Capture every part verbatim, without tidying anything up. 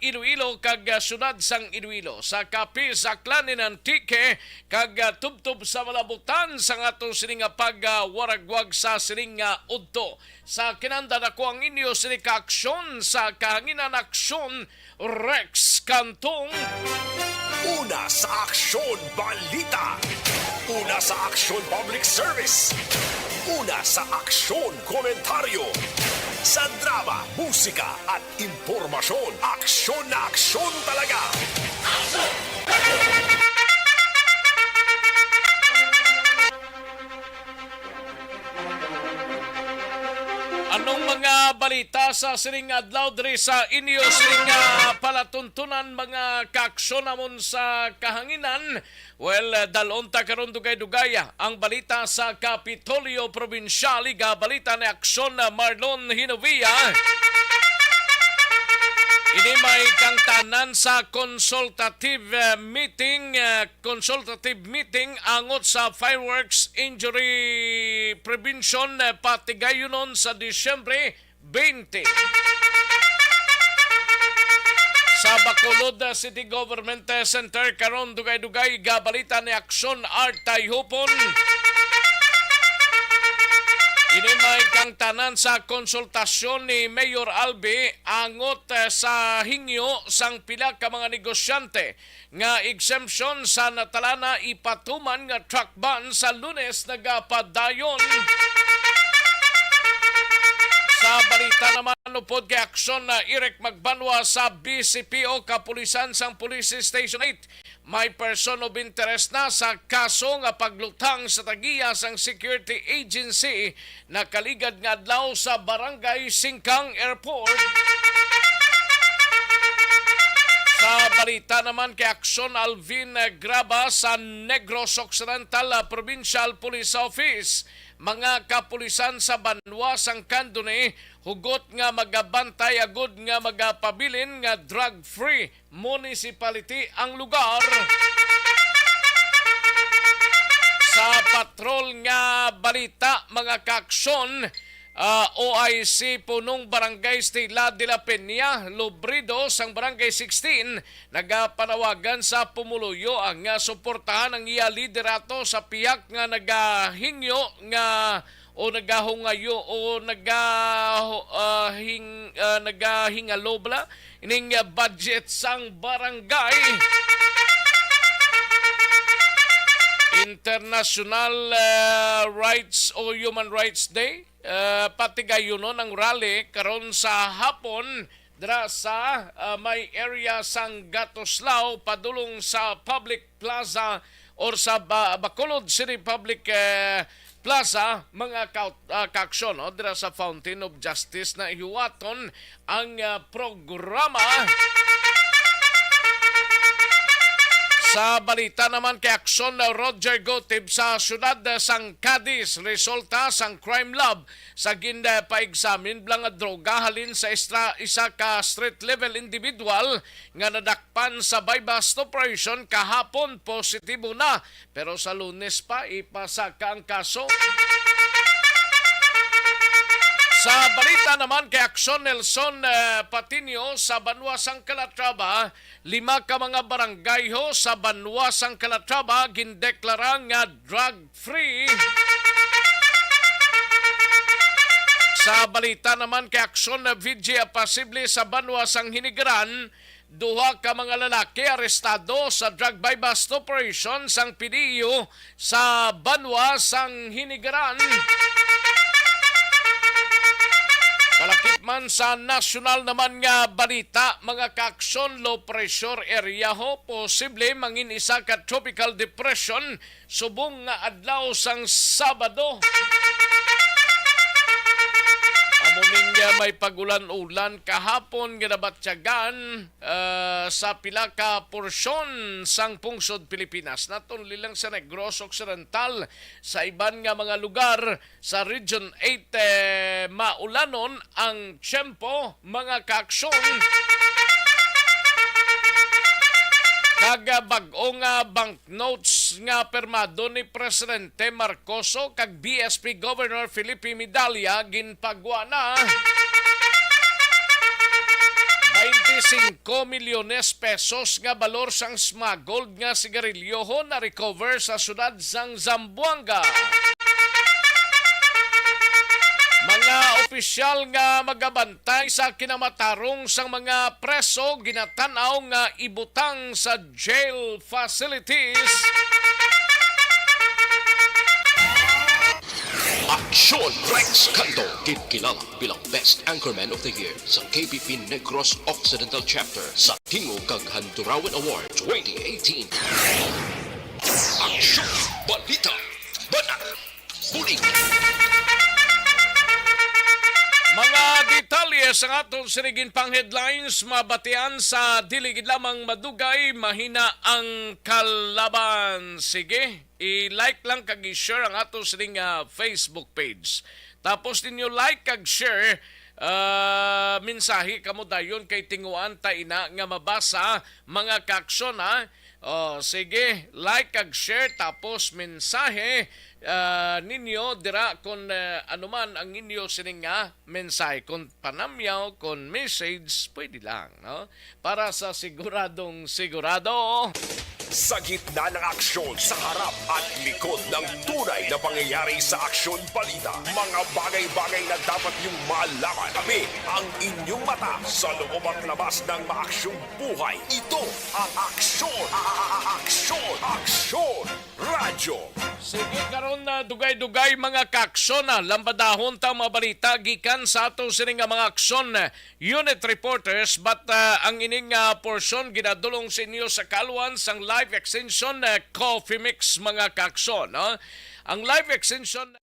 Iloilo kag, ah, siyudad sang Iloilo, sa Capiz, Aklan, and Antique, kag, ah, tubtob sa malabutan sang aton sini nga pag, ah, waragwag sa sining nga udto. Sa kinanda nako ang inyo sini ka aksyon sa kahanginan, aksyon Rex Cantong. Una sa Aksyon Balita. Una sa Aksyon Public Service. Una sa Aksyon Komentaryo. Sa drama, musika at impormasyon, aksyon na aksyon talaga. Anong mga balita sa sining adlaw diri sa inyo sining, ah, palatuntunan, mga kaaksyon namon sa kahanginan? Well, ah, dalon ta karon dugay-dugay, ah, ang balita sa Kapitolyo Probinsyal. Igabalita ni Aksyon, ah, Marlon Hinovia. Ini may kangtanan sa consultative, ah, meeting, ah, consultative meeting angot sa fireworks injury prevention, eh, patigayunon sa Disyembre twenty. Sa Bacolod, eh, City Government, eh, Center karon, dugay-dugay gabalita ni Aksyon Art Tayhupon. Ini may kangtanan sa konsultasyon ni Mayor Albi angot, eh, sa hingyo sang pila ka mga negosyante nga exemption sa natalana ipatuman nga truck ban sa Lunes nagapadayon. Sa balita naman, upod kay aksyon na Eric Magbanwa sa B C P O, Kapulisan sang Police Station eight, may person of interest na sa kaso nga paglutang sa tagiya sang security agency nakaligad nga adlaw sa Barangay Singkang Airport. Sa balita naman kay Aksyon Alvin Graba sa Negros Occidental, ah, Provincial Police Office, mga kapulisan sa banwa sang Candoni hugot nga magabantay agud nga magapabilin nga drug-free municipality ang lugar. Sa patrol nga balita, mga kaaksyon, ah, O I C Punong Barangay Stella de la Peña, Lobrido, sang Barangay sixteen, nagapanawagan sa pumuluyo nga suportahan ang iya liderato sa pihak nga nagahingyo nga o nagahungayo o naga-, ah, hing-, ah, nagahingalo bala ining, ah, budget sang barangay. International, ah, Rights o Human Rights Day, ah, patigayunon ang rally karon sa hapon dira sa, ah, may area sang Gatoslao padulong sa Public Plaza or sa Ba-, Bacolod City Public, eh, Plaza, mga ka-, ah, kaaksyon, no? Dira sa Fountain of Justice na hiwaton ang, ah, programa. Sa balita naman kay aksyon, ah, Roger Gotib sa siyudad, ah, sang Cadiz, resulta sang crime lab sa gin-, ah, pa-examine bala nga droga halin sa istra-, isa ka street level individual nga nadakpan sa buy-bust operation kahapon, positibo na, pero sa Lunes pa ipasaka ang kaso. Sa balita naman kay Aksyon, Nelson, eh, Patiño sa banwa sang Calatrava, lima ka mga barangay ho sa banwa sang Calatrava gindeklara nga drug free. Sa balita naman kay Aksyon, na V G posible sa banwa sang Hinigaran, duha ka mga lalaki arestado sa drug buy-bust operation sang P D E O sa banwa sang Hinigaran. Kalakip man sa nasyonal naman nga balita, mga kaaksyon, low pressure area ho posible mangin isa ka tropical depression subong nga adlaw sang Sabado. Amo ning, ah, may pag-ulan-ulan kahapon nga nabatyagan, ah, sa pila ka porsyon sang pungsod Pilipinas. Not only lang sa Negros Occidental, sa iban nga mga lugar sa Region eight, eh, maulanon ang tiyempo, mga kaaksyon. Kag, ah, bag-o nga banknotes nga pirmado ni Presidente Marcoso kag B S P Governor Felipe Medalla ginpagwa na. Twenty singko milyones pesos nga balor sang smuggled nga sigarilyo na-recover sa siyudad sang Zamboanga. Mga opisyal nga magabantay sa kinamatarong sang mga preso ginatan-aw nga ibutang sa jail facilities. Aksyon Rex Cando, ginkilala bilang Best Anchorman of the Year sa K B P Negros Occidental Chapter sa Tingog kag Handurawan Award twenty eighteen. Aksyon, balita, banat, bulig. Mga detalye sa aton sining pang headlines mabatian sa dili gid lamang madugay, mahina ang kalaban. Sige, i-like lang kag i-share ang ato sining, ah, Facebook page. Tapos ninyo like kag share, ah, mensahe kamo dayon kay tinguan ta ina nga mabasa, mga kaaksyon, ha. Oh, sige, like kag share tapos mensahe, ah, ninyo dira kung, ah, ano man ang inyo sining nga mensahe, kung panamyaw, kung message, pwede lang, no? Para sa siguradong sigurado. Sa gitna ng aksyon, sa harap at likod ng tunay na pangyayari sa Aksyon Balita, mga bagay-bagay na dapat niyong malaman. Kami ang inyong mata sa loob at labas ng maaksyong buhay. Ito ang Aksyon, a-, a-, a-, Aksyon, Aksyon Radyo. Sige, karon na dugay-dugay, mga kaaksyon, na lambadahon ta mga balita gikan sa ato sini nga mga aksyon, eh, unit reporters, but, ah, ang ining, ah, portion ginadulong sa inyo sa kalwan sang Life Extension, eh, Coffee Mix, mga kaaksyon, no? Ang Life Extension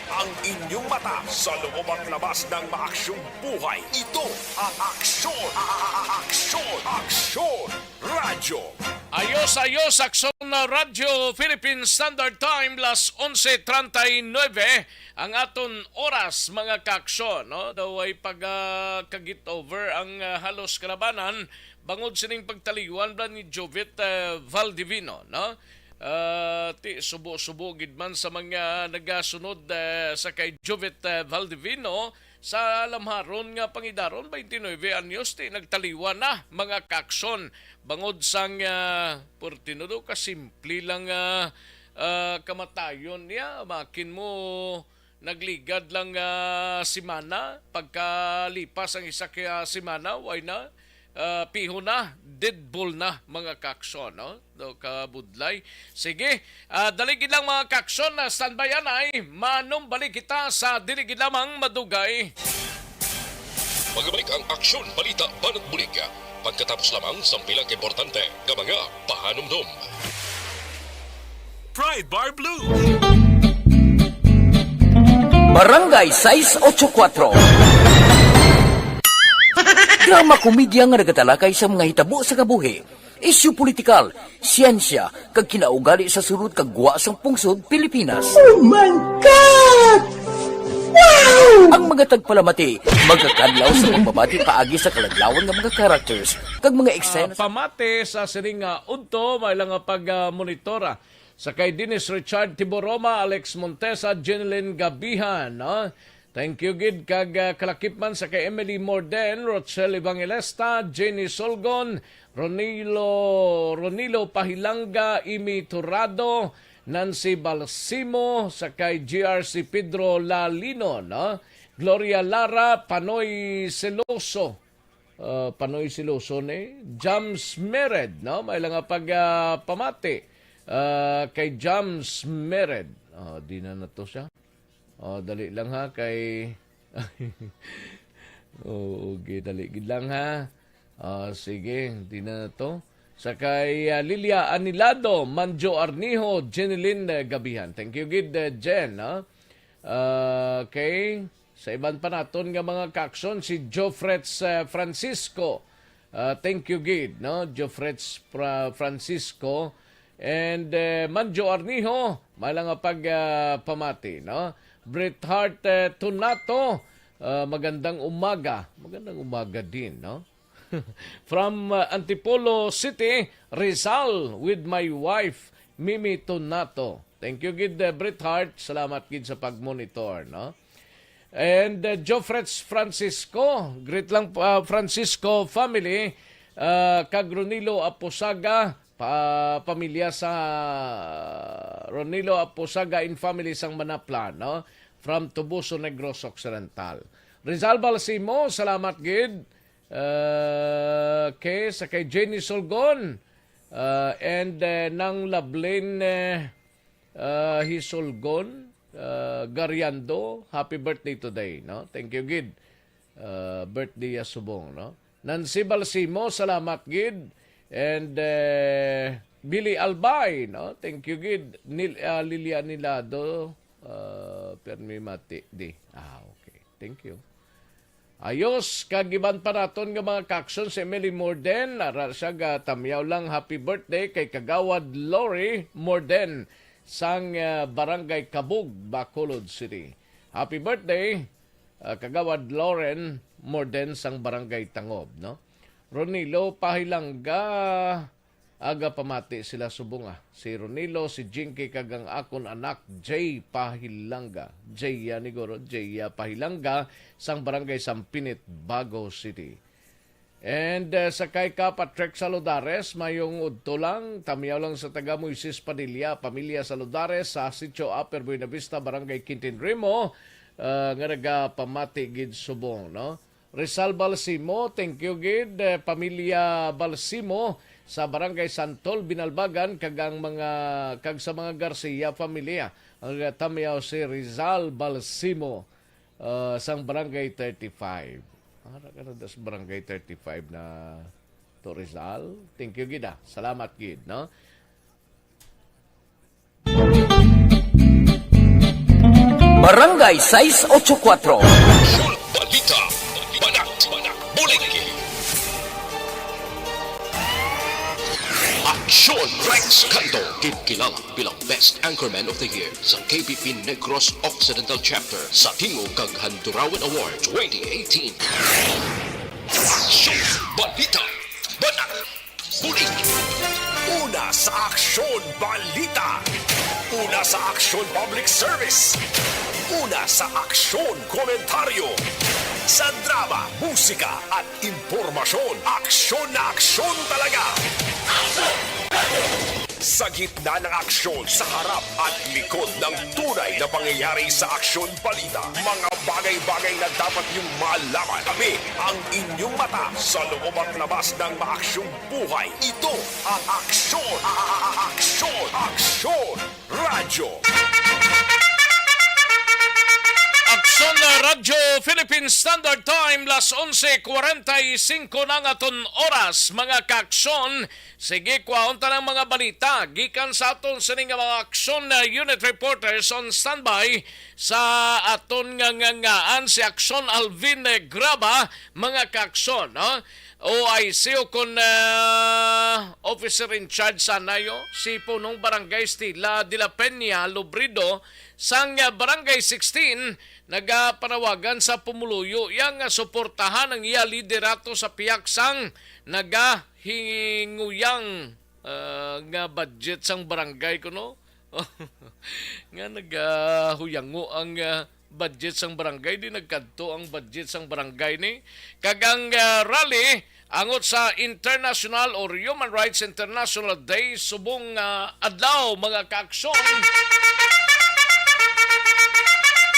Ang inyong mata sa loob at labas ng maaksyong buhay. Ito ang Aksyon, a-, a-, a-, Aksyon, Aksyon Radyo. Ayos, ayos, Aksyon na Radyo, Philippine Standard Time, las onse treinta y nueve ang aton oras, mga kaaksyon, no? Daw ay pag, ah, kagit over ang, ah, halos kalabanan bangod sining pagtaliwan ba ni Jovit, ah, Valdivino, no? Ah, ti subo-subo gid man sa mga nagasunod, ah, sa kay Jovit, ah, Valdivino, sa lamharon nga pangidaron, twenty-nine anyos, ti nagtaliwan na, mga kaaksyon, bangod sang, ah, por tinudo ka simple lang, ah, ah, kamatayon niya, makin mo nagligad lang, ah, semana, pagkalipas ang isa ka semana, way na, ah, piho na, dead ball na, mga kaaksyon, no? Do kabudlay. Sige, ah, dali gid lang, mga kaaksyon, na standby anay, manumbalik kita sa dili gid lamang madugay. Magabalik ang Aksyon, Balita, Banat Bulig. Pagkatapos lamang sang pila ka importante nga mga pahanumdom. Pride Bar Blue. Barangay sais ocho kuatro. Drama komedya nga nagatalakay sa mga hitabo sa kabuhi, isyu politikal, siyensya, kag kinaugali sa sulod kag gwa sang pungsod Pilipinas. Oh my God! Wow! Ang mga tagpalamati magakadlaw sa pagbabati paagi sa kaladlawan nga mga characters kag mga eksena. Pamati sa sining nga udto, may lang nga pag-monitora sa kay Dennis Richard Tiboroma, Alex Montesa, Jeneline Gabihan, no? Thank you gid kag, ah, kalakip man sa kay Emily Morden, Rochelle Evangelista, Jenny Solgon, Ronilo, Ronilo Pahilanga, Imi Turado, Nancy Balsimo, sa kay G R C Pedro Lalino, no? Gloria Lara, Panoy Celoso, ah, Panoy Celoso ni Jams Mered, no? May lang nga pag, ah, pamati, ah, kay Jams Mered. Ah, di na na to siya. Oh, dali lang ha, kay Oo, okay, dali gid lang ha. Ah, sige, di na to. Sa kay, ah, Lilia Anilado, Manjo Arnijo, Jeneline, eh, Gabihan. Thank you gid, eh, Jen, ha? Ah, okay. Sa iban pa naton nga mga kaaksyon, si Jofrets, eh, Francisco. Ah, thank you gid, no? Jofrets Fra-, Francisco and, eh, Manjo Arnijo, may lang nga pag, ah, pamati, no? Bret Hart, eh, Tunato, ah, magandang umaga. Magandang umaga din, no? From, ah, Antipolo City, Rizal, with my wife, Mimi Tunato. Thank you gid, eh, Bret Hart. Salamat gid sa pag-monitor, no? And, uh, Jofrets Francisco, greet lang, uh, Francisco family, uh, kag Ronilo Aposaga, pa, pamilya sa Ronilo Aposaga and family sang Manapla, no? From Toboso, Negros Occidental. Rizal Balsimo, salamat gid. Uh, kay, sa kay Jenny Solgon, uh, and, uh, Nang Lablin, uh, uh, Hisolgon, uh, Gariando, happy birthday today, no? Thank you gid. Uh, birthday ya subong, no? Nancy Balsimo, salamat gid. And, uh, Billy Albay, no? Thank you gid. Nil-, uh, Lilian Nilado, uh, permi mati di. Ah, okay. Thank you. Ayos, kag iban pa naton nga mga kaaksyon, si Emily Morden, ara siya ga tamyaw lang, happy birthday kay Kagawad Lori Morden sang, ah, Barangay Kabug, Bacolod City. Happy birthday, ah, Kagawad Lauren Morden sang Barangay Tangob, no? Ronilo Pahilangga, aga pamati sila subong, ah. Si Ronilo, si Jinky, kag ang akon anak, Jay Pahilanga. Jay ya ni guro, Jay ya Pahilanga, sang Barangay Sampinit, Bago City. And, uh, sa kay ka Patrick Saludares, mayong udto lang, tamyaw lang sa taga Moises Padilla, pamilya Saludares sa Sitio Upper Buenavista, Barangay Quintin Rimo, uh, nga nagapamati gid subong, no? Rizal Balsimo, thank you gid, eh, pamilya Balsimo sa Barangay Santol, Binalbagan, kag ang mga, kag sa mga Garcia familia. Ang tamyaw si Rizal Balsimo, uh, sang Barangay thirty-five. Ara ka na das Barangay thirty-five na to Rizal. Thank you gid, ah. Salamat gid, no? Barangay sais ocho kuatro. Balita, Banat, Bulig. Aksyon Rex Canto, gid kilala bilang Best Anchorman of the Year sa K P P Negros Occidental Chapter sa Tingog kag Handurawan Award twenty eighteen. Aksyon Balita, Banat, Bulig. Una sa Aksyon Balita. Una sa Aksyon Public Service. Una sa Aksyon Komentaryo. Sa drama, musika, at impormasyon, aksyon na aksyon talaga. Sa gitna ng aksyon, sa harap at likod ng tunay na pangyayari sa Aksyon Balita, mga bagay-bagay na dapat niyong malaman. Kami ang inyong mata sa loob at labas ng maaksyong buhay. Ito ang Aksyon, a-, a-, a-, Aksyon, Aksyon Radyo. Aksyon na Radyo Philippine Standard Time, las onse cuarenta y cinco na nga aton oras, mga kaaksyon. Sige, kwaon ta ng mga balita gikan sa aton sini nga mga aksyon na unit reporters on standby sa aton nga ngangaan, si Aksyon Alvin Graba, mga kaaksyon, no? O I C o kon, ah, officer in charge sanayo, si Punong Barangay Stella de la Peña Lobrido sang, ah, Barangay sixteen, nagapanawagan sa pumuluyo iya nga suportahan ang iya liderato sa pihak sang nagahinguyang, ah, nga budget sang barangay kuno. Nga nagahuyango ang, ah, budget sang barangay, di nagkadto ang budget sang barangay ni. Kag ang, ah, rally angot sa International or Human Rights International Day subong, ah, adlaw, mga kaaksyon.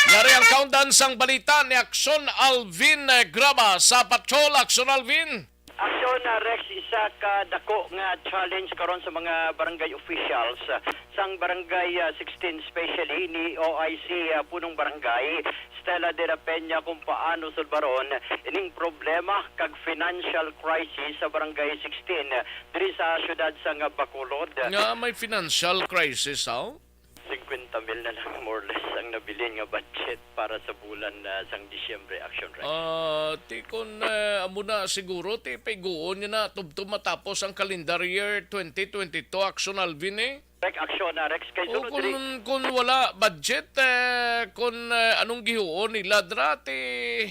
Yari ang kaundan sang balita ni Aksyon Alvin, eh, Graba sa Patrol. Aksyon Alvin. Aksyon, ah, Rex, isa ka dako nga challenge karon sa mga barangay officials, ah, sang Barangay, ah, sixteen, especially ni O I C, ah, Punong Barangay Stella de la Peña, kung paano sulbaron ining problema kag financial crisis sa Barangay sixteen, ah, diri sa siyudad sang Bacolod. Nga may financial crisis, aw? Singkwenta mil na lang, more or less, ang nabilin nga budget para sa bulan, ah, sang Disyembre, Aksyon Rex. Ah, ti kon, eh, amo na siguro, ti paiguon niya na tubtob matapos ang calendar year twenty twenty-two, Aksyon Alvin, eh. Correct, Aksyon, ah, Rex. Kay O, sunod kung, diri, kung wala budget, eh, kung, eh, anong gihuon nila dra, ti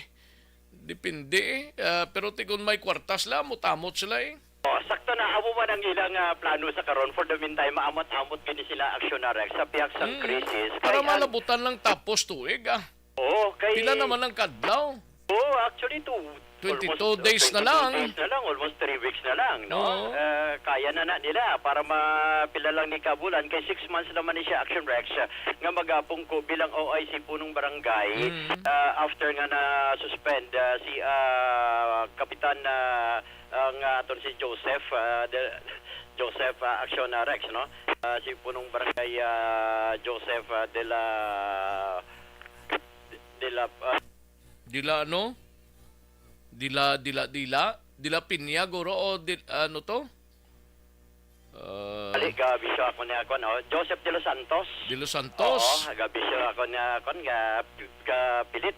depende, eh. Ah, pero ti kung may kwartas la, mutamot sila, eh. Oh, sakto na. Amo man ang ilang, ah, plano sa karon. For the meantime, maamot-amot gini sila, Aksyon, ah, Rex, sa pihak sang, mm, krisis. Para kay ang malabutan lang tapos tuig, ah. Oo, kay pila naman ang kadlaw? Oo, actually, two, twenty-two almost, uh, days na lang. Twenty-two days na lang, almost three weeks na lang, no? Oo. Eh, kaya na na nila para ma-, pila lang ni kabulan. Kay six months naman ni siya, Action Rex, uh, nga magapungko bilang O I C punong barangay, mm, uh, after nga na-suspend, uh, si, uh, Kapitan, uh, ang, uh, aton si Joseph, uh, de, Joseph, uh, Action, uh, Rex, no? Uh, si punong barangay, uh, Joseph, uh, de la, de la, uh, Dila ano? Dila, dila, dila? Dila Piña, guro, o dil-, ano to? Ah. Ali, gabisyo ako niya, kon, oh, Joseph De Los Santos. De Los Santos. Oo, gabisyo ako niya, kon, ga-, gapilit.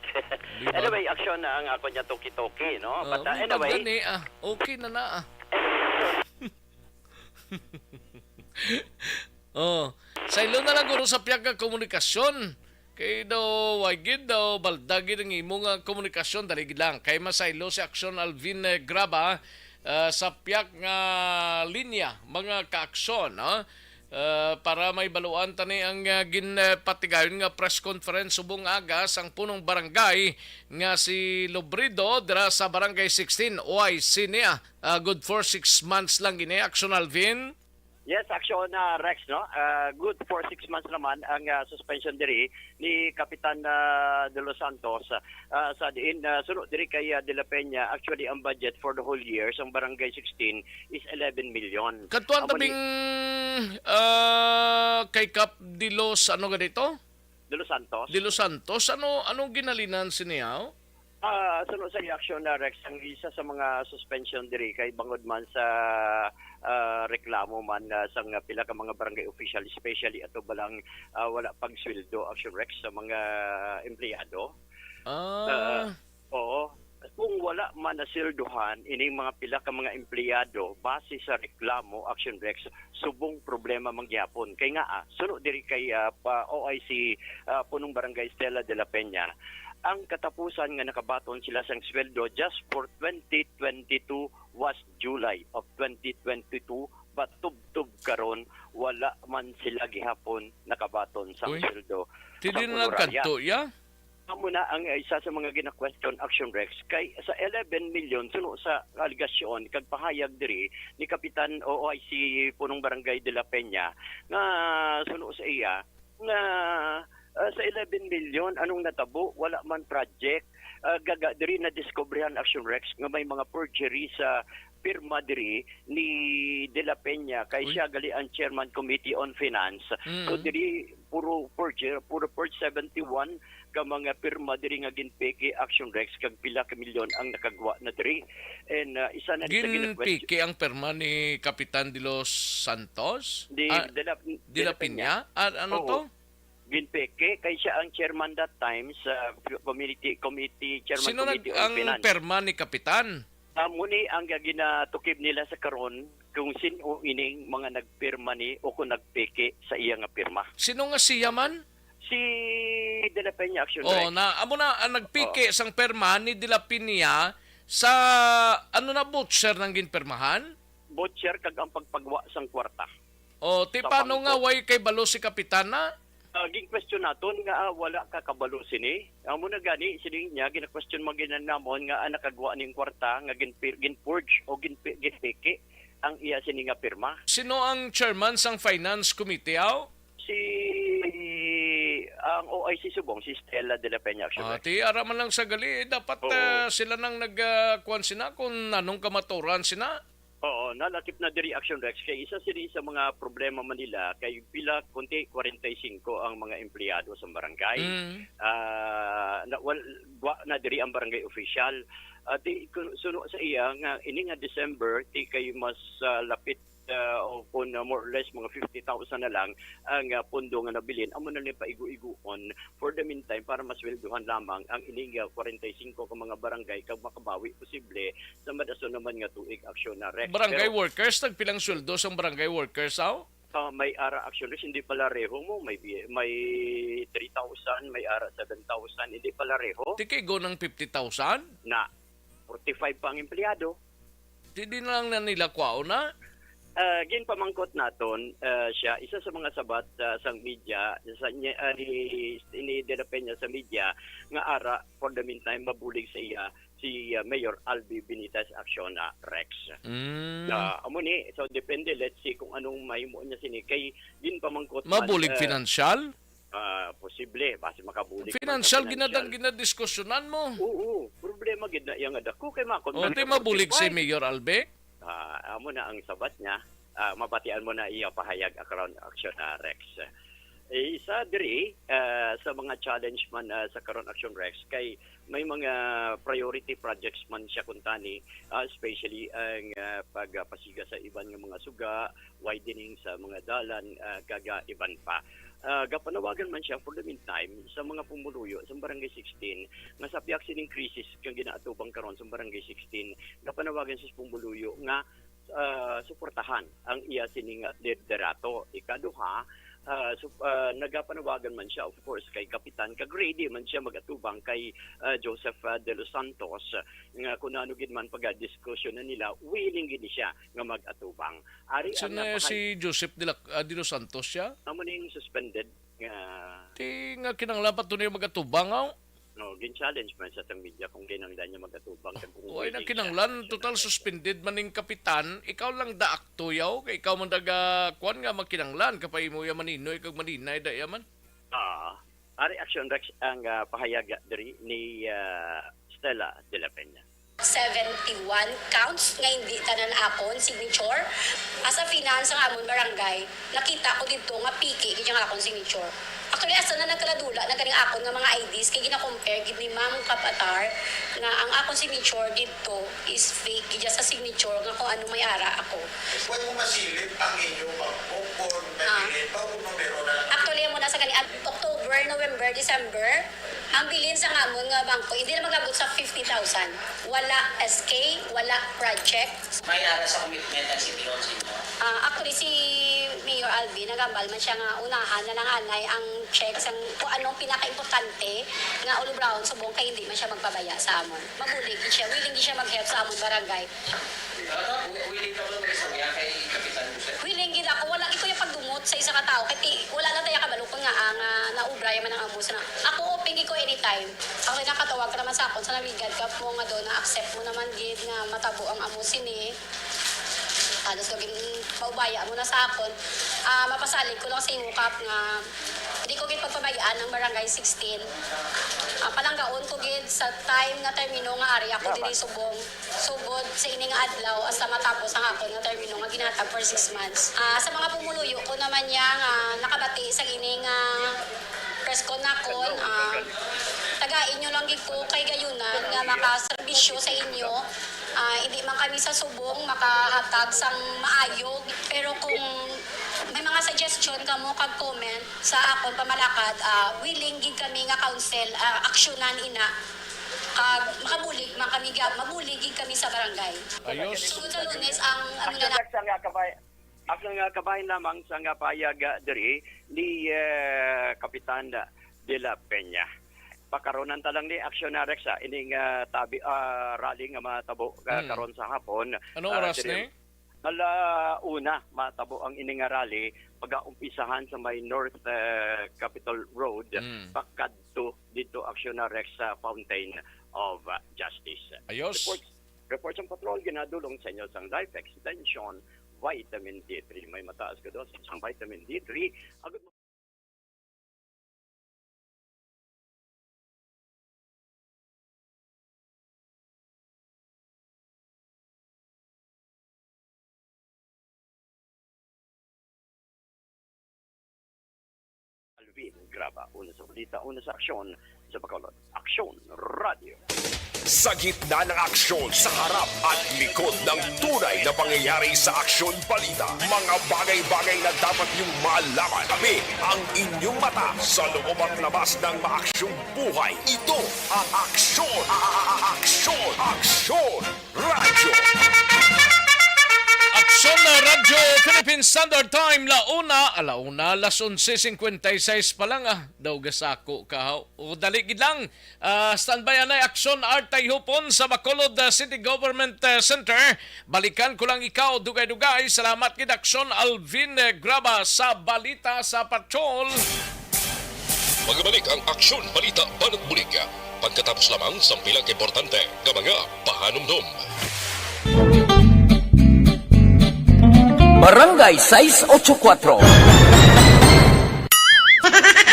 Di ba? Anyway, action na ang ako niya, toki-toki, no? Ah, but, uh, may anyway. Gani, ah. Okay na na, ah. Oh, saylo na lang guro sa pihak nga komunikasyon. Kay daw, why gid daw, balda gid ang imo nga komunikasyon, dali gid lang. Kay masaylo si Action Alvin, eh, Graba, ah, sa pihak nga linya, mga ka-aksyon, no? Ah, para may baluan tani ang, ah, gin, eh, patigayon nga press conference subong aga sang punong barangay nga si Lobrido dira sa Barangay sixteen, O I C niya. Ah, good for six months lang gini, Action Alvin. Yes, Action, ah, Rex, no? Ah, good for six months naman ang, ah, suspension diri ni Kapitan, ah, De Los Santos, ah, sa diin, ah, suno diri kay, ah, De La Peña. Actually, ang budget for the whole year sang Barangay sixteen is eleven million. Kadtuan amo ni tabing, ah, kay Kap De Los, ano ga dito? De Los Santos. De Los Santos, ano, anong ginhalinan sini, haw? Ah, suno sa reaksyon na, Rex, ang isa sa mga suspension diri kay bangod man sa, ah, reklamo man, ah, sang pila ka mga barangay official, especially ato balang, ah, wala pagsweldo, Action Rex, sa mga empleyado. Ah. Ah, oo. Kung wala man nasweldohan ining mga pila ka mga empleyado base sa reklamo, Action Rex, subong problema man gihapon. Kay nga, ah, suno diri kay, ah, pa O I C, ah, punong barangay Stella de la Peña, ang katapusan nga nakabaton sila sang sweldo just for twenty twenty-two was July of twenty twenty-two, but tubtob karon wala man sila gihapon nakabaton sang, uy, sweldo, ti sang di na lang honorarya kadto, ya? Amo na ang isa sa mga gina-question, Action Rex, kay sa eleven million, suno sa alegasyon kag pahayag diri ni Kapitan O I C Punong Barangay de la Peña, nga suno sa iya, nga, ah, sa eleven million, anong natabo? Wala man project. Ah, gaga, diri nadiskubrihan, Action Rex, nga may mga forgery sa pirma diri ni De La Peña, kay, uy, siya gali ang chairman committee on finance. Mm. So, diri puro forger, puro forge, seventy-one ka mga pirma diri nga ginpeke, Action Rex, kag pila ka milyon ang nakagwa na diri. And, ah, isa na sa gina-question. Ginpeke ang pirma ni Kapitan De Los Santos? Di, ah, De La, De La Peña? Ah, ano to? Oo. Ginpeke, kay siya ang chairman that time sa committee, committee, chairman committee on finance. Sino nag-, ang pirma ni Kapitan? Amo ni ang ginatukib nila sa karon kung sin-o ining mga nagpirma ni o kung nagpeke sa iya nga pirma. Sino nga siya man? Si De La Peña Action Oh, Rex. Na amo na ang nagpeke Oo. sang pirma ni De La Peña sa, ano na, voucher nang ginpirmahan? Voucher kag ang pagpagwa sang kwarta. O, ti Sa paano nga bangko. Way kay balo si Kapitan na? Ah, gin-question naton nga, ah, wala ka kabalo sini. Amo na gani, sini niya, gina-question man gid namon nga, ah, nakagwa ning kwarta nga ginpir-, gin-forge o ginpi-, ginpeke ang iya sini nga pirma. Sino ang chairman sang finance committee, aw? Si, ang O I C subong, si Stella de la Peña, actually. Ah, ti, ara man lang sa gali, dapat, Oo. ah, sila nang nag, ah, kuwan sina kung anong kamaturan sina. Oo, nalakip na diri, Action Rex, kay isa sini sa mga problema man nila kay pila, konti, kwarenta y singko ang mga empleyado sa barangay. Mm. Ah, na, wal, gwa na diri ang barangay official. At di, kun-, suno sa iya nga ini nga December, ti kay mas, ah, lapit, ah, o kun, ah, more or less mga fifty thousand na lang ang, ah, pondo nga nabilin. Amo na lang paigo-igoon for the meantime, para masweldohan lamang ang ining, ah, kwarenta y singko ka mga barangay kag makabawi posible sa madason naman nga tuig, Action na Rex. Barangay Pero workers, tagpilang sweldo sang barangay workers, aw? Ah, may ara, Action Rex, hindi pala reho mo. May bi-, may three thousand, may ara seven thousand, hindi pala reho. Ti kay go ng fifty thousand? Na, forty-five pa ang empleyado. Ti di na lang na nila kwaon na? Ah, ginpamangkot naton, ah, siya, isa sa mga sabat, ah, sang media, sa niya, ah, ni, ni De La Peña sa media, nga ara, for the meantime, mabulig sa iya si, ah, Mayor Albi Benitez Acciona, Rex. Mm. Ah, amo ni, so depende, let's see kung anong mahimo niya sini. Kay, ginpamangkot man, Mabulig ah, financial? Ah, posible, basi makabulig man sa Financial, financial. Ginadang ginadiskusyonan mo. Oo, problema gid na iya nga dako kay makon O, man ti ang mabulig si forty-five. Mayor Albe? Ah, amo na ang sabat niya. Ah, mabatian mo na iya pahayag, Action, Action, ah, Rex. Eh, isa diri, ah, sa mga challenge man, ah, sa karon, Action Rex, kay may mga priority projects man siya kuntani, ah, especially ang, ah, pagpasiga sa iban nga mga suga, widening sa mga dalan, ah, kag, ah, iban pa. Ah, gapanawagan man siya for the meantime sa mga pumuluyo sa Barangay sixteen nga sa pihak sining krisis nga ginaatubang karon sa Barangay sixteen, gapanawagan siya sa pumuluyo nga, ah, suportahan ang iya sining liderato. Ikaduha, ah, sup-, ah, nagapanawagan man siya, of course, kay Kapitan, kag ready man siya mag-atubang kay, ah, Joseph, ah, De Los Santos, nga kung ano gid man pagadiskusyon na nila, willing gid siya nga mag-atubang. Ari ang Sino napahal- si Joseph de la, ah, De Los Santos siya? Amo ning suspended nga Ti nga kinahanglan pa to niya mag-atubang, aw? No, gin-challenge man sa tang media kung kinahanglan niya mag-atubang kag kung Wala willing na siya. Kinahanglan, total suspended man ning kapitan, ikaw lang daak tuyaw, kay ikaw man daga, kuwan nga, makinahanglan, kapay mo ya maninoy kag maninay da ya man. Ah, ari, Action Rex, ang, ah, pahayag diri ni, ah, Stella de la Peña. Seventy-one counts nga hindi tanan akon signature. As a finance ang amon barangay, nakita ko didto nga peke gid ang akon signature. Actually, hasta na nagkaladula na ganing akon nga mga I Ds, kay gina-compare gid ni Ma'am Kapatar nga ang akon signature didto is fake gid sa signature nga kung ano may ara ako. Pwede mo masilip ang inyong mga bukon, Ah. May pa, kung numero na lang. Actually, amo na sa gani, at October, November, December, ang bilin sa ngamon nga bangko, hindi na maglabot sa fifty thousand. Wala S K, wala project. May ara sa commitment ang city hall sa inyo? Ah, actually, si Mayor Alvin, nagambal man siya nga unahan na lang anay ang check sang kung anong pinakaimportante nga ulubrahon subong kay hindi man siya magpabaya sa amon. Mabulig gid siya, willing gid siya mag-help sa amon barangay. Ah, wi-, willing ka ba mag-istorya kay Kapitan Jose? Willing gid ako. Wala gid ko yung pagdumot sa isa ka tawo. Kay ti-, wala lang tayo kabalo kung nga ang, ah, naubra yung man ang amo sa na. Ako open gid ko anytime. Ang nakatawag ka naman sa akon sa nagligad ka mo nga doon, na-accept mo naman gid nga matabo ang amo sini. Halos ko gin-, paubaya mo na sa akon. Ah, mapasalig ko lang sa imo, Kap, nga hindi ko gid pagpabayaan ang Barangay sixteen. Ah, palanggaon ko gid sa time nga termino nga ari ako diri subong. Sugod sa ini nga adlaw hasta matapos ang akon nga termino nga ginhatag for six months. Ah, sa mga pumuluyo ko naman niya nga nakabati sa ini nga press con nakon, ah, tagai nyo lang gid ko kay gayunan nga makaserbisyo sa inyo. Ah, hindi man kami sa subong makahatag sang maayog, pero kung may mga suggestion kamo kag comment sa akon pamalakad, ah, willing gid kami nga council, ah, aksyonan ina. Kag makabulig man kami, ga-, mabulig gid kami sa barangay. Ayos. Sugod sa Lunes, ang ano na Actually, na- sa nga kabay-, ang nga kabahin lamang sa nga payag, ah, diri ni, eh, Kapitan de la Peña. Pakaronan ta lang ni Aksyon Rex, ah, ining, ah, tabi, ah, rally nga matabo, ah, Hmm. karon sa hapon. Anong Ah, oras diri ni? Ala una, matabo ang ini nga rally, pag-aumpisahan sa may North, eh, Capitol Road, Mm. pakadto dito Aksyon Rex sa Fountain of, uh, Justice. Ayos. Report, report sang patrol, ginadulong sa inyo sang Life Extension Vitamin D three. May mataas ka dosis sang Vitamin D three. Agud Alvin Graba, una sa balita, una sa aksyon sa Bacolod. Aksyon Radio. Sa gitna ng aksyon, sa harap at likod ng tunay na pangyayari sa Aksyon Balita, mga bagay-bagay na dapat niyong malaman. Kami ang inyong mata sa loob at labas ng maaksyong buhay. Ito ang Aksyon, a-, a-, a-, Aksyon, Aksyon Radyo. Aksyon na Radyo, Philippine Standard Time, la una, ala una, alas onse cincuenta y seis pa lang, ah. Daw gasako ka, ha? O, dali gid lang. Ah, standby anay Aksyon Art Tayhupon sa Bacolod, ah, City Government, ah, Center. Balikan ko lang ikaw, dugay-dugay. Salamat gid, Aksyon Alvin, eh, Graba sa Balita sa Patrol. Magbalik ang Aksyon Balita Banat Bulig pagkatapos lamang sang pila ka importante nga mga pahanumdom. Barangay sais ocho kuatro.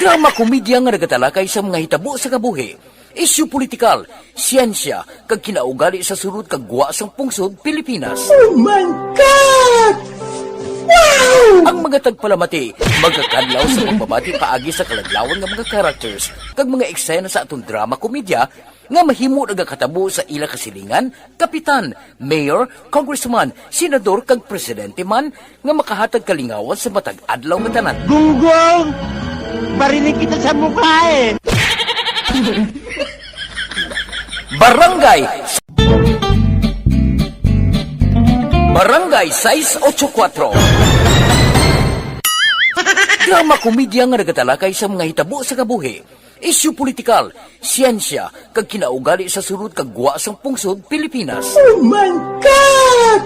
Drama komedya nga nagatalakay sa mga hitabo sa kabuhi, isyu politikal, siyensya, kag kinaugali sa sulod kag gwa sang pungsod Pilipinas. Oh my God! Wow! Ang mga tagpalamati magakadlaw sa pagbabati paagi sa kaladlawan nga mga characters kag mga eksena sa aton drama komedya nga mahimo nagakatabo sa ila kasilingan, kapitan, mayor, congressman, senador, kag presidente man nga makahatag kalingawan sa matag adlaw nga tanan. Gunggong! Barinig kita sa mukha eh! Barangay Barangay sais ocho kuatro. Drama komedya nga nagatalakay sa mga hitabo sa kabuhi, isyu politikal, siyensya, kag kinaugali sa sulod kag gwa sang pungsod Pilipinas. Oh my God!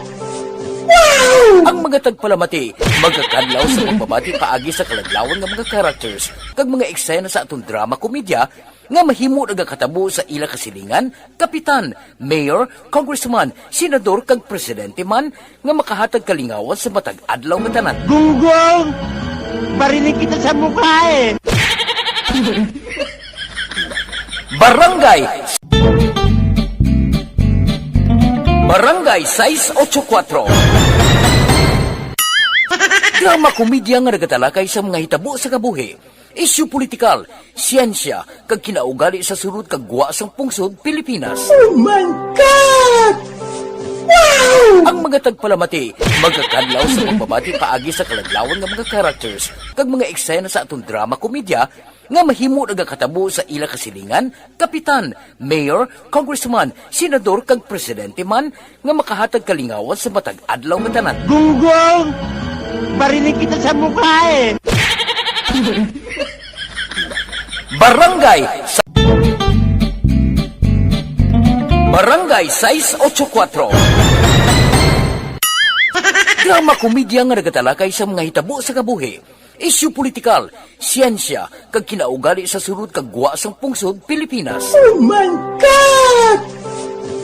Wow! Ang mga tagpalamati magakadlaw sa pagbabati paagi sa kaladlawan nga mga characters kag mga eksena sa aton drama komedya nga mahimo nagakatabo sa ila kasilingan, kapitan, mayor, congressman, senador, kag presidente man nga makahatag kalingawan sa matag adlaw nga tanan. Gunggong! Barinig kita sa mukha eh! Barangay Barangay sais ocho kuatro. Drama komedya nga nagatalakay sa mga hitabo sa kabuhi, isyu politikal, siyensya, kag kinaugali sa sulod kag gwa sang pungsod Pilipinas. Oh my God! Wow! Ang mga tagpalamati magakadlaw sa pagbabati paagi sa kaladlawan nga mga characters kag mga eksena sa aton drama komedya nga mahimo nagakatabo sa ila kasilingan, kapitan, mayor, congressman, senador, kag presidente man nga makahatag kalingawan sa matag adlaw nga tanan. Gunggong! Barinig kita sa mukha eh! Barangay sa Barangay sais ocho kuatro. Drama komedya nga nagatalakay sa mga hitabo sa kabuhi, isyu politikal, siyensya, kag kinaugali sa sulod kag gwa sang pungsod Pilipinas. Oh my God!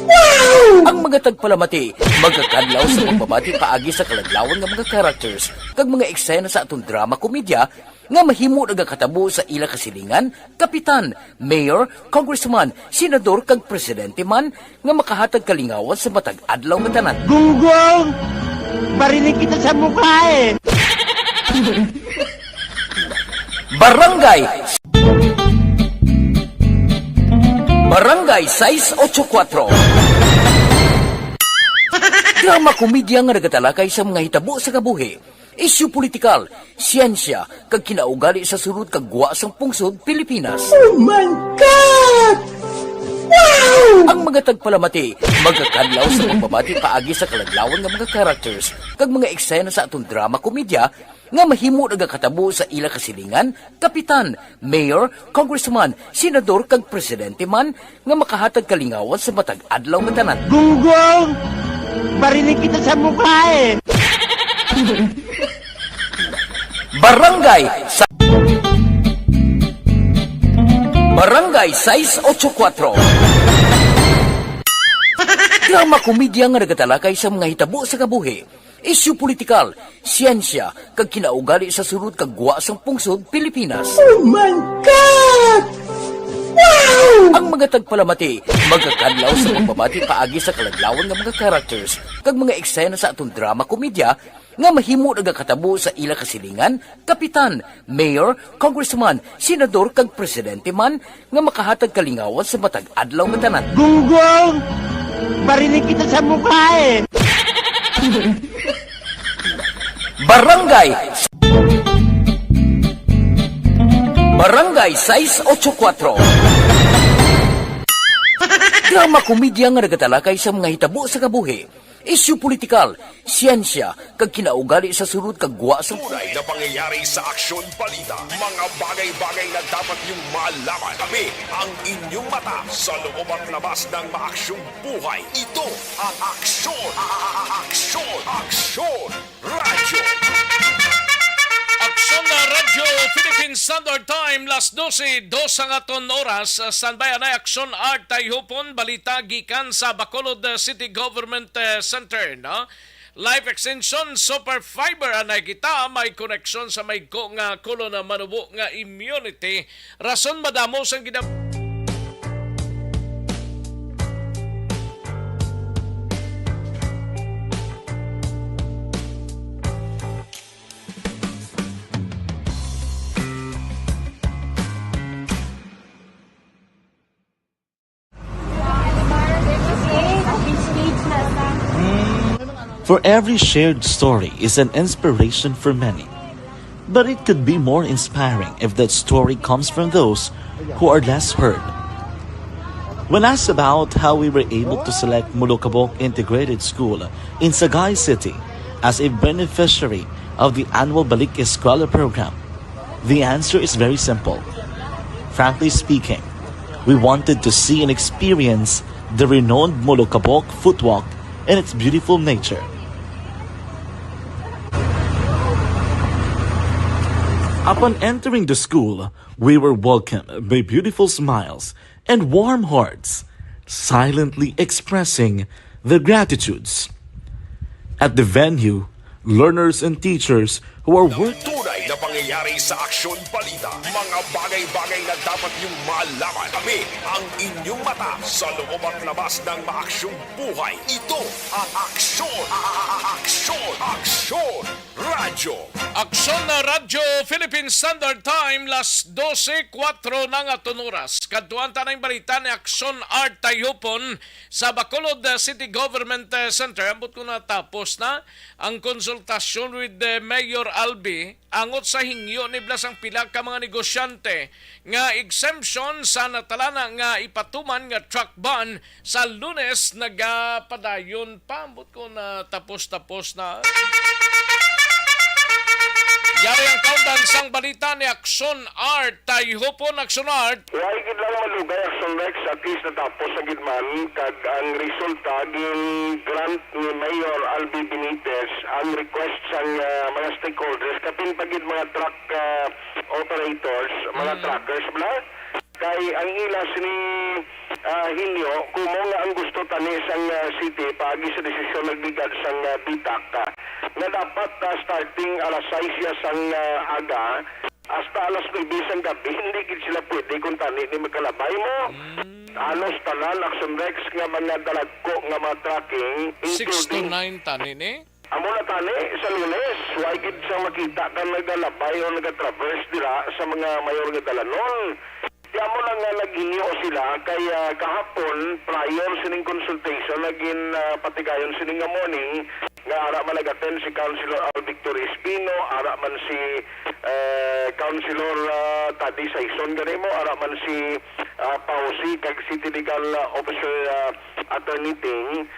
Wow! Ang mga tagpalamati magakadlaw sa pagbabati paagi sa kaladlawan nga mga characters kag mga eksena sa aton drama komedya nga mahimo nagakatabo sa ila kasilingan, kapitan, mayor, congressman, senador, kag presidente man nga makahatag kalingawan sa matag adlaw nga tanan. Gunggong! Barinig kita sa mukha eh! Barangay Barangay sais ocho kuatro. Drama komedya nga nagatalakay sa mga hitabo sa kabuhi, isyu politikal, siyensya, kag kinaugali sa sulod kag gwa sang pungsod Pilipinas. Oh my God! Ang mga tagpalamati magakadlaw sa pagbabati paagi sa kaladlawan nga mga characters kag mga eksena sa aton drama komedya nga mahimo nagakatabo sa ila kasilingan, kapitan, mayor, congressman, senador, kag presidente man nga makahatag kalingawan sa matag adlaw nga tanan. Gunggong! Barinig kita sa mukha eh! Barangay sa Barangay sais ocho kuwatro. Drama komedya nga nagatalakay sa mga hitabo sa kabuhi, isyu politikal, siyensya, kag kinaugali sa sulod kag gwa sang pungsod Pilipinas. Oh my God! Wow! Ang mga tagpalamati magakadlaw sa pagbabati paagi sa kaladlawan nga mga characters kag mga eksena sa aton drama komedya nga mahimo nagakatabo sa ila kasilingan, kapitan, mayor, congressman, senador, kag presidente man nga makahatag kalingawan sa matag adlaw nga tanan. Gunggong! Barinig kita sa mukha eh! Barangay Barangay sais ocho kuwatro. Drama komedya nga nagatalakay sa mga hitabo sa kabuhi, isyu politikal, siyensya, kag kinaugali sa sulod kag gwa sa Tunay na pangyayari sa aksyon balita. Mga bagay-bagay na dapat niyong malaman. Kami ang inyong mata sa loob at labas ng maaksyong buhay. Ito ang aksyon. A-, a-, a-, aksyon. Aksyon. Radyo. Aksyon na Radyo Philippine Standard Time, las dose, dos ang aton oras. Standby anay Aksyon Art Tayhupon, balita gikan sa Bacolod, uh, City Government, uh, Center, no? Life Extension Super Fiber anay kita, may koneksyon sa may ko nga kolon na manubo nga immunity. Rason madamo sang gidam- For every shared story is an inspiration for many. But it could be more inspiring if that story comes from those who are less heard. When asked about how we were able to select Molokabok Integrated School in Sagay City as a beneficiary of the annual Balik Eskwela program, the answer is very simple. Frankly speaking, we wanted to see and experience the renowned Molokabok Footwalk and its beautiful nature. Upon entering the school, we were welcomed by beautiful smiles and warm hearts, silently expressing their gratitudes. At the venue, learners and teachers who are work- Tunay na pangyayari sa aksyon balita. Mga bagay-bagay na dapat niyong malaman. Kami ang inyong mata sa loob at labas ng maaksyong buhay. Ito ang aksyon. A-, a-, a-, aksyon. Aksyon. Radyo. Aksyon na Radyo Philippine Standard Time, las dose kuwatro na nga aton oras. Kadtuan ta na ang balita ni Aksyon Art Tayhupon sa Bacolod, uh, City Government, uh, Center. Ambot ko natapos na ang konsultasyon with, uh, Mayor Albi angot sa hingyo ni Blasang pila ka mga negosyante nga exemption sa natalana nga ipatuman nga truck ban sa Lunes nagapadayon pa. Ambot ko na tapos-tapos na. Yari ang kaundan sang balita ni Aksyon Art. Tayhupon, Aksyon Art. Why gid lang malugay, Aksyon Rex, at least natapos na gid man, kag ang resulta, gin-grant ni Mayor Albi Benitez ang request sang, ah, mga stakeholders, kapin pa gid mga truck, ah, operators, mga Mm. truckers bala. Kay ang ila sini, ah, hinyo, kumo nga ang gusto tani sang, ah, city paagi sa desisyon nagligad sang, ah, bitak, ah, nga dapat, ah, starting alas sais ya sang, ah, aga hasta alas nuebe sang gabi, hindi gid sila pwede kung tani ni magkalabay mo. Mm. Halos tanan, Action Rex, nga mga dalagko nga mga trucking, Six to including nine tani ni? Amo na tani, sa Lunes, wa gid sang makita ka nagalabay o nagatraverse dira sa mga mayor nga dalanon. Di amo lang nga naghinyo sila kay, ah, kahapon, prior sining consultation, nagin, ah, patigayon sining nga morning, nga ara man nag-attend si Councilor Al Victor Espino, ara man si, eh, Councilor, ah, Taddy Saison, gani mo, ara man si, ah, Pausi, kag City Legal, ah, Officer, ah, Attorney Ting.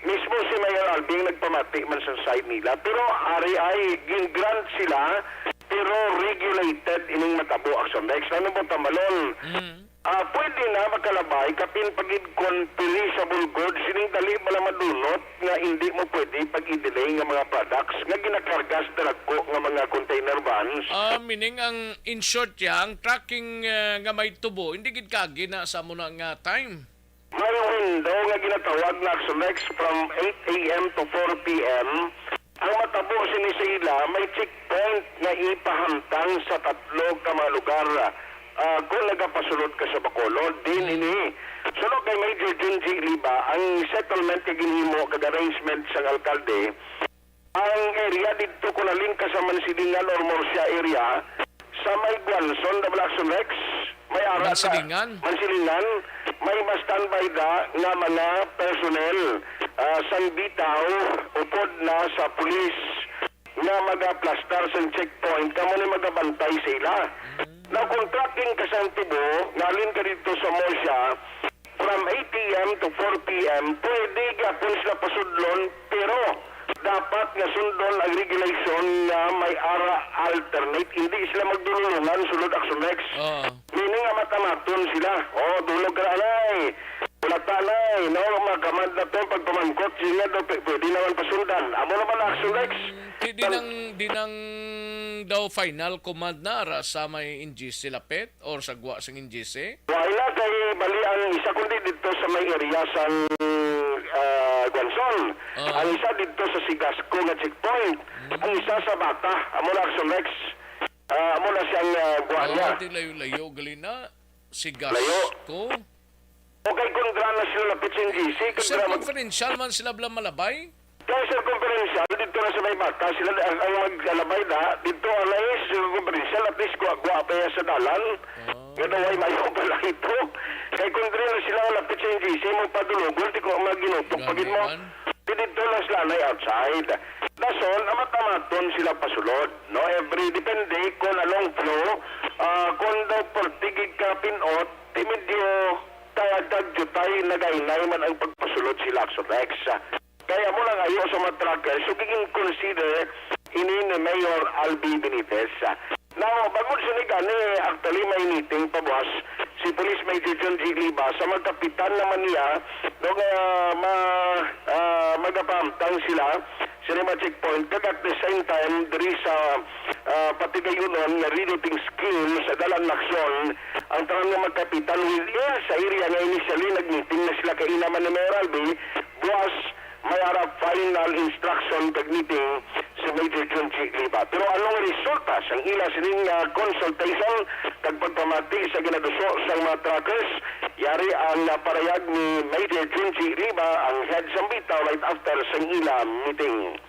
Mismo si Mayor Alvin nagpamati man sa side nila. Pero ari ay, gin-grant sila, pero regulated ining matabo, Action Rex. Ano mo tambalon? Mm. Ah, pwede na makalabay, kapin pagid kon perishable goods, sining dali bala madunot nga hindi mo pwede pag-i-delay nga mga products nga ginakarga sa dalagko nga mga container vans. Ah, meaning ang, in short, ya, ang tracking, ah, nga may tubo, hindi gid kagi na sa amo na nga time. May window nga ginatawag na Action Rex from eight a m to four p m. Ang matabo sini sa ila, may checkpoint nga ipahamtang sa tatlo ka mga lugar, ah, kung nagapasulod ka sa Bacolod. Din ini, suno kay Major Junji Liba, ang settlement nga ginhimo kag arrangement sang alkalde, ang area didto, kung halin ka sa Mansilingan or Murcia area, sa may Guanzon, Double Action Rex, may ara ka, Mansilingan? Mansilingan, may ma-standby da nga mga personnel, ah, sang bitaw, upod na sa pulis nga magaplastar sang checkpoint, kamo ni magabantay sa ila. Mm. Now, kung tracking ka sang tubo, nga halin ka didto sa Murcia, from eight a m to four p m, pwede gyapon sila pasudlon, pero dapat nga sundon ang regulation nga may ara alternate. Hindi sila magdululungan sulod Action Rex. Oo. Meaning nga matamaton sila. Oh, dulog ka na, anay. Wala ta, anay. No, makamad na to pagpamangkot. Sige daw, pwede naman pasundan. Amo naman ang Action Rex. Di, di nang, di nang daw final command na ara sa may N G C Lapet or sa gwa sang N G C? Wala kay bali ang isa kundi didto sa may area sang, ah, Guanzon. Ah. Ang isa didto sa Sigasco nga checkpoint. Mm. Ang isa sa Bata, amo na Action Rex. Ah, amo na siyang, ah, gwa niya. Ah, di layo-layo gali na. Sigasco. Layo. Okay, kung dra na sila lapit sa N G C, kung dra mag- Circumferential man sila bala malabay? Kaya circumferential, dito na sa may Bata, sila ang, ang maglalabay na, dito ang nais circumferential, at least kuha-kuha pa yan sa dalan. Ah. Nga daw ay mayo pala ito. Kay kung diri na sila lapit sa N G C, magpadulugol, di ko maginutok, pagin mo. Grabe man. Di dito lang sila na outside. Dason, amat-amaton sila pasulod, no? Every, depende kung anong flow, ah, kung daw portigig ka pinot, di medyo tayag-tag jutay, nagainay man ang pagpasulod sila, Action Rex. Kaya mo lang ayo sa mga truckers, so, giging consider ini ni Mayor Albi Benitez. Now, bangod sa ni gani, actually, may meeting pa buwas si Police Major John G. Liba sa mga kapitan naman niya, no, nga ma-, ah, magapahamtang sila sa mga checkpoint, kag at the same time, diri sa, ah, patigayunon nga rerouting scheme sa Dalan Lacson, ang tanan nga mga kapitan within sa area nga initially nag-meeting na sila kaina man ni Mayor Albi, buwas may ara final instruction kag meeting si Major John G. Liba. Pero anong resulta sang ila sining, ah, consultation kag pagpamati sa ginaduso sang mga truckers? Yari ang, ah, parayag ni Major John G. Liba, ang head sang bitaw, right after sang ila meeting.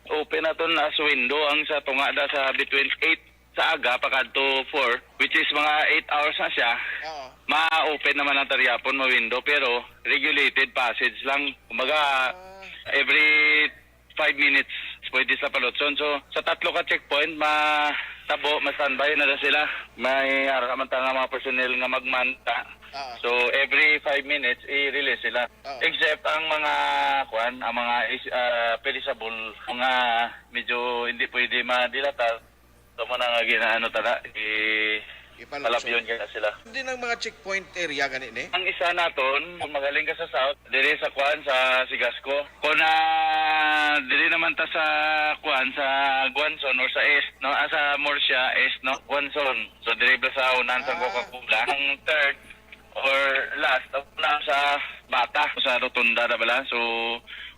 Open naton as window ang sa tunga da sa between eight sa aga pakadto four, which is mga eight hours na siya. Oo. Ma-open naman ang taryapon, ma-window, pero regulated passage lang. Kumbaga, Ah. every five minutes, pwede sa palutson. So, sa tatlo ka checkpoint, ma-, tabo, ma-standby na, na sila. May ara man ta nga mga personnel nga magmanta. Ah. So, every five minutes, i-release sila. Ah. Except ang mga, kuan, ang mga is-, ah, perishable, mga medyo hindi pwede madilatar, so, mo na nga ginaano ta na, i-, Ipalutson. Palabyon ka na sila. Din ang mga checkpoint area gani ni? Ang isa naton, kung magaling ka sa south, diri sa kuan, sa Sigasco. Kung na diri naman ta sa kuan, sa Guanzon or sa east, no? Ah, sa Murcia, east, no? Guanzon. So, diri ba sa unahan sa Ah. Coca-Cola? Ang third or last, na sa Bata, sa Rotunda na bala. So,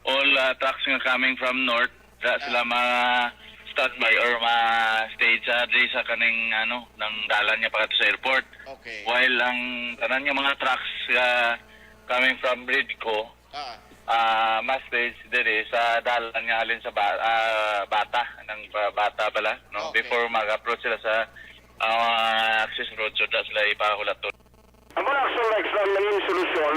all, ah, trucks nga coming from north, da Ah. sila ma-standby or ma-stage sa, diri sa kaning, ano, nang dalan nga pakadto sa airport. Okay. While ang tanan nga mga trucks, ah, coming from Bridco, Ah. ah, ma-stage diri sa dalan nga halin sa Ba-, ah, Bata, nang Ba-, Bata bala, no? Okay. Before mag-approach sila sa, ah, access road, so da sila ipahulaton. Ang mga aksyon nga extra nangin solusyon,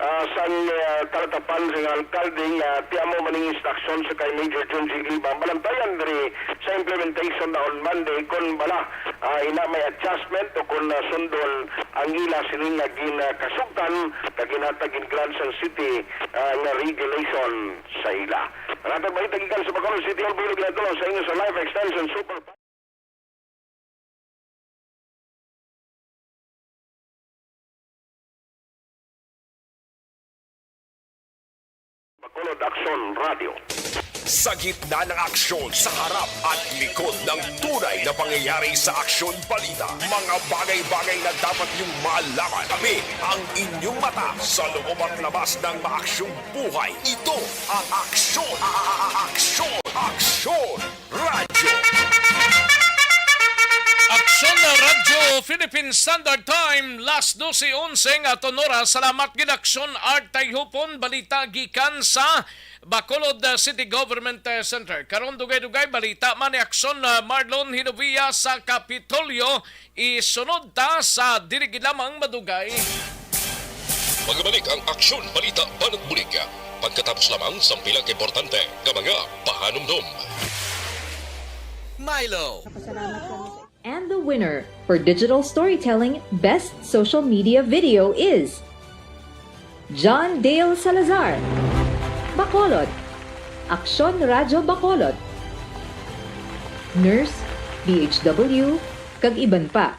ah, sang, ah, kalatapan sang alkalde nga ti amo man ning instruksyon sa kay Major John G. Libang, malantayan diri sa implementation na on Monday kon bala, ah, ina may adjustment o kon, ah, sundon ang ila sini nga gin, ah, kasugtan kag ginhatag gin grant sang city, ah, nga regulation sa ila. Ang atong balita gikan sa Bacolod City Hall, bulig na tulong sa inyo sa Life Extension Super Bacolod Aksyon Radio. Sa gitna ng aksyon, sa harap at likod ng tunay na pangyayari sa Aksyon Balita, mga bagay-bagay na dapat niyong malaman. Kami ang inyong mata sa loob at labas ng maaksyong buhay. Ito ang Aksyon, a-, a-, a-, Aksyon, Aksyon Radyo. Aksyon na Radyo, Philippine Standard Time, las dose onse nga aton oras. Salamat gid, Aksyon Art Tayhupon. Balita gikan sa Bacolod, uh, City Government, uh, Center. Karon, dugay-dugay balita man ni Aksyon, uh, Marlon Hinovia sa Kapitolyo. Isunod ta sa dili gid lamang madugay. Magbalik ang Aksyon Balita Banat Bulig pagkatapos lamang sang pila ka importante nga mga pahanumdom. Milo. And the winner for Digital Storytelling Best Social Media Video is John Dale Salazar, Bacolod, Aksyon Radyo Bacolod, nurse, D H W, kag iban pa.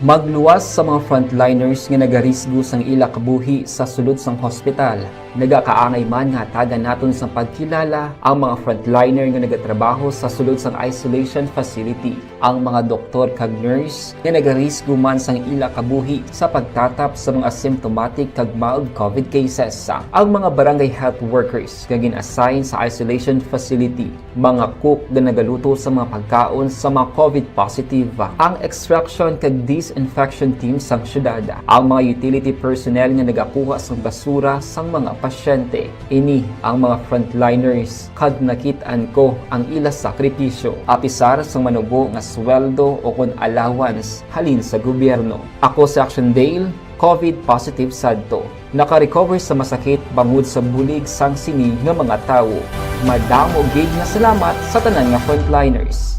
Magluwas sa mga frontliners nga nagarisgo sang ila kabuhi sa sulod sang hospital. Nagakaangay man nga hatagan naton sang pagkilala ang mga frontliner nga nagatrabaho sa sulod sang isolation facility, ang mga doktor kag nurse nga nagarisgo man sang ila kabuhi sa pagtatap sa mga asymptomatic kag mild covid cases, ang mga barangay health workers nga gin-assign sa isolation facility, mga cook nga nagaluto sa mga pagkaon sa mga covid positive, ang extraction kag disinfection team sang syudad, ang mga utility personnel nga nagakuha sang basura sang mga pasyente. Ini ang mga frontliners, kag nakit-an ko ang ila sakripisyo, apisar sang manubo nga sweldo o kon allowance halin sa gobyerno. Ako si Action Dale, covid positive sadto. Naka-recover sa masakit bangod sa bulig sang sini nga mga tawo. Madamo gid nga salamat sa tanan nga frontliners.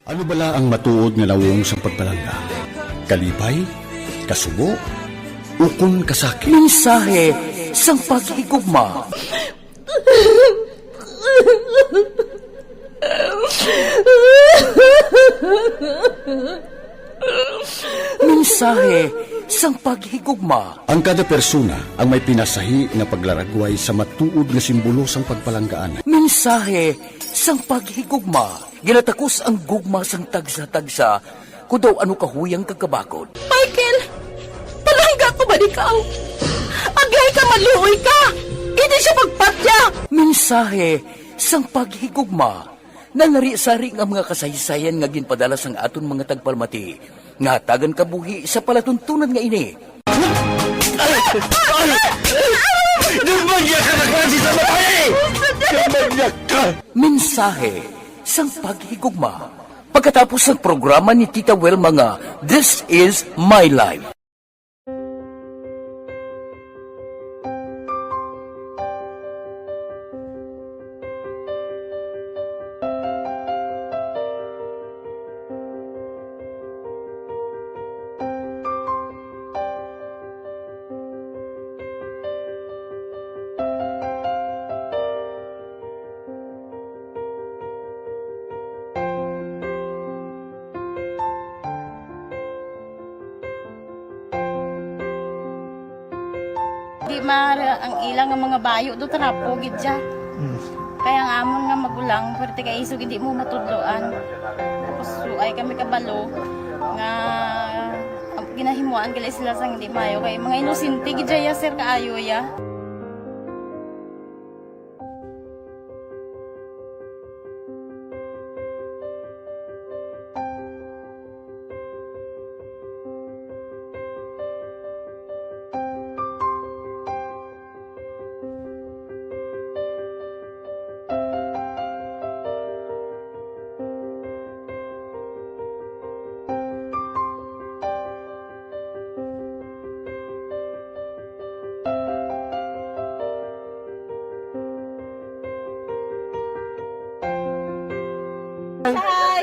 Ano bala ang matuod nga nawong sang pagpalangga? Kalipay? Kasubo? Ukon kasakit? Mensahe sang paghigugma. Mensahe sang paghigugma. Ang kada persona ang may pinasahi nga paglaragway sa matuod nga simbolo sang pagpalanggaan. Mensahe sang paghigugma. Ginatakos ang gugma sang tagsa-tagsa, kon daw ano kahuyang kag kabakod. Michael, palangga ko man ikaw. Agay ka, maluoy ka. Indi siya magpatya. Mensahe sang paghigugma. Nangari-sari nga mga kasaysayan nga ginpadala sang aton mga tagpalamati nga hatagan kabuhi sa palatuntunan nga ini. Ay! Ay! Demonyak ka na klase sa babae! Demonyak ka! Mensahe sang paghigugma. Pagkatapos sang programa ni Tita Welma nga This Is My Life. Di mara ang ila nga mga bayo do, trapo gid siya. Mm. Kaya ang amon nga magulang, pwerte kay isog hindi mo matudloan. Tapos suay kami kabalo nga ginahimuan gali sila sang hindi maayo kay mga inosente gid siya, sir, kaayo ya.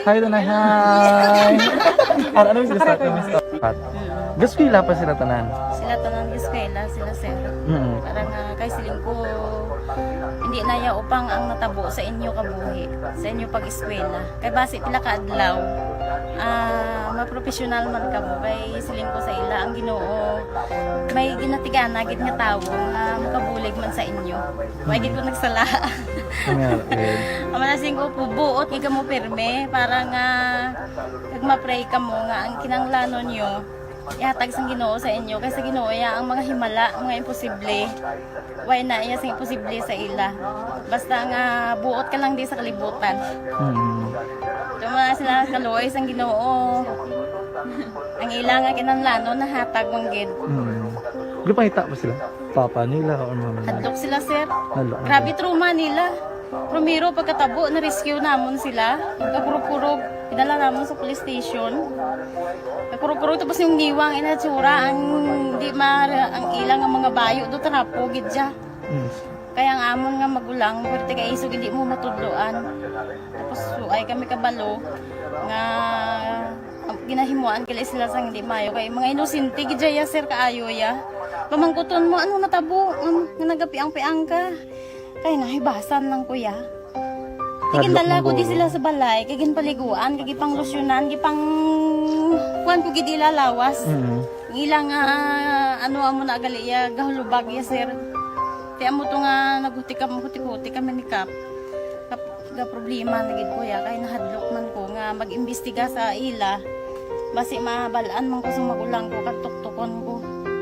Hi, Tanay. Hi. Ano, ano yung sila sa akin? Gaskwela pa sila tanan. Sila tanan gaskwela, sila sir. Mm. Para nga kay siling ko, hindi na ya upang ang natabo sa inyo kabuhi, sa inyo pag-eskwela. Kay basi pila ka adlaw, ah, mapropesyonal man kamo. Kay siling ko sa ila, ang Ginoo may ginatigana gid nga tawo nga makabulig man sa inyo. May gid ko nagsala. Nga, eh. Ang mga singko po, buot nga mo pirme para nga kag ma-pray kamo nga ang kinahanglanon nyo ihatag sang Ginoo sa inyo, kay sa Ginoo iya ang mga himala, mga imposible. Way na iya sing imposible sa ila. Basta nga buot ka lang di sa kalibutan. Mm. Tuma sila kaluoy sang Ginoo. Ang ila nga kinahanglanon nahatag man gid. Mm. Gipangita ba sila? Papa nila or mama nila? Hadlok sila, sir. Hadlok. Grabe trauma nila. Primero, pagkatabo, na-rescue namon sila. Kakurog-kurog, idala namon sa police station. Kakurog-kurog, tapos yung niwang inatsura, ang di ma, ang ilang ang mga bayo do, trapo, gid siya. Mm. Kaya ang amon nga magulang, pwerte kay isog, hindi mo matudloan. Tapos, so, ay kami kabalo nga, ang ginahimuan kila sila sang hindi mayo. Kay mga inosente gid ya, sir, kaayo ya. Pamangkuton mo, ano natabo? Um, nga nagapiang-piang ka? Kay nahibasan lang, kuya. Kay Hadlok gindala ng ko di gulo. Sila sa balay, kay ginpaliguan, kay gipanglusyonan, gipang kuan ko gid ila lawas. Mm. Ang ila nga, ano, amo na gali iya, gahulubag iya, sir. Ti amo to nga naghuti kam-, huti-huti kami ni Kap. Kap-, ga problema na gid, kuya, kay nahadlok man ko nga mag-imbestiga sa ila. Basi mabal-an man ko sa magulang ko, kag tuktukon ko.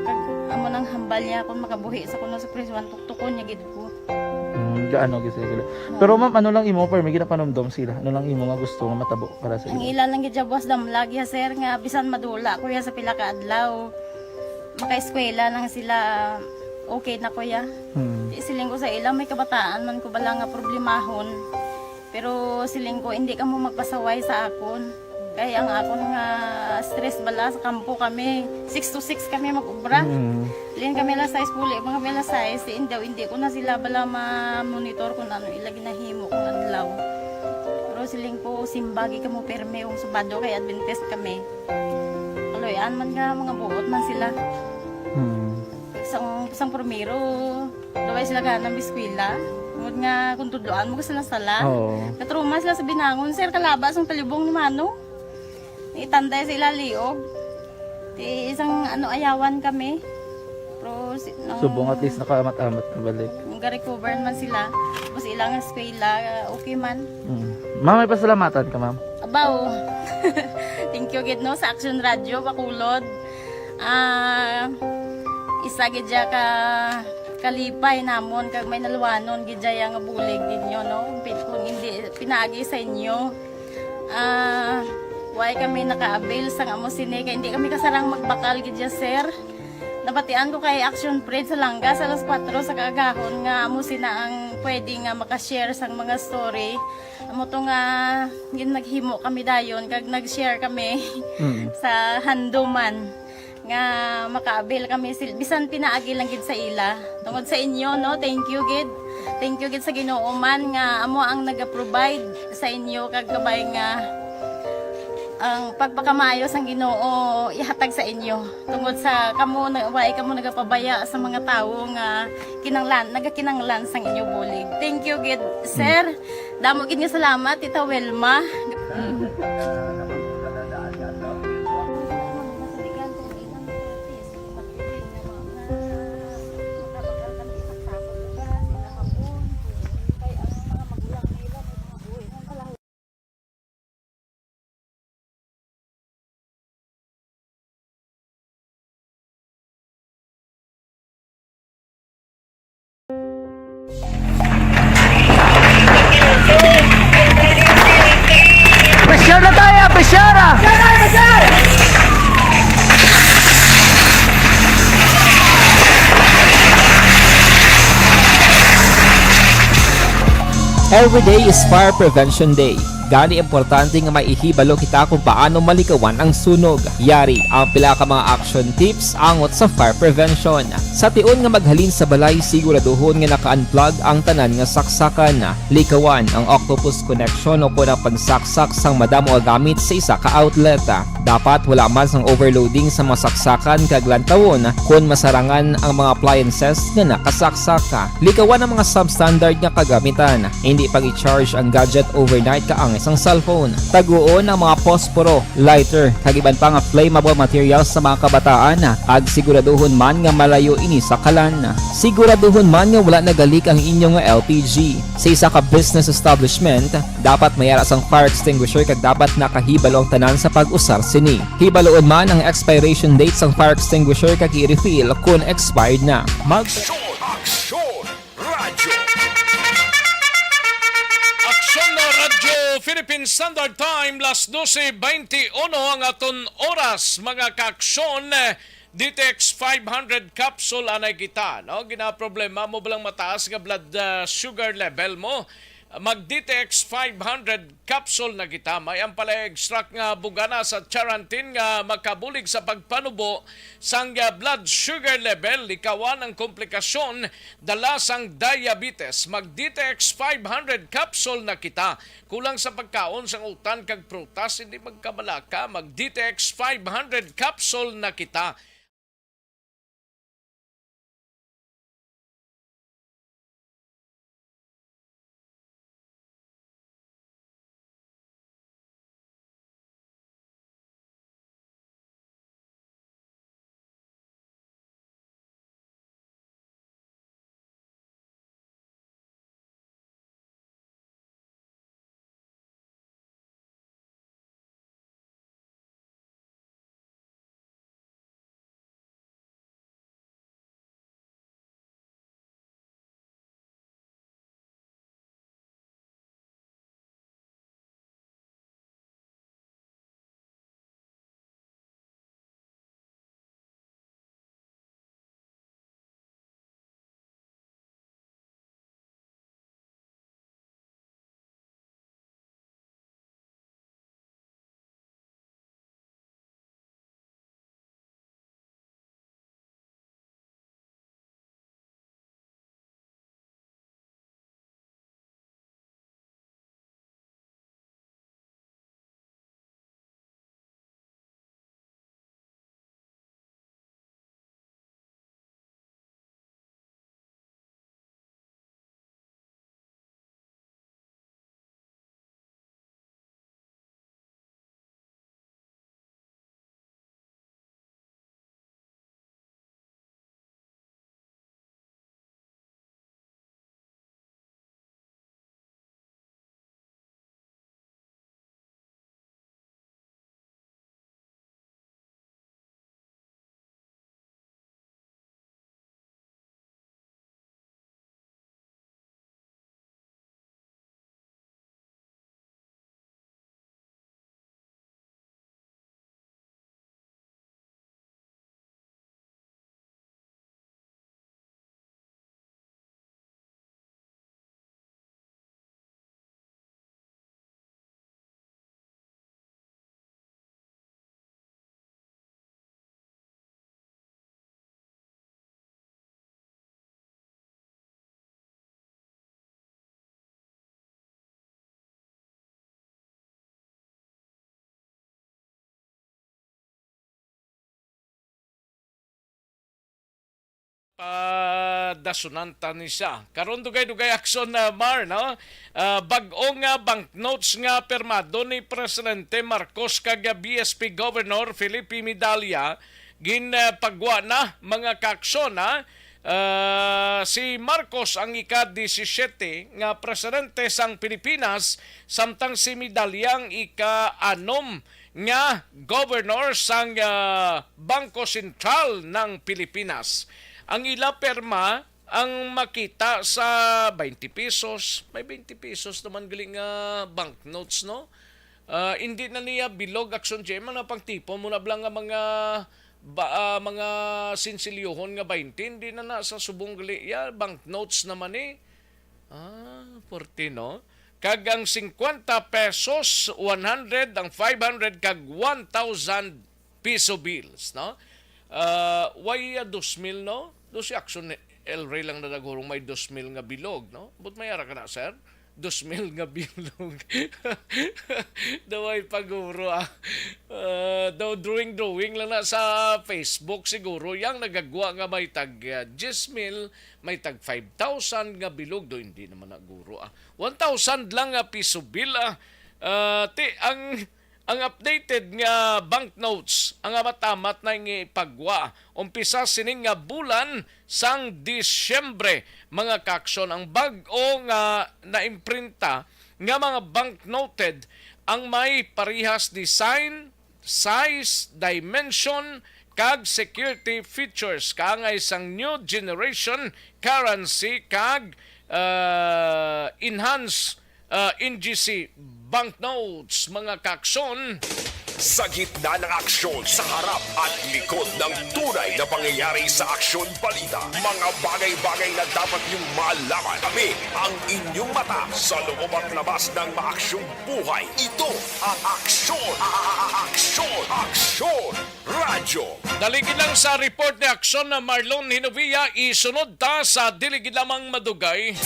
Kag amo nang hambal niya kung makabuhi sa kuno sa prisuan, tuktukon niya gid ko. Mm, gaano gid sila? Pero ma'am, ano lang imo, pero may ginapanumdom sila? Ano lang imo nga gusto nga matabo para sa Ang ila? Ila lang gid siya buwas damlag ya, sir, nga bisan madula ko ya sa pila ka adlaw, makaeskwela lang sila, okay na ko ya. Hmm. Di siling ko sa ila, may kabataan man ko bala nga problemahon. Pero siling ko, hindi ka mo magpasaway sa akon. Kay ang akon nga stress bala sa kampo kami, six to six kami mag-ubra. Mm. Lin kami alas sais, puli pa kami alas sais. Di, hindi, hindi ko na sila bala ma-monitor kung ano ila ginahimo kung adlaw. Pero siling ko, simba gid kamo pirme kung Sabado kay Adventist kami. Kaloy-an man nga mga buot man sila. Mm. Sang, sang primero, duway sila gana mag-eskwela. Tungod nga kung tudloan mo ka sila sala. Oo. Natruma sila sa binangon, sir, kalaba sang talibong ni Mano. Itanday sa ila liog. Ti isang ano, ayawan kami. Pero si, nang Subong at least nakaamat-amat na balik. Nang ga-recover man sila. Tapos ilang eskwela, okay man. Mm. Ma'am, may pasalamatan ka, ma'am? Abaw. Thank you gid, no, sa Action Radio Bacolod. Ah, isa gid siya ka kalipay namon kag may naluwanon gid siya nga bulig gid nyo, no? Pi-, kung hindi pinaagi sa inyo, ah, why kami naka-avail sang amo sini kay hindi kami kasarang magbakal gid siya, sir. Nabatian ko kay Action Fred sa Langga sa alas kuwatro sa kaagahon nga amo sina ang pwede nga maka-share sang mga story. Amo to nga gin-, naghimo kami dayon kag nag-share kami Mm. sa handuman nga maka-avail kami sil-, bisan pinaagi lang gid sa ila. Tungod sa inyo, no, thank you gid. Thank you gid sa Ginoo man nga amo ang naga-provide sa inyo kag kabay nga ang pagpakamaayo sang Ginoo ihatag sa inyo. Tungod sa kamo na, wala kamo nagapabaya sa mga tawo nga kinanglan, nagakinanglan sang inyo bulig. Thank you gid, sir. Damo gid nga salamat, Tita Wilma. Pressure na tayo! Pressure, ah! Every day is Fire Prevention Day. Gani, importante nga maihibalo kita kung paano malikawan ang sunog. Yari ang pila ka mga action tips angot sa fire prevention. Sa tion nga maghalin sa balay, siguraduhon nga naka-unplug ang tanan nga saksakan. Likawan ang octopus connection o kon ang pagsaksak sang madamo nga gamit sa isa ka outlet. Dapat wala man sang overloading sa mga saksakan kag lantawon kon masarangan ang mga appliances nga nakasaksak. Likawan ang mga substandard nga kagamitan. Hindi pag-i-charge ang gadget overnight kaangay sang cellphone. Taguon ang mga posporo, lighter, kag iban pa nga flammable materials sa mga kabataan, kag siguraduhon man nga malayo ini sa kalan. Siguraduhon man nga wala nagalik ang inyong L P G. Sa isa ka business establishment, dapat may ara sang fire extinguisher kag dapat nakahibalo ang tanan sa pag-usar sini. Hibaloon man ang expiration date sang fire extinguisher kag i-refill kon expired na. Mag- Aksyon! Aksyon! Radyo! Aksyon na Radyo Philippine Standard Time, las doce veintiuno ang aton oras, mga kaaksyon. D T X five hundred capsule anay kita, no? Ginaproblema mo ba lang mataas nga blood, ah, sugar level mo? Mag D T X five hundred capsule na kita. May ampalaya extract nga bugana sa charantin nga makabulig sa pagpanubo sang, ah, blood sugar level, likawan ang komplikasyon dala sang diabetes. Mag D T X five hundred capsule na kita. Kulang sa pagkaon sang utan kag prutas, hindi magkabalaka, mag D T X five hundred capsule na kita. Padasunan ta ni siya. Karon, dugay-dugay aksyon na, Mar, no? Ah, bag-o nga banknotes nga pirmado ni Presidente Marcos kag B S P Governor Felipe Medalla, ginpagwa na, mga kaaksyon, ha? Ah, si Marcos ang ika-disisiete nga presidente sang Pilipinas, samtang si Medalla ang ika-anom nga governor sang, ah, Bangko Sentral ng Pilipinas. Ang ila pirma ang makita sa twenty pesos. May twenty pesos naman gali nga banknotes, no? Ah, hindi na niya bilog, Action J M, ang napangtipon mo na bala nga mga ba, ah, mga sinsilyohon nga twenty, hindi na na sa subong gali. Ya, banknotes naman eh. Ah, forty, no? kag ang fifty pesos, one hundred, ang five hundred, kag one thousand piso bills, no? Ah, why, ah, dos mil, no? Do si Action El Rey lang na nagurong may dos mil nga bilog, no? But may ara ka na, sir? Dos mil nga bilog. Daway paguro, ah. Ah, daw drawing-drawing lang na sa Facebook siguro. Yang nagagwa nga may tag, ah, diyes mil, may tag five thousand nga bilog. Do, hindi naman na guro, ah. One thousand lang nga piso bill, ah. Ah, ti, ang, ang updated nga banknotes, ang amat-amat na nga ipagwa. Umpisa sining nga bulan sang Disyembre, mga kaaksyon, ang bag-o nga naimprinta nga mga banknoted ang may parehas design, size, dimension, kag security features kaangay sang new generation currency kag, ah, enhanced, ah, N G C banknotes, mga kaaksyon. Sa gitna ng aksyon, sa harap at likod ng tunay na pangyayari sa Aksyon Balita, mga bagay-bagay na dapat niyong malaman. Kami ang inyong mata sa loob at labas ng maaksyong buhay. Ito ang Aksyon, a-, a-, a-, Aksyon, Aksyon Radyo. Daligid lang sa report ni Aksyon na Marlon Hinovia, isunod ta sa dili gid lamang madugay.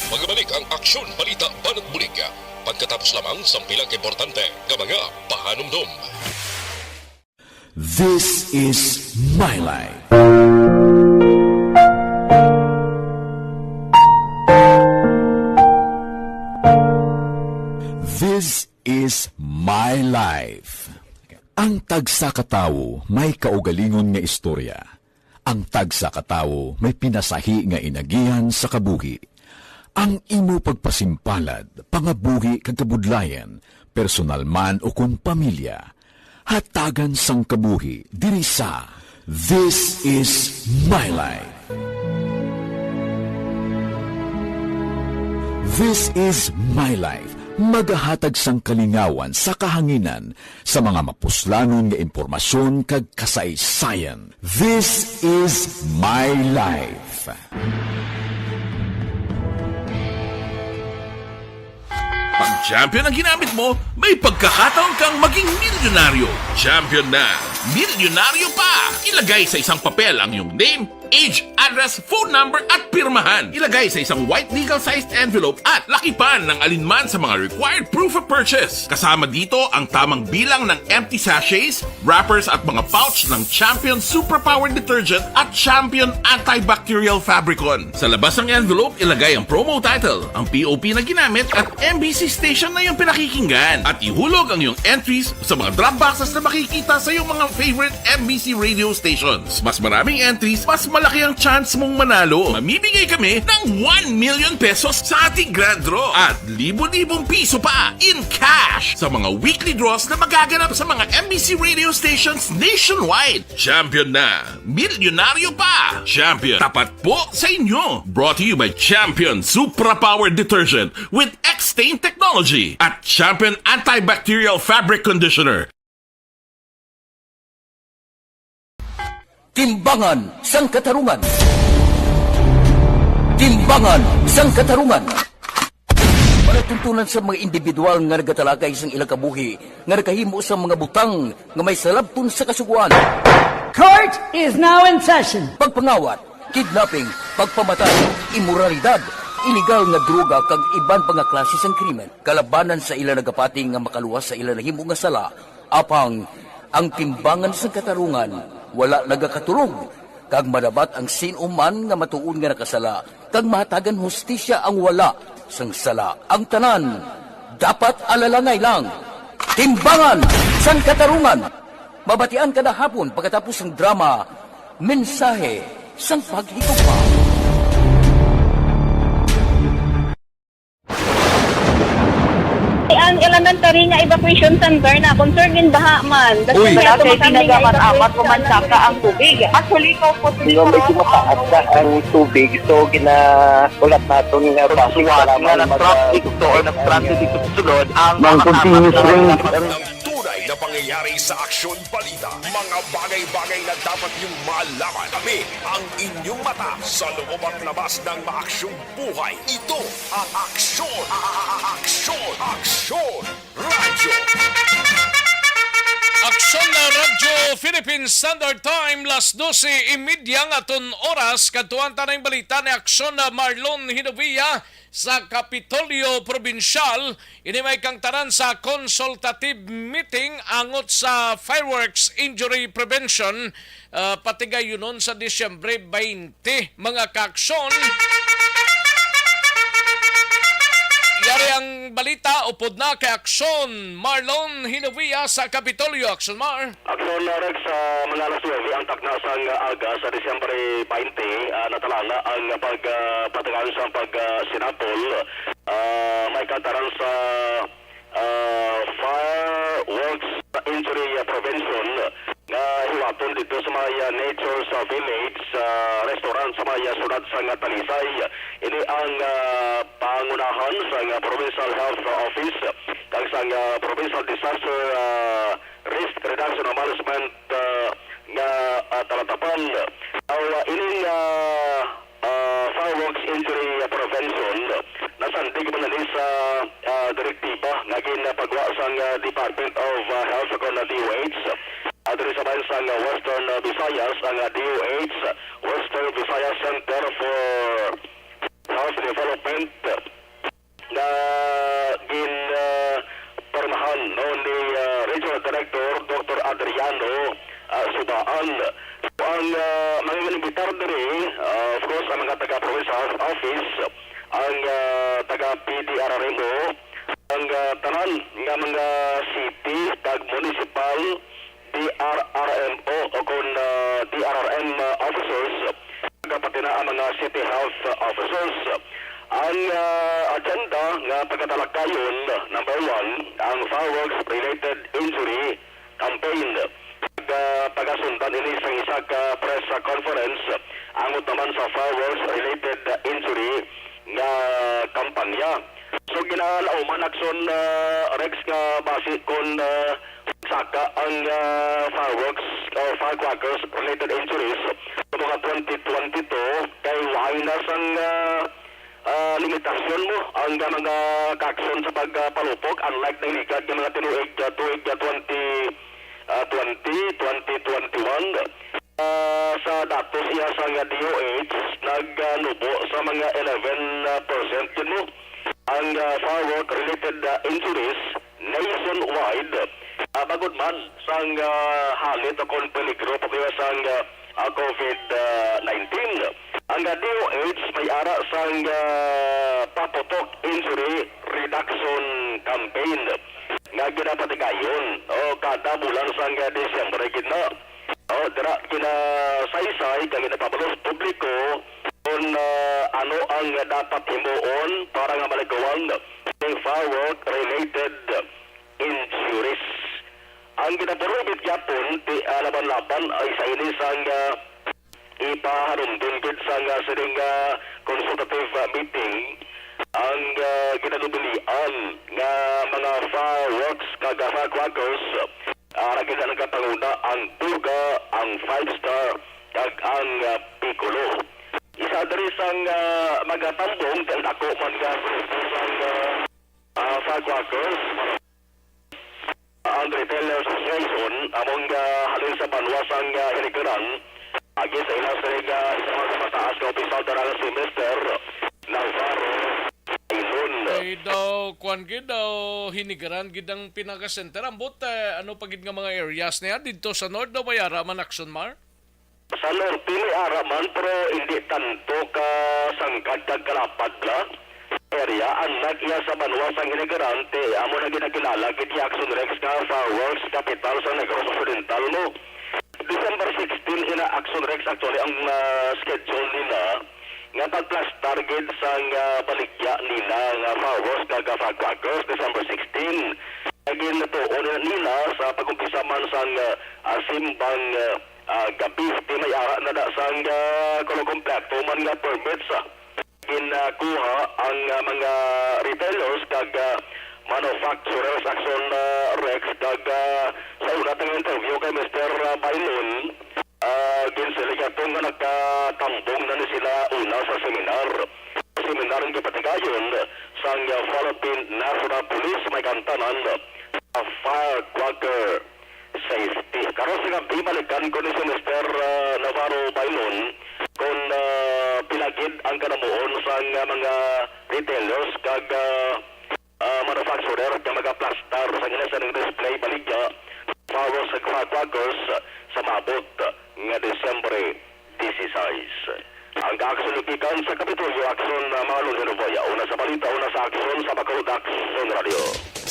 Magbalik ang Aksyon Balita Banat Bulig pagkatapos lamang sang pila ka importante nga mga pahanumdom. This is my life. This is my life. Ang tagsa ka tawo may kaugalingon nga istorya. Ang tagsa ka tawo may pinasahi nga inagihan sa kabuhi. Ang imo pagpasimpalad, pangabuhi kag kabudlayan, personal man ukon pamilya, hatagan sang kabuhi diri sa This Is My Life. This Is My Life, magahatag sang kalingawan sa kahanginan sa mga mapuslanon nga impormasyon kag kasaysayan. This Is My Life. Pag champion ang ginamit mo, may pagkakataon kang maging milyonaryo. Champion na, milyonaryo pa! Ilagay sa isang papel ang iyong name, age, address, phone number, at pirmahan. Ilagay sa isang white legal-sized envelope at lakipan ng alinman sa mga required proof of purchase. Kasama dito ang tamang bilang ng empty sachets, wrappers at mga pouch ng Champion Superpower Detergent at Champion Antibacterial Fabricon. Sa labas ng envelope, ilagay ang promo title, ang P O P na ginamit at M B C station na iyong pinakikinggan. At ihulog ang iyong entries sa mga drop boxes na makikita sa iyong mga favorite M B C radio stations. Mas maraming entries, mas malaki ang chance mong manalo. Mamimigay kami ng one million pesos sa ating grand draw at libo-libong piso pa in cash sa mga weekly draws na magaganap sa mga M B C radio stations nationwide. Champion na! Milyonaryo pa! Champion, tapat po sa inyo! Brought to you by Champion Supra Power Detergent with X-Stain Technology at Champion Antibacterial Fabric Conditioner. Timbangan sang Katarungan. Timbangan sang Katarungan. Palatuntunan sa mga individual nga nagatalakay sang ilang kabuhi nga nakahimo sa mga butang nga may salabton sa Kasugoan. Court is now in session. Pagpangawat, kidnapping, pagpamatay, imoralidad, iligal nga droga kag iban pa nga klase sang krimen. Kalabanan sa ila nagapati nga makaluwas sa ila nahimo nga sala, apang ang timbangan sang katarungan wala nagakaturog, kag madabat ang sin-o man nga matuod nga nakasala, kag mahatagan hustisya ang wala sang sala. Ang tanan dapat alalangay lang. Timbangan sang Katarungan. Mabatian kada hapon pagkatapos sang drama, Mensahe sang Paghigugma. Ang elementary nga evacuation center na concern in baha man. Uy. Wala kay tinaga man amat, pumansaka ang tubig. Actually, ikaw po, Hindi, medyo mataas na ang tubig. So, ginahulat naton nga Pagsuwat nga nag-traffic to or nag-transit dito sa sulod, ang Ang mga continuous kasama rain. Ang tunay na pangyayari Yari sa Aksyon Balita, mga bagay-bagay na dapat niyong malaman. Kami ang inyong mata sa loob at labas ng maaksyong buhay. Ito ang Aksyon, a- a- a- Aksyon, Aksyon Radyo. Aksyon na Radyo Philippine Standard Time, las dose y media nga aton oras. Kadtuan ta na yung balita ni Aksyon na Marlon Hinovia sa Kapitolyo Probinsyal. Ini may kangtanan sa consultative meeting angot sa fireworks injury prevention, ah, patigayunon sa Disyembre twenty, mga kaaksyon. Yari ang balita, upod na kay Aksyon Marlon Hinovia sa Kapitolyo. Aksyon Mar. Aksyon, uh, Rex, sa mga alas nuebe ang takna sang aga sa Disyembre twenty, ah, natalana ang pag, ah, patagaan sang pag, ah, sinapol, ah, may kataran sa, ah, Fireworks Injury, ah, Prevention nga hiwaton dito sa may, ah, Nature sa Village, sa restaurant sa may, ah, siyudad sang Talisay. Ini ang, ah, pangunahan sang, ah, Provincial Health Office kag sang, ah, Provincial Disaster, ah, Risk Reduction and Management, ah, nga, ah, talatapan. Aw, ah, ining, ah, ah, fireworks injury, ah, prevention, nasandig man ini sa, ah, direktiba nga ginpagwa sang, ah, Department of, ah, Health o kon D O H, ah, diri sa bahin sang, ah, Western, ah, Visayas, ang, ah, D O H, Western Visayas Center for Health Development, nga gin, ah, pormahan, no, ni, ah, Regional Director Doctor Adriano, ah, Subaan. So, ang, ah, mga ginimbitar diri, ah, of course, ang mga taga Provincial Health Office, ang, ah, taga P D R R M O, ang, ah, tanan nga mga city kag municipal D R R M O o kon, ah, D R R M, ah, officers, kag pati na ang mga city health, ah, officers. Ang, ah, agenda nga pagkatalakayon, number one, ang fireworks-related injury campaign. Kag, ah, pagasundan ini sang isa ka press, ah, conference angot naman sa fireworks-related, ah, injury nga kampanya. So, ginalauman, Aksyon, ah, Rex, nga basi kon, ah, saka ang, ah, fireworks o firecrackers related injuries sa mga twenty twenty-two kay wala na sang, ah, ah, limitasyon mo ang, ah, mga kaaksyon sa pagpalupok, unlike na ligad nga mga tinuig, ah, tuig, ah, twenty, ah, twenty, twenty twenty-one. Ah, sa datos iya sang D O H, nagnubo sa mga eleven percent gid mo ang, ah, firework-related, ah, injuries nationwide. Ah, bangod man sang, ah, halit o kon peligro pa kaya sang, ah, ah, COVID nineteen. Ang, ah, D O H may ara sang, ah, Paputok Injury Reduction Campaign nga ginapatigayon, o, kada bulan sang, ah, Disyembre gid na. O, dira ginasaysay kag ginapabalos publiko kon, ah, ano ang dapat himuon para nga malikawan sa firework-related injuries. Ang ginaprohibit gyapon ti, ah, laban-laban ay sa ini sang, ah, ipahanumdom gid sang, ah, sining, ah, consultative, ah, meeting ang, ah, ginadubilian nga mga fireworks kag, ah, firecrackers. Ah, ara gid ang nagapanguna ang Tuga, ang Five Star, kag ang, ah, Piccolo. Isa diri sang, ah, magatambong kay dako man nga grupo sang, ah, ah, firecrackers. Ang Retailers Association, among, ah, halin sa banwa sang, ah, Hinigaran, agi sa ilang siring, ah, isa ka mataas nga opisyal dara si Mister Navarro Ailon. Kay daw, kwan gid daw, Hinigaran gid ang pinaka-center. Ambot, eh, ano pa gid nga mga areas niya didto sa North daw may ara man, Aksyon Mar? Sa norte may ara man, pero hindi tanto ka sangkad kag kalapad la area. Unlike iya sa banwa sang Hinigaran, ti amo na ginakilala gid ni Aksyon Rex nga fireworks capital sa Negros Occidental mo. December sixteen ina, Aksyon Rex, actually ang, ah, schedule nila nga pagplastar gid sang, ah, baligya nila nga fireworks kag firecrackers, December sixteen. Gintuon nila sa pag-umpisa man sang, ah, ah, simbang, ah, ah, gabi, ti may ara na da sang, ah, kuno kompleto man nga permits, ah. Ginakuha ang, ah, mga retailers kag, ah, Manufacturers Action, ah, Rex, kag, ah, sa una tang interview kay Mister, ah, Bailon, ah, ginsiling niya to nga nagkatambong na ni sila una sa seminar. Seminar nga gipatigayon sang, ah, Philippine National Police may kantanan sa firecracker safety. Karon sa gabi, balikan ko ni si Mister, ah, Navarro Bailon kung, ah, pila gid ang kanamuon sang, ah, mga retailers kag, ah, ah, manufacturer nga magaplastar sang ila sa display baligya para sa firecrackers sa maabot nga Disyembre dieciséis. Ang kaaksyon gikan sa Kapitolyo Aksyon, ah, Marlon Hinovoya. Una sa balita, una sa aksyon sa Bacolod Aksyon Radio.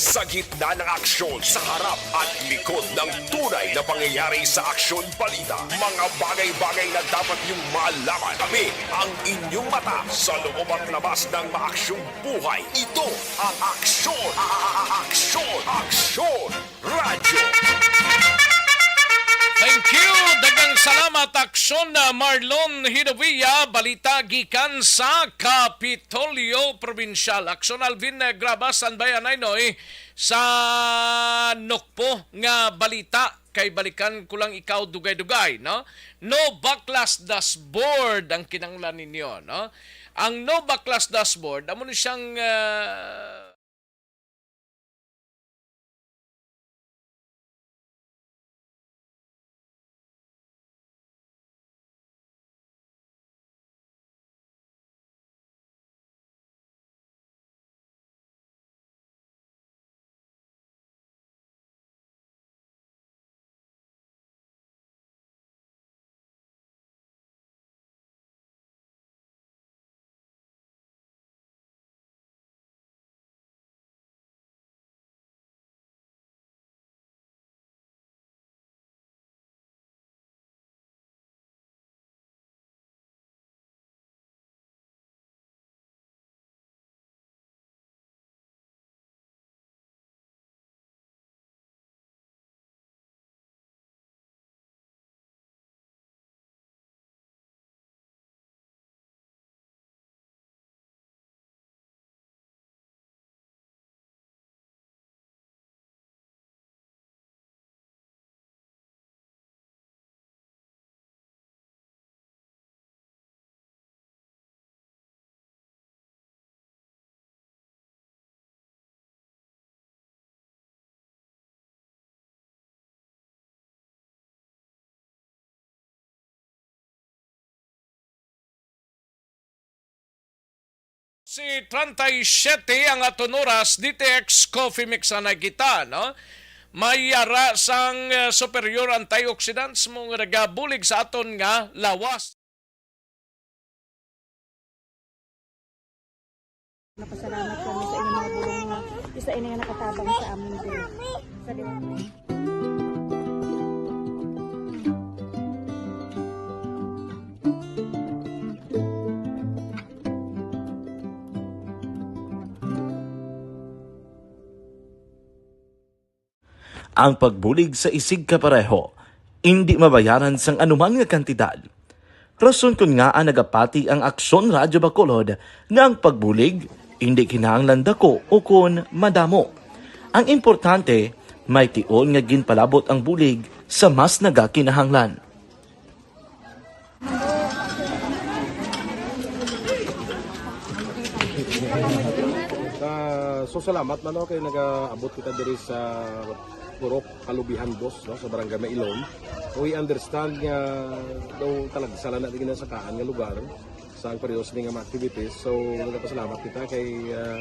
Sa gitna ng aksyon, sa harap at likod ng tunay na pangyayari sa Aksyon Balita, mga bagay-bagay na dapat niyong malaman. Kami ang inyong mata sa loob at labas ng maaksyong buhay. Ito ang Aksyon, a-, a-, a-, Aksyon, Aksyon Radyo. Thank you. Daghang salamat, Aksyon, ah, Marlon Hidovia. Balita gikan sa Kapitolyo Probinsyal. Aksyon, Alvin, eh, Grabas, Anbay Anaynoy sa Nokpo nga balita. Kay balikan ko lang ikaw dugay-dugay, no? No baklas dashboard ang kinahanglan ninyo, no? Ang no baklas dashboard, amo ni siyang, ah, Si treinta y siete ang aton oras, D T X Coffee Mix na kita, no? May yara sang, eh, superior antioxidants mo nga nagabulig sa aton nga lawas. Napasalamat kami sa inyong mga bulong nga isa ini nga nakatabang sa amon diri. Sa Ang pagbulig sa isigkapareho indi mabayaran sang anuman nga kantidad. Rason kon ngaa nagapati ang Aksyon Radyo Bacolod nga ang pagbulig indi kinahanglan dako ukon madamo. Ang importante, may tion nga ginpalabot ang bulig sa mas nagakinahanglan. Ah, so salamat man, no, kay nagaabot kita diri sa Purok Kalubihan, boss, no, sa Barangay Mailon. We understand nga daw talagsa lang na ginasakaan nga lugar sa ang periodo sini nga mga activities. So, nagapasalamat kita kay, ah,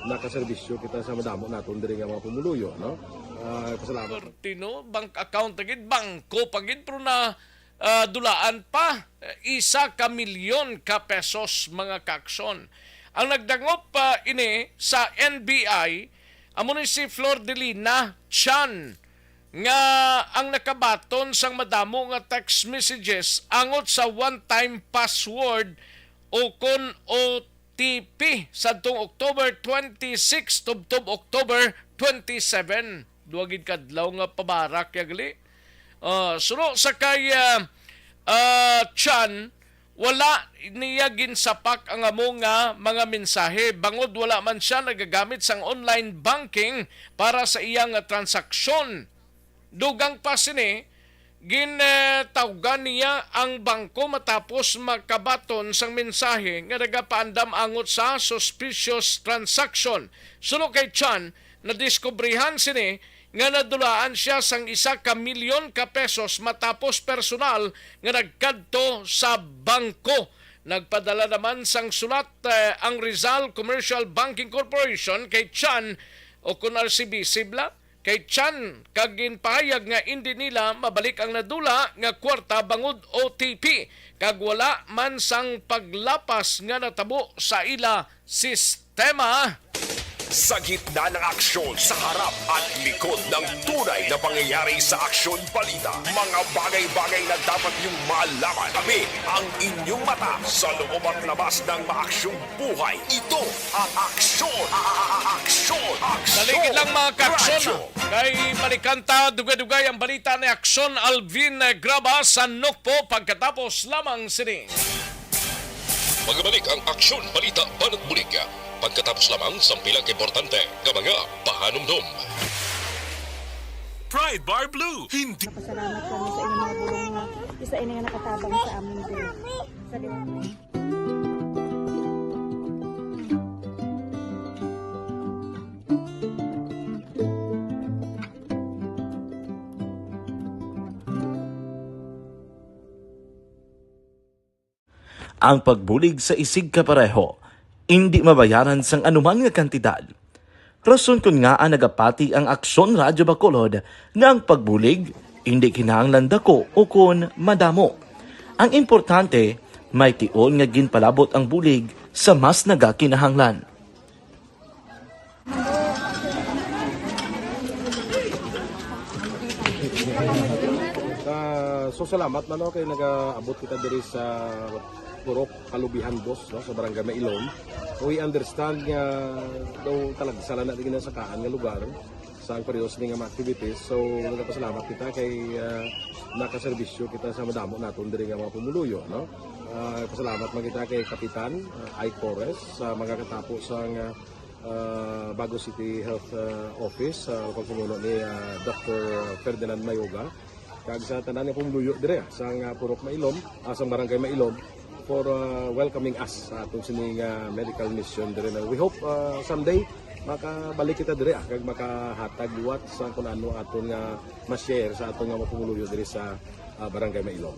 nakaserbisyo kita sa madamo naton diri nga mga pumuluyo, no? Ah, pasalamat. Pertino, bank account gid, bangko pa gid, pero na ah, dulaan pa, isa ka milyon ka pesos, mga kaaksyon. Ang nagdangop pa ini sa N B I, amo ni si Flordelina Chan, nga ang nakabaton sang madamo nga text messages angot sa one-time password o kon O T P sadtong October twenty-six tubtob October twenty-seven. Duha gid ka adlaw nga pabarak ya gali. Ah, suno sa kay, ah, ah, Chan, Wala niya ginsapak ang amo nga mga mensahe, bangod wala man sia nagagamit sang online banking para sa iya nga transaksyon. Dugang pa sini, gintawgan niya ang bangko matapos makabaton sang mensahe nga nagapaandam angot sa suspicious transaction. Suno kay Chan, nadiskubrihan sini nga nadulaan sia sang isa ka milyon ka pesos matapos personal nga nagkadto sa bangko. Nagpadala naman sang sulat, eh, ang Rizal Commercial Banking Corporation kay Chan o kon R C B Sibla, kay Chan, kag ginpahayag nga indi nila mabalik ang nadula nga kwarta bangod O T P, kag wala man sang paglapas nga natabo sa ila sistema. Sa gitna ng aksyon, sa harap at likod ng tunay na pangyayari sa Aksyon Balita, mga bagay-bagay na dapat niyong malaman. Kami ang inyong mata sa loob at labas ng maaksyong buhay. Ito ang Aksyon, a- a- a- Aksyon, Aksyon. Dali lang, mga kaaksyon. Radyo. Kay balikan ta, dugay-dugay ang balita ni Aksyon Alvin Graba sa Nokpo pagkatapos lamang sini. Magbalik ang Aksyon Balita Banat Bulig pagkatapos lamang sang pila ka importante nga mga pahanumdom. Pride Bar Blue, hindi Pasalamat kami sa inyong mga bulong nga isa ini nga nakatabang sa amin din. Sa liwanag. Ang pagbulig sa isigkapareho indi mabayaran sang anuman nga kantidad. Rason kon ngaa nagapati ang Aksyon Radyo Bacolod nga ang pagbulig indi kinahanglan dako o kon madamo. Ang importante, may tion nga ginpalabot ang bulig sa mas nagakinahanglan. Ah, so salamat man, no, kay nagaabot kita diri sa Purok Kalubihan, boss, no, sa Barangay Mailom. We understand nga daw talagsa lang na din sa kaan nga lugar sa ang periodo sini nga mga activities. So, nagapasalamat kita kay, ah, nakaserbisyo kita sa madamo naton diri nga mga pumuluyo, no? Ah, pasalamat man kita kay Kapitan, ah, Ike Torres sa mga katapo sa nga, ah, Bago City Health, ah, Office, sa pagpamuno ni, ah, Doctor Ferdinand Mayoga, kag sa tanan nga pumuluyo dire, ah, sa nga Purok Mailom, ah, sa Barangay Mailom, for, ah, welcoming us sa atong sini nga medical mission dire na we hope, ah, someday makabalik kita dire, ah, kag makahatag liwat sa kung ano aton nga ma-share sa aton nga mga pumuluyo dire sa, ah, Barangay Mailom.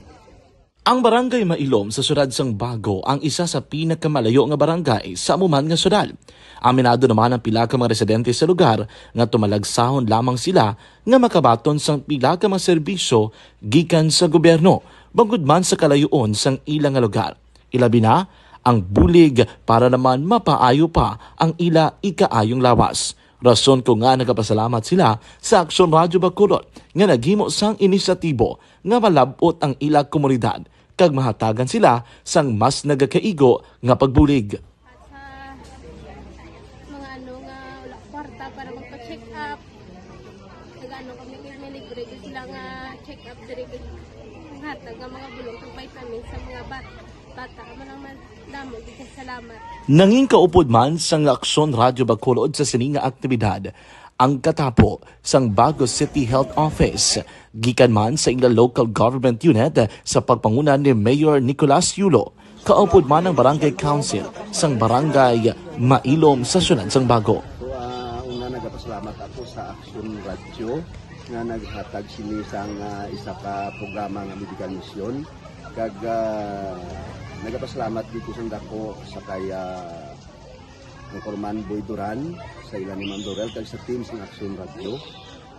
Ang Barangay Mailom sa siyudad sang Bago ang isa sa pinakamalayo nga barangay sa amo man nga siyudad. Aminado naman ang pila ka mga residente sa lugar nga tumalagsahon lamang sila nga makabaton sang pila ka mga serbisyo gikan sa gobyerno, bangod man sa kalayoon sang ila nga lugar. Ilabi na ang bulig para naman mapaayo pa ang ila ikaayong lawas. Rason ko nga nagapasalamat sila sa Aksyon Radyo Bacolod nga naghimo sang inisyatibo nga malab-ot ang ila komunidad kag mahatagan sila sang mas nagakaigo nga pagbulig. At sa mga ano nga wala kwarta para magpa-check up, nag-ano kami, may libre gyud sila nga check up diri, kag hatag nga mga bulong kag vitamins sa mga bat-, bata. Amo lang man, damo gyud kay salamat. Nangin kaupod man sang Aksyon Radyo Bacolod sa sini nga aktibidad ang katapo sang Bago City Health Office, gikan man sa ila local government unit sa pagpanguna ni Mayor Nicolas Yulo, kaupod man ang Barangay Council sang Barangay Mailom sa siyudad sang Bago. So, ah, una, nagapasalamat ako sa Aksyon Radyo nga naghatag sini sang, ah, isa ka programa nga medical mission. Kag, ah, nagapasalamat dito sang dako sa kay, ah, Anchorman Boy Duran, sa ila ni Ma'am Dorel, kag sa team sang Aksyon Radyo.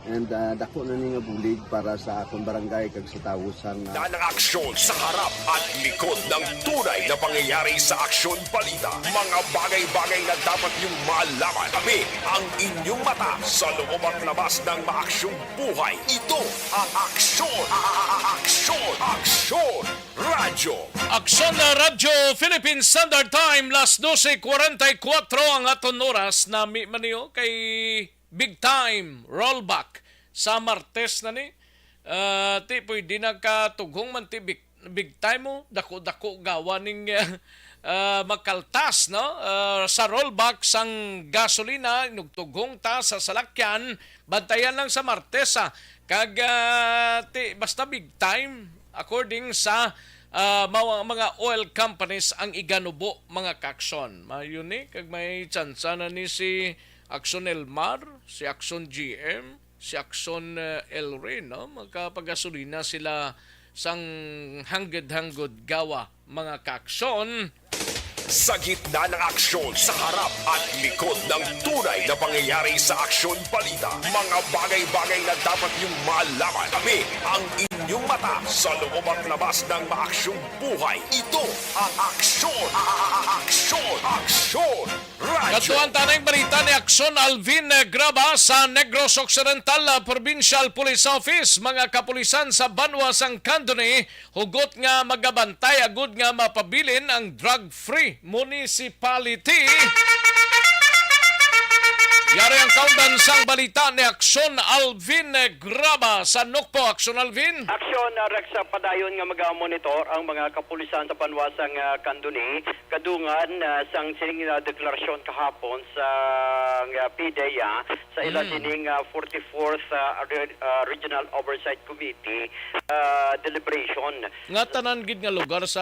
And, ah, dako na ni nga bulig para sa akon barangay kag sa tawo sang, ah, Nan ang aksyon sa harap at likod ng tunay na pangyayari sa Aksyon Balita. Mga bagay-bagay na dapat niyong malaman. Kami ang inyong mata sa loob at labas ng maaksyong buhay. Ito ang Aksyon, a- a- a- Aksyon, Aksyon Radyo. Aksyon na Radyo Philippine Standard Time, las dose kwarenta y kuatro ang aton oras. Nami man niyo kay Big Time Rollback sa Martes na ni. Ah, ti pwede na ka tughong man ti Big big time mo, dako-dako gawa ning, ah, ah, makaltas, no? Ah, sa rollback sang gasolina, inugtughong ta sa salakyan, bantayan lang sa Martes, ah. Kag, ah, ti, basta big time, according sa, ah, mawa-, mga oil companies ang iganubo, mga kaakson. Mayo ni, kag may tsansa na ni si Akson Elmar, si Akson G M, si Akson, eh, Elrin, no? Magkapagasolina sila sang hanggod-hanggod gawa, mga kaakson. Sa gitna ng aksyon, sa harap at likod ng tunay na pangyayari sa Aksyon Balita, mga bagay-bagay na dapat niyong malaman. Kami ang inyong mata sa loob at labas ng maaksyong buhay. Ito ang Aksyon! Aksyon! Aksyon! Radyo! Katuan tanay balita ni Akson Alvin, eh, Graba sa Negros Occidental, ah, Provincial Police Office. Mga kapulisan sa banwa sang Candoni, hugot nga magabantay agud nga mapabilin ang drug-free municipality. Yari ang kaundan sang balita ni Akson Alvin, eh, Graba sa Nukpo. Akson Alvin. Aksyon, ah, Rex, ah, padayon nga magamonitor ang mga kapulisan sa banwa sang, ah, Candoni, kadungan, ah, sang sining, ah, deklarasyon kahapon sa, ah, PDEA sa ila Mm. sining, ah, forty-fourth, ah, Re-, ah, Regional Oversight Committee, ah, deliberation. Nga tanan gid nga lugar sa,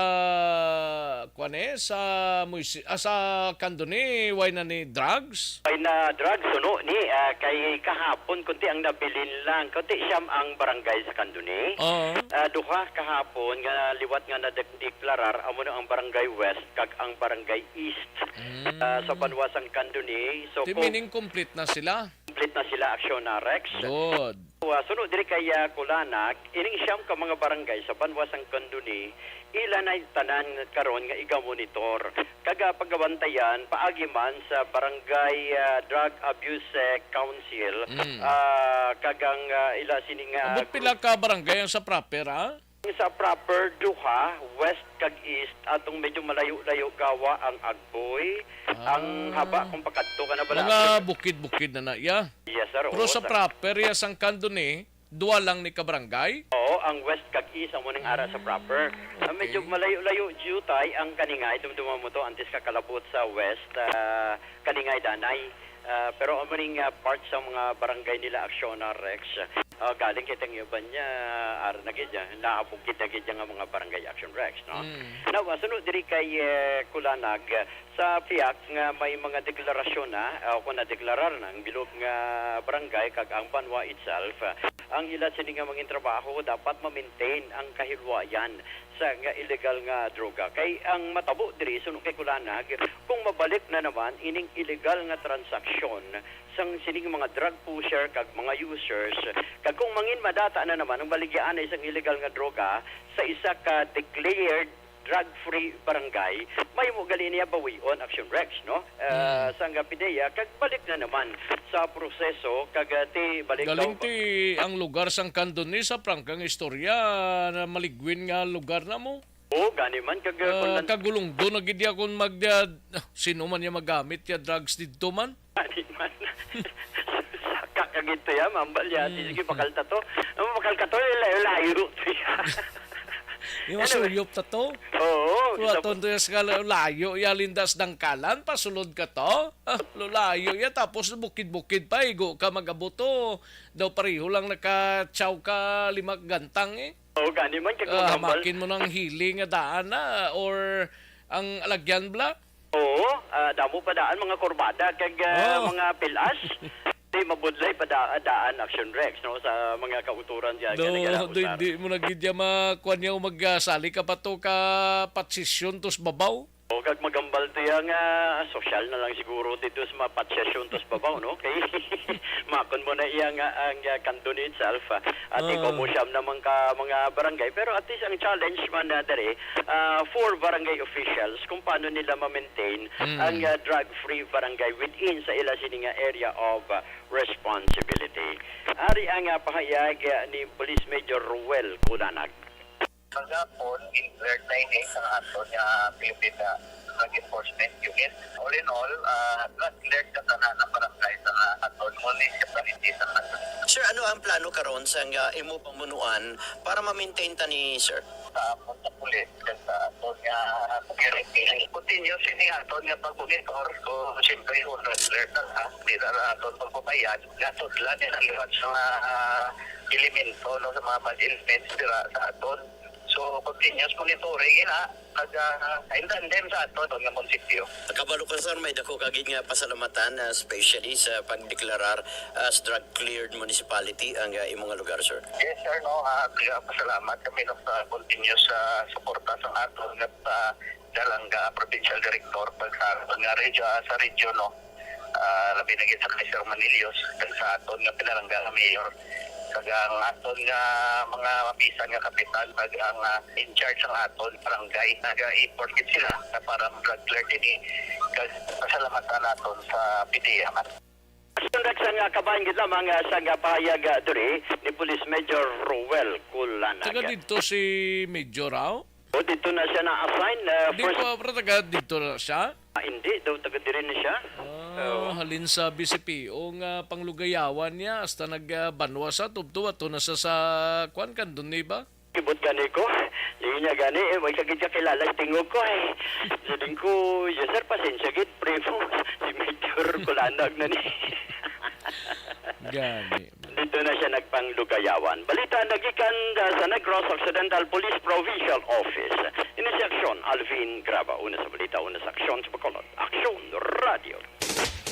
kuan eh, sa Moise-, ah, sa Candoni, way na ni drugs? Way na drugs, no, ni, ah, kay kahapon, kunti ang nabilin lang. Kunti siyam ang barangay sa Candoni. Oo. Ah, duha kahapon nga liwat nga nadeklarar, amo na ang Barangay West kag ang Barangay East. Mm. Ah, sa banwa sang Candoni. So, Di kung meaning complete na sila? Complete na sila, Aksyon, ah, Rex. Good. So, ah, suno diri kay, ah, Kulanag, ining siyam ka mga barangay sa banwa sang Candoni, ila na tanan karon nga igamonitor. Kag, ah, pagabantayan, paagi man sa Barangay, ah, Drug Abuse, eh, Council, Mm. ah, kag ang, ah, ila sining, ah, Ambot pila ka barangay ang sa proper, ah? Sa proper, duha, west kag east, atong medyo malayo-layo gawa ang Agboy, Ah. ang haba kung pakadto ka na bala. Mga bukid-bukid na na iya. Yes, sir. Pero Oo, sa sir. proper, iya sang Candoni, duha lang ni ka barangay? Oo, ang west kag east amo ning ara sa proper. Ah, Ah, medyo okay. malayo-layo, jutay ang Kaningay, dumduma mo to, antes ka kalabot sa west, ah, Kaningay Danay. Ah, pero amo ning, ah, part sa mga barangay nila Aksyon, ah, Rex. Ah, galing kita nga iban niya, ara na gid niya, naabugid na gid niya nga mga barangay Aksyon, Rex, no? Mm. Now, ah, sunod diri kay, eh, Kulanag, sa piyak nga may mga deklarasyon na, ah, kung nadeklarar na ang bilog nga barangay kag ang banwa itself, ah, ang ila sini nga mga trabaho dapat ma-maintain ang kahilwayan sa nga illegal nga droga. Kay ang matabo diri, suno kay Kulanag, kung mabalik na naman ining illegal nga transaksyon sang sining mga drug pusher kag mga users, kag kung mangin madata na naman ang baligyaanay sang illegal nga droga sa isa ka declared drug-free barangay, mahimo gali niya bawion, Action Rex, no? Ah, Mm. sang PDEA, kag balik na naman sa proseso, kag, ah, ti balik Galing daw ti ang lugar sang Candoni sa prangkang istorya na maligwin nga lugar na mo. Oo, gani man, kag, ah, Ah, kung nan- kagulungdo na gid ya kung mag, ah, sino man ya magamit ya drugs didto man. Gani man. Saka ka gid to ya, mambal ya. Mm. Sige, bakal ta to. Ang bakal ka to, layo-layo to ya. Yung Anyway. masuyop ta to. Oo, Kung isa aton to ya sa kala-, layo, ya lindas dangkalan, pasulod ka to. Ah, lulayo ya, tapos bukid-bukid pa, igo ka mag-abot to. Daw pareho lang naka-chow ka lima gantang eh. Oo, gani man, kag Ah, magambal. Hamakin mo ng hili nga daan na, or ang alagyan bla? Oo, ah, damo pa daan, mga kurbada, kag, ah, Oh. mga pilas. Di mabudlay pa da-, daan, Action Rex, no, sa mga kauturan diyan nga Do, nagalausar. Di, di mo na gid ya ma-, kuwan niya, mag, ah, sali ka pa to ka patsisyon tos babaw? O, kag magambal to ya nga sosyal na lang siguro dito sa mapatsisyon tos babaw, no? Kay makon mo na iya nga ang, ah, Candoni itself, ah, at Ah. ikaw mo siyam naman ka mga barangay. Pero at least ang challenge man na dere, ah, for barangay officials kung paano nila ma-maintain Mm. ang, ah, drug-free barangay within sa ila sini nga area of, ah, responsibility. Ari ang, ah, pahayag, ah, ni Police Major Ruel Culanag. Kagapon, in-clear na ini sa aton nga Philippine, ah, Drug Enforcement Unit. All in all, ah, na-clear ka tanan ang barangay sa aton municipality sa Candoni. Sir, ano ang plano karon sa nga imo pamunuan para ma-maintain ta ni, sir? sa amon sa pulis kag sa aton nga security. Continuous ini aton nga pag-monitor. So, siyempre, on alert na, ha? Di na, na aton pagbabayad. Nasudlan ni ang liwat sa mga, ah, elemento, no, sa mga bad elements dira sa aton. So, continuous monitoring ina, pag, ah, in tandem sa aton nga munisipyo. Kabalo ka, sir, may dako ka gid nga pasalamatan, ah, especially sa pagdeklarar as drug cleared municipality ang, ah, imo nga lugar, sir. Yes, sir, no. Ah, kaya pasalamat kami, no, sa continuous, ah, suporta sa aton nga, ah, Dalanga Provincial Director, pag sa aton nga regyo, ah, sa region, no. Ah, labi na gid sa kay Sir Manilios, kag sa aton nga pinalangga nga mayor, kag ang aton nga mga mapisan nga kapitan, kag ang, ah, in charge sang aton barangay, naga-effort gid sila na para mag-clear dini, kag pasalamatan naton sa P D A man. Sundag sa nga kabahin gid lamang, ah, sa nga pahayag, ah, diri ni Police Major Roel Culanaga. Taga didto si Major, aw? O, didto na siya na-assign, ah, Di first pa, pero taga didto na siya? Ah, hindi daw, taga diri na siya. Ah, Oo. Halin sa B C P O nga panglugayawan niya, hasta nagbanwa sa tubto, ato na sa, sa, kwan, kandun ni ba? Kibot gani ko. Di niya gani, eh, way ka gid kakilala sa tingog ko, eh. Siling ko, "Yes, sir, pasensya gid, primo." Si Major Kulanag na ni. Gani. Dito na siya nagpanglugayawan. Balita nagikan, ah, sa Negros Occidental Police Provincial Office. Ini si Aksyon Alvin Graba. Una sa balita, una sa aksyon sa Bacolod. Aksyon Radio.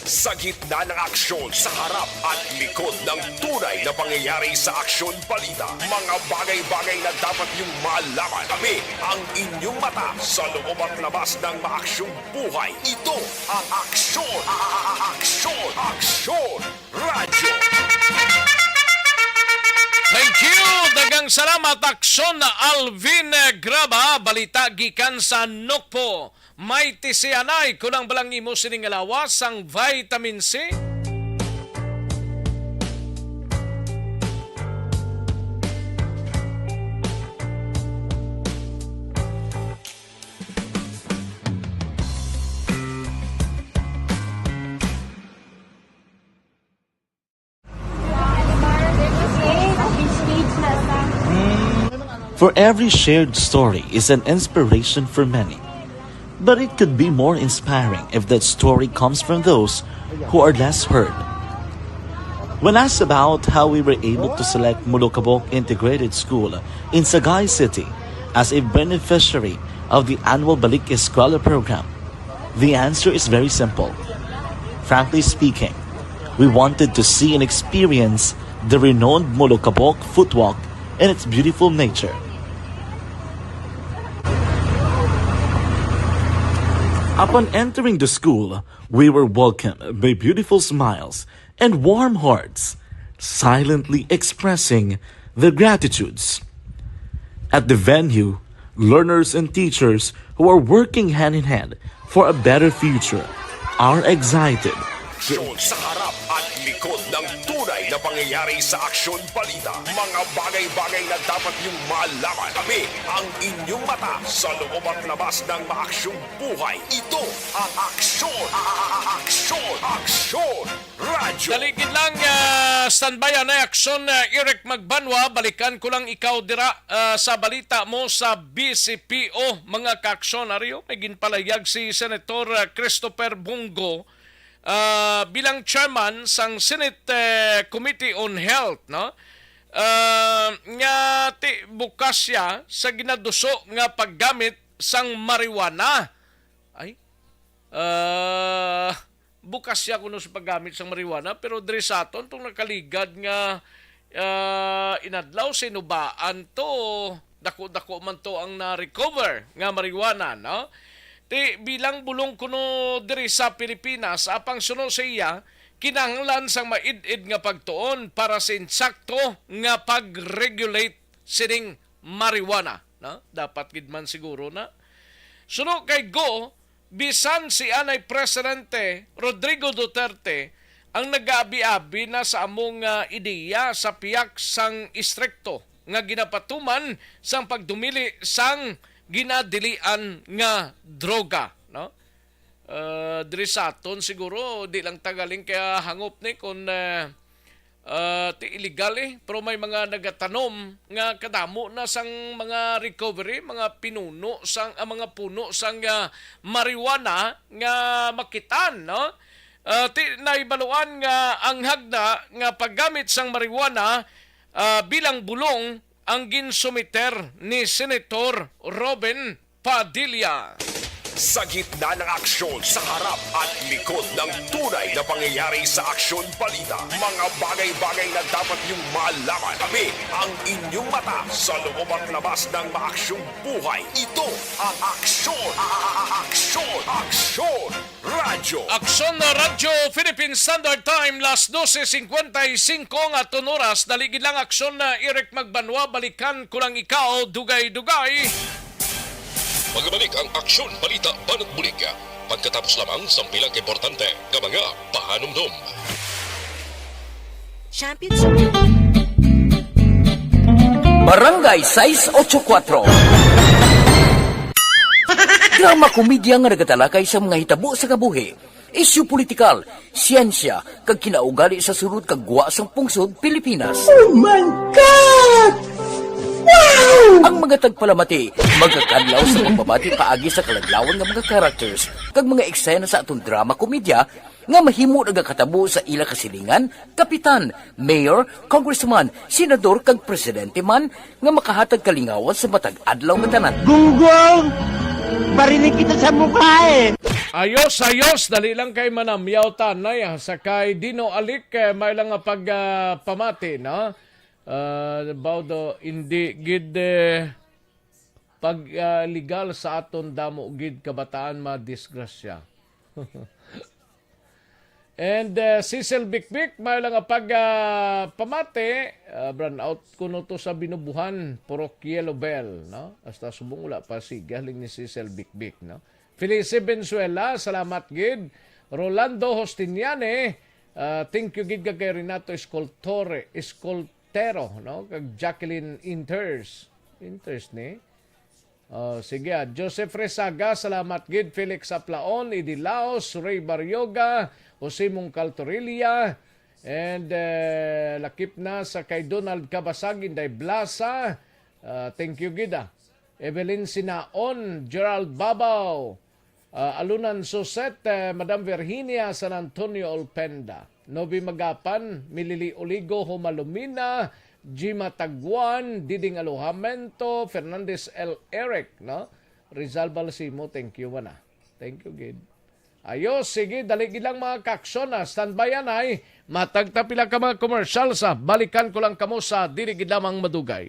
Sa gitna ng aksyon, sa harap at likod ng tunay na pangyayari sa Aksyon Balita, mga bagay-bagay na dapat niyong malaman. Kami ang inyong mata sa loob at labas ng maaksyong buhay. Ito ang Aksyon, a-, a-, a-, Aksyon, Aksyon Radyo. Thank you! Daghang salamat, Aksyon Alvin Graba. Balita gikan sa Nokpo. May tisianay, kulang ba lang imo sining nga lawas sang vitamin C? For every shared story is an inspiration for many. But it could be more inspiring if that story comes from those who are less heard. When asked about how we were able to select Molokabok Integrated School in Sagay City as a beneficiary of the annual Balik Eskwela program, the answer is very simple. Frankly speaking, we wanted to see and experience the renowned Molokabok Footwalk and its beautiful nature. Upon entering the school, we were welcomed by beautiful smiles and warm hearts, silently expressing their gratitudes. At the venue, learners and teachers who are working hand in hand for a better future are excited. Aksyon sa harap at likod ng tunay na pangyayari sa Aksyon Balita. Mga bagay-bagay na dapat niyong malaman. Kami ang inyong mata sa loob at labas ng maaksyong buhay. Ito ang Aksyon, a-, a-, a-, Aksyon, Aksyon Radyo. Dali gid lang, ah, standby anay aksyon, ah, Eric Magbanwa, balikan ko lang ikaw dira, ah, sa balita mo sa B C P O, mga kaaksyon. Ari, o, may ginpalayag si Senator, ah, Christopher Bong Go, ah, bilang chairman sang Senate, eh, Committee on Health, no? Ah, nga ti bukas siya sa ginaduso nga paggamit sang marijuana. Ay, ah, bukas siya kuno sa paggamit sang marijuana, pero diri sa aton, tong nakaligad nga, ah, inadlaw, sinubaan to, dako-dako man to ang na-recover nga marijuana, no? Ti, bilang bulong kuno diri sa Pilipinas, apang suno sa iya, kinahanglan sang maid-id nga pagtuon para sa insakto nga pag-regulate sining marijuana, no? Dapat gid man siguro na. Suno kay Go, bisan si anay Presidente Rodrigo Duterte ang nag-aabi-abi na sa among, ah, ideya sa pihak sang istrikto nga ginapatuman sang pagdumili sang ginadilian nga droga, no? Ah, diri sa aton siguro di lang tagaling kaya hangop ni kun, ah, Ah, ti illegal, eh, pero may mga nagatanom nga kadamo na sang mga recovery, mga pinuno sang, ah, mga puno sang, ah, marijuana nga makitaan, no? Ah, ti naibaluan nga ang hagda nga paggamit sang marijuana, ah, bilang bulong ang ginsumiter ni Senator Robin Padilla. Sa gitna ng aksyon, sa harap at likod ng tunay na pangyayari sa Aksyon Balita, mga bagay-bagay na dapat niyong malaman. Kami ang inyong mata sa loob at labas ng maaksyong buhay. Ito ang Aksyon, a- a- a- Aksyon, Aksyon Radyo. Aksyon na Radyo Philippine Standard Time, las dose cincuenta y cinco nga aton oras. Dali gid lang, Aksyon na Eric Magbanwa, balikan ko lang ikaw, dugay-dugay. Magbalik ang Aksyon Balita Banat Bulig pagkatapos lamang sang pila ka importante nga mga pahanumdom. Championship. Barangay sais ocho kuatro. Drama komedya nga nagatalakay sa mga hitabo sa kabuhi, isyu politikal, siyensya, kag kinaugali sa sulod kag gwa sang pungsod Pilipinas. Oh my God! Wow! Ang mga tagpalamati magakadlaw sa pagbabati paagi sa kaladlawan nga mga characters kag mga eksena sa aton drama komedya nga mahimo nagakatabo sa ila kasilingan, kapitan, mayor, congressman, senador, kag presidente man nga makahatag kalingawan sa matag adlaw nga tanan. Gunggong! Barinig kita sa mukha eh! Ayos, ayos. Dali lang kay manamyaw tanay, ah. Sa kay Dino Alik, eh, may lang nga pag, ah, pamati, no? Ah, Baudo, hindi gid, eh, pag, ah, legal sa aton damo gid kabataan madisgrasya. And, uh, Cecil Bikbik, may lang nga pag, uh, pamati, uh, brownout kuno to sa binubuhan, purok Yellow Bell, no? Hasta subong wala pa siga, halin ni Cecil Bikbik, no? Felice Benzuela, salamat gid. Rolando Hostiniane, uh, thank you gid kag kay Renato Escoltore, Escoltero, no? Kag Jacqueline Inters. Inters ni? Oh, sige, ah. Joseph Resaga, salamat gid. Felix Aplaon, Idi Laos, Ray Barrioga, Jose Mungkal Torilla, and, eh, lakip na sa kay Donald Cabasag, Inday Blasa. Ah, thank you gid, ah. Evelyn Sinaon, Gerald Babaw, ah, Alunan Suset, eh, Madam Virginia San Antonio Olpenda. Novi Magapan, Milili Oligo, Homa Lumina, Jima Taguan, Diding Alojamento, Fernandez L. Eric, no? Rizal Balsimo, thank you, mana. Thank you, gid. Ayos, sige, dali gid lang, mga kaaksyon, ah. Standby yan, ay. Matag ta pila ka mga commercial sa balikan ko lang kamo sa dili gid lamang madugay.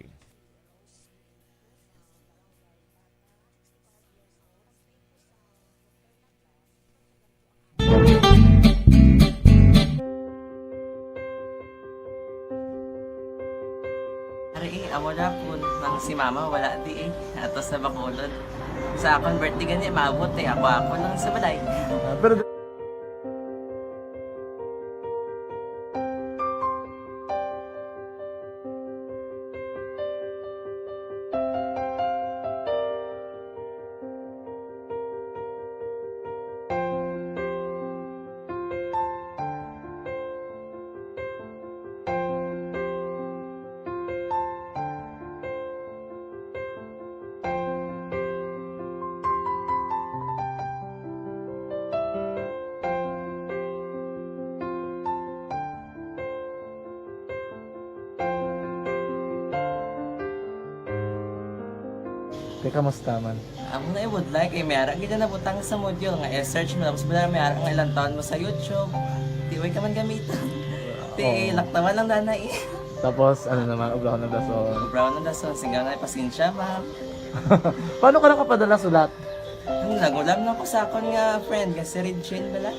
Ari, eh, amo na po. Nang si mama, wala di eh. Atos na Bacolod. Sa akon birthday gani, maabot eh. Ako, ako lang sa balay. Ah, pero Te, kamusta man? Amo na, I would like, eh, may ara gid na nabutang sa module nga i-search mo, tapos wala, may ara nga ilang taon mo sa YouTube. Di, way ka man gamiton. Ti, oo, laktawan lang, nanay. Tapos, ano naman, ubraw na dason. Ubraw na dason, singgaw na, pasensya, ma'am. Paano ka nakapadala sulat? Ano, nag-ulam lang ko sa akon nga friend, nga si Regine bala.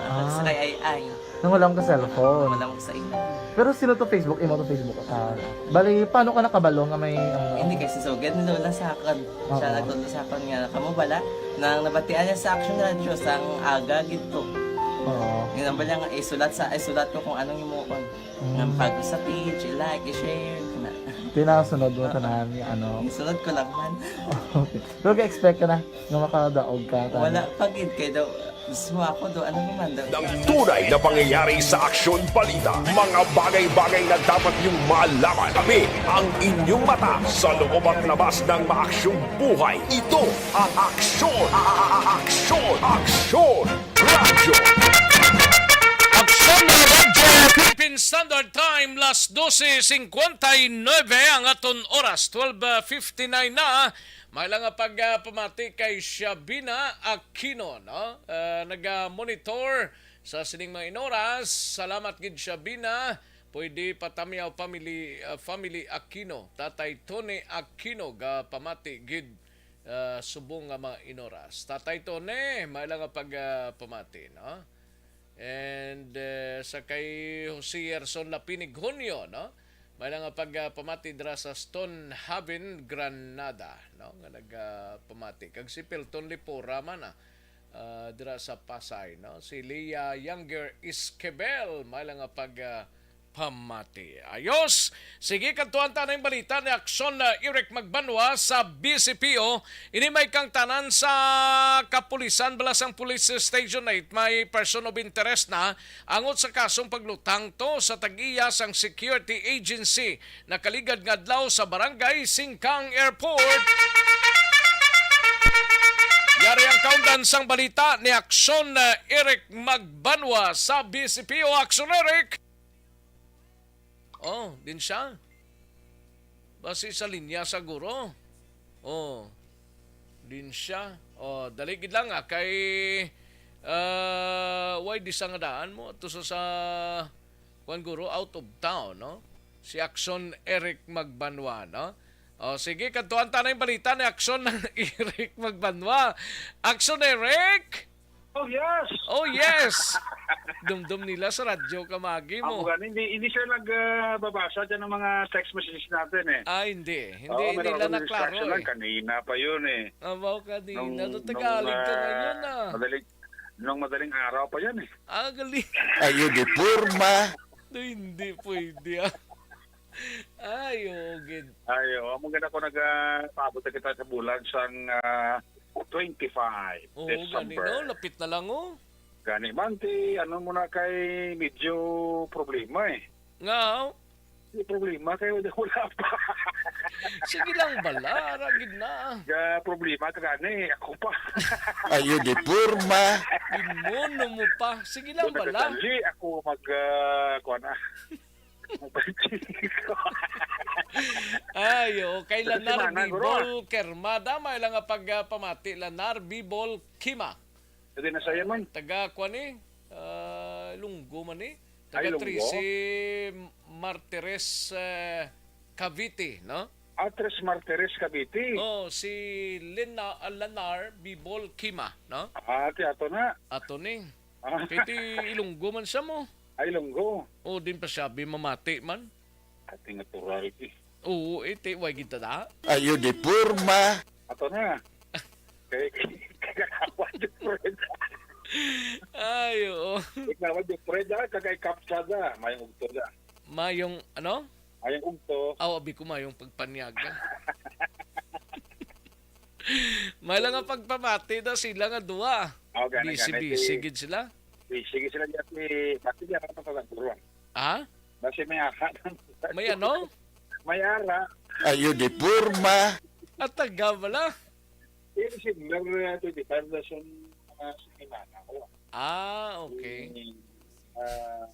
Ah, ah, sa kay Ay Ay. Nangulam ka cellphone. Wala ko sa imo. Pero sino to Facebook? Imo to Facebook account. Bali, paano ka nakabalo nga may, ano? Hindi, kay si Sugad ni Lola sa akon. Siya, oo, nagtudlo sa akon nga, kamo bala, nang nabatian niya sa Action Radio sang aga gid to. Oo. Yun ang bala nga isulat sa, isulat ko kung anong himuon. Mm. Nga pag sa page, i-like, i-share, na. Tinasunod mo, oo, tanan, ano? Isunod ko lang man. Okay. Pero ga-expect ka na nga makadaog ka, tanan? Wala pa gid, kay daw, Suwako do, ano naman daw? Ng tunay na pangyayari sa aksyon balita. Mga bagay-bagay na dapat niyong malaman. Kami ang inyong mata sa loob at labas ng maaksyong buhay. Ito ang Aksyon, a- a- a- Aksyon, Aksyon Radio. Aksyon na Radyo Philippine Standard Time, las doce cincuenta y nueve ang aton oras, twelve fifty-nine na. May lang nga pag, ah, pamati kay Shabina Aquino, no? Ah, naga-monitor sa sining mga inoras. Salamat gid, Shabina. Pwede patamyaw family, ah, family Aquino. Tatay Tony Aquino ga pamati gid, ah, subong nga mga inoras. Tatay Tony, may lang nga pag, ah, pamati, no? And, eh, sa kay Jose Yerson Lapinig Hunyo, no? May lang nga pag, ah, pamati dira sa Stonehaven, Granada, no? Nga nagpamati. Kag si Pelton Lipora man, ah, ah, dira sa Pasay, no? Si Leah Younger Esquivel, may lang nga pag, ah, pamati. Ayos! Sige, kadtuan ta na yung balita ni Aksyon na Eric Magbanwa sa B C P O. Ini may kangtanan sa kapulisan, bala sang police station na it may person of interest na angot sa kasong paglutang to sa tag-iya sang security agency nakaligad nga adlaw sa Barangay Singkang Airport. Yari ang kaundan sang balita ni Aksyon, uh, Eric Magbanwa sa B C P O. Aksyon, Eric! Oh, din siya. Basi sa linya sa guro. Oh, din siya. Oh, dali gid lang, ah, kay, ah, why di sa nga daan mo? Ato sa, sa, kuwan, guro, out of town, no? Si Aksyon Eric Magbanwa, no? Oh, sige, kadtuan ta na yung balita ni Aksyon ng Eric Magbanwa. Aksyon, Eric! Oh, yes! Oh, yes! Dumdum nila sa radyo kamagi Amo mo. Gani, hindi, hindi siya nagbabasa dyan ng mga text messages natin eh. Ah, hindi. Hindi Oo, may nila ako naklaro distraction lang. Eh. Kanina pa yun eh. Abaw kanina. Nung, Nung, Tagalog ka ah, ngayon ah. Madaling, nung madaling araw pa yan eh. Ah, gali. Ayo di porma. Do, hindi pwede ah. Ay, oh, gid. Ayo, amo gani ako nagpaabot na kita sa bulan sang ah, twenty-five Oo, December. gani, no? Lapit na lang, oh. Gani man, ti, ano mo na kay medyo problema eh. Nga, oh. Yung problema kay wala, wala pa. Sige lang bala, ragid na. Ga problema ka gani, ako pa. Ayo di porma. Gimono mo pa. Sige lang Kung bala. nagkatali, ako mag, ah, kuha na. Ay, oo. Kay Sa Lanar simana, guro. Bibol Kermada, may lang nga pagpamati. Lanar Bibol Kima. Hindi na saya man. Taga, kuwan eh, ah, Lunggo man eh. Ay, Taga Lunggo? Trece Martires, eh, Cavite, no? Atres Martires Cavite. Oh, si Lena, ah, Lanar Bibol Kima, no? Ah, ti ato na. Ato ni. Ah, Kay ti Ilonggo man siya mo. Ay, Lunggo. Oh, din pa siya, bi mamati man. Ating natural ti. Oo, eh, ti, way kita da. Ayo di porma. Ato na. Kay, kagawa yung Fred. Ay, oo. Kagawa yung Fred, ah, kagay kapsada. Mayong ugto da. Mayong, ano? Mayong ugto. Aw, abi ko mayong pagpanyaga. May lang nga pagpamati na sila nga duwa. Oh, gani, Busy, gani, busy si- gid sila. Eh, sige sila dyan si, pati dyan, ano pa sa buruan? Ha? Basi may ara. May ano? May ara. Ayo di porma. At taga bala. Eh, similar na ito, di ba? Na sa mga sinimana ko. Ah, okay. Ah,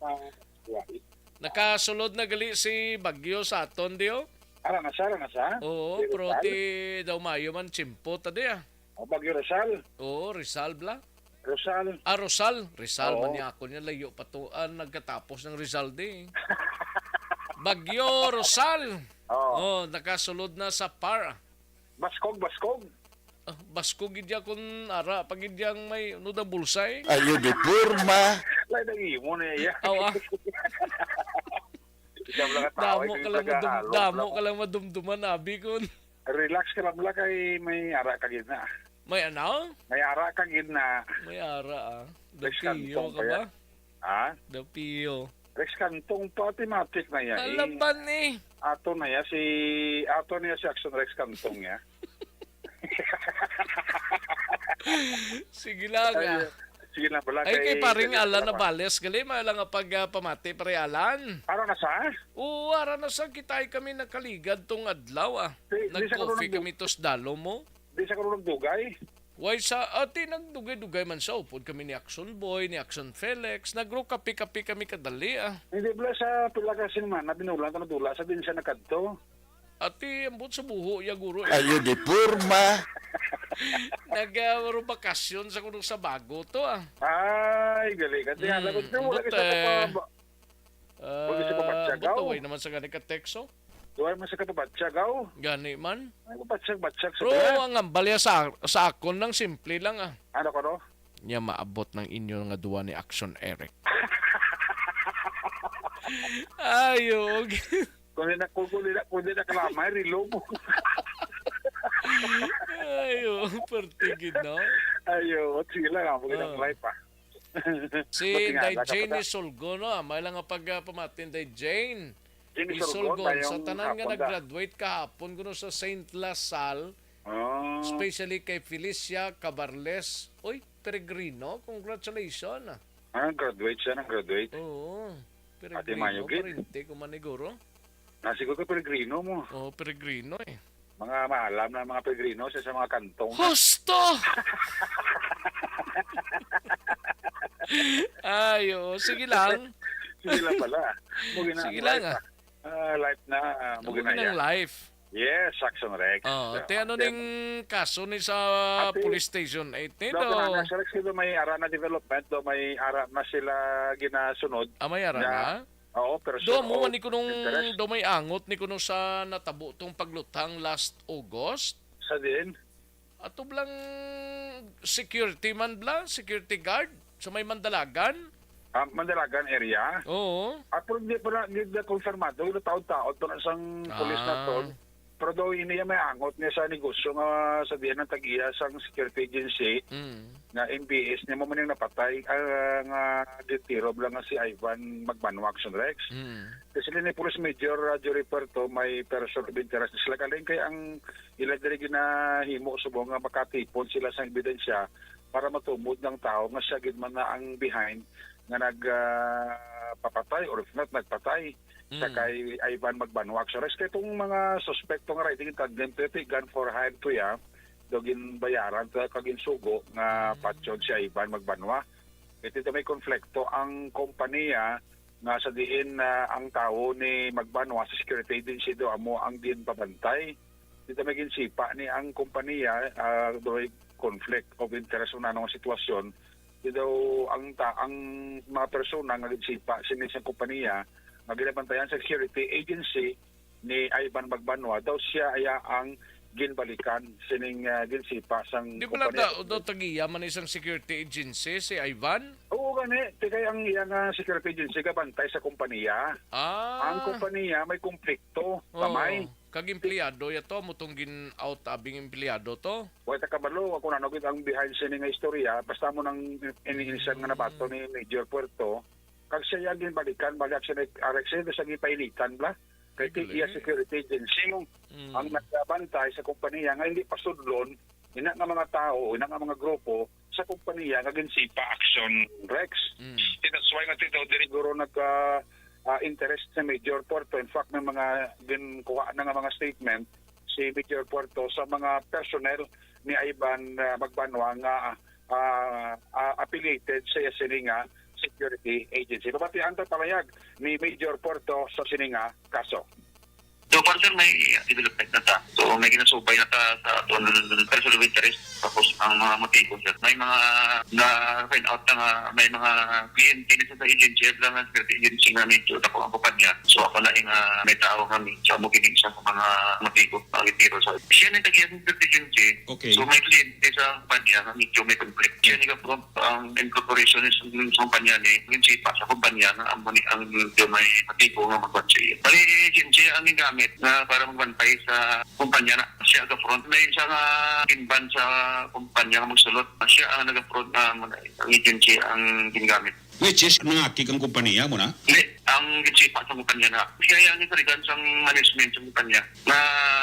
ah, wait. Nakasulod na gali si Bagyo sa aton, di, oh? Ara na siya, ara na siya. Oo, Pero pero Rizal? Ti daw mayo man tsimpo ta di, ah. O, Bagyo Rizal. Oo, Rizal bla. Rizal. Ah, Rizal. Rizal man Oo. niya ako niya, layo pa to. Ah, nagkatapos ng Rizal di. Bagyo Rizal. Oo. Oh, nakasulod na sa par. Baskog, Baskog. Ah, basko gid ya kun ara pa gid yang may nuda bulsa eh. Ayo di porma. Lain ang imo na iya. Aw, ah. Ikaw lang ang tao, Damo ikaw ka yung lang madum, taga-alog damo lang. Ka lang madumduman abi kun. Relax ka lang lang kay may ara ka gid na. May ano? May ara ka gid na. May ara ah. Rex Dapiyo Cantong ka pa ba? yan. Ha? Dapiyo. Rex Cantong pa, automatic na yan. Eh, Alaban eh. Ato na ya si ato na ya si Action Rex Cantong ya. Sige lang, Ay, ah. sige lang pala, Ay, kay kay paring kay Alan Salamat. Nabales, gali, may lang nga pag, ah, pamati, pare Alan. Araw na sa? Oo, ara na sa kita ay kami nakaligad tong adlaw, ah. Di, di sa Nag-coffee kuno nagdu- kami tos dalo mo. Di sa kuno nagdugay. Why sa, ati, nagdugay-dugay man sa upod kami ni Action Boy, ni Action Felix. Nagro-kape-kape kami kadali, ah. Hindi, bala sa pila ka semana, binulan ko nadula sa din siya nakadto. Ati, ambot sa buho, ya, guro, eh. Ayo di porma. Nag, ah, waro bakasyon sa kuno sa bago to, ah. Ay, gali ka. Tingala ko, Mm, tingala ambot, ka sa eh. Papa-, Pwede sa Ah, pabatyagaw. Butaway naman sa gani ka tekso. Duway man sa kapabatyagaw. Gani man. Ay, mabatyag-batyag sa Pero dula. Ang ambal ya sa, sa akon lang, simple lang, ah. Ano ka, no? Niya maabot ng inyo nga duwa ni Action Eric. Ayog. Kung di na, kung, kung di na, kung di na kalamay, relo mo. Ayo, pertigid, no? Ayo, sige lang, ah, magandang Ah. life, ah. Si Ba't nga, Inday nasa Jane ka? Isolgo, no? May lang nga pag, ah, pamatin, Inday Jane Jane Isolgo, Isolgo. Sa mayong tanan nga hapon ka. Nag-graduate kahapon kuno sa Saint La Salle, Oh. Especially kay Felicia Cabarles. Uy, Peregrino, congratulations. Ah, graduate siya, nag-graduate. Oo, Ate Peregrino, Mayo, gid. Parente ko maniguro. Nasiguro ka Peregrino mo. Oo, Peregrino eh. Mga maalam na mga Peregrino sa, sa mga kantong. Husto! Ay, oo. Sige lang. Sige lang pala. Mugi na Sige ang lang, life, ah. Ah, life na, ah, mugi Mugi na ng yan. Life. Yes, Saxon Rex. Oh, So, te, ano yan. Ning kaso ni sa Ate, police station eight ni daw do? Ka na, Sir Rex, do may ara na development, do may ara na sila ginasunod. Ah, may ara na? Oo, pero Do sir, mo oh, ni kunong interest. Do may angot ni kuno sa natabo tong pagluthang last August? Sa diin? Ato blang security man bla, security guard sa may Mandalagan? Ah, Mandalagan area? Oo. Ah, pero hindi pa na, hindi na konfirmado. Yung taon-taon pa na sang pulis na Ah. ton. Pero daw ini may angot niya sa negosyo nga sa diyan ang tag-iya sang security agency Mm. nga M B S niya mo man yung napatay, ah, nga gintiro lang nga si Ivan Magbanwa, Action Rex. Mm. Kasi ni Police Major, ah, Jory Puerto, may person of interest sila kaling kay ang ila diri ginahimo subong nga makatipon sila sa ebidensya para matumod ng tao nga siya gid man na ang behind nga nag, ah, papatay or if not nagpatay sa Mm. kay Ivan Magbanwa. So, rest kay itong mga suspekto nga riding in tandem, twenty gun for hire to ya, do ginbayaran to kag ginsugo nga Mm. patyon si Ivan Magbanwa. Ito may konflikto ang kompanya nga sa diin, ah, ang tawo ni Magbanwa sa security agency do amo ang ginpabantay. Dito may ginsipa ni ang kompanya, ah, doy conflict of interest o nanong sitwasyon. Di daw ang ta-, ang mga persona nga ginsipa sini sa kompanya nga ginabantayan sa security agency ni Ivan Magbanwa daw siya aya ang ginbalikan sining, ah, ginsipa sang Di ba lang kompanya. Da, do tagiya man isang security agency si Ivan? Oo, gani. Ti kay ang iya nga security agency gabantay sa kompanya. Ah. Ang kompanya may konflikto, Oo. Kamay. Kag empleyado ya to, mo tong gin-out abing empleyado to? Wa ta kabalo, ako na nagit ang behind sini nga istorya. Basta mo nang iniinsan nga nabato ni Major Puerto. Kag siya yang ginbalikan, balik siya ni Alex, siya sa gipainitan bla. Kay Galing. Iya security agency mo Mm. ang nagbantay sa kompanya nga hindi pasudlon, ina nga mga tao, ina nga mga grupo sa kompanya nga ginsipa, Action Rex. Mm. Ti that's why nga ti daw diri guro nag, ah, ah, interest sa Major Puerto. In fact, may mga ginkuha na nga mga statement si Major Puerto sa mga personnel ni Ivan, ah, Magbanwa nga, ah, ah, affiliated sa sini nga security agency. Pabatian ta palayag ni Major Puerto sa sini nga kaso. So far, sir, may development na ta. So, may ginasubay na ta sa aton person of interest. Tapos, ang mga motibo, sir. May mga na-find out na nga may mga kliyente na sa agency, lang ang security agency nga medyo dako ang kumpanya. So, ako na yung, ah, may tao nga medyo mo gini sa mga motibo, ang tiro sa. Siya na yung tag-iya sa security agency. Okay. So, may kliyente sa kumpanya nga medyo may conflict. Siya ni ang incorporation sa, sa kumpanya ni, yung sipa sa kumpanya nga amo ni ang medyo may motibo nga magbansi. Bali, agency ang ginamit na para magbantay sa kumpanya na siya ga-front. May isa nga ginban sa kumpanya nga magsulot. Siya ang naga-front na mag-, ang agency ang gingamit. Which is, nangakig ang kumpanya mo na? Hindi, ang ginsipa sa kumpanya na. Siya ang ginalikan sang management sa kumpanya na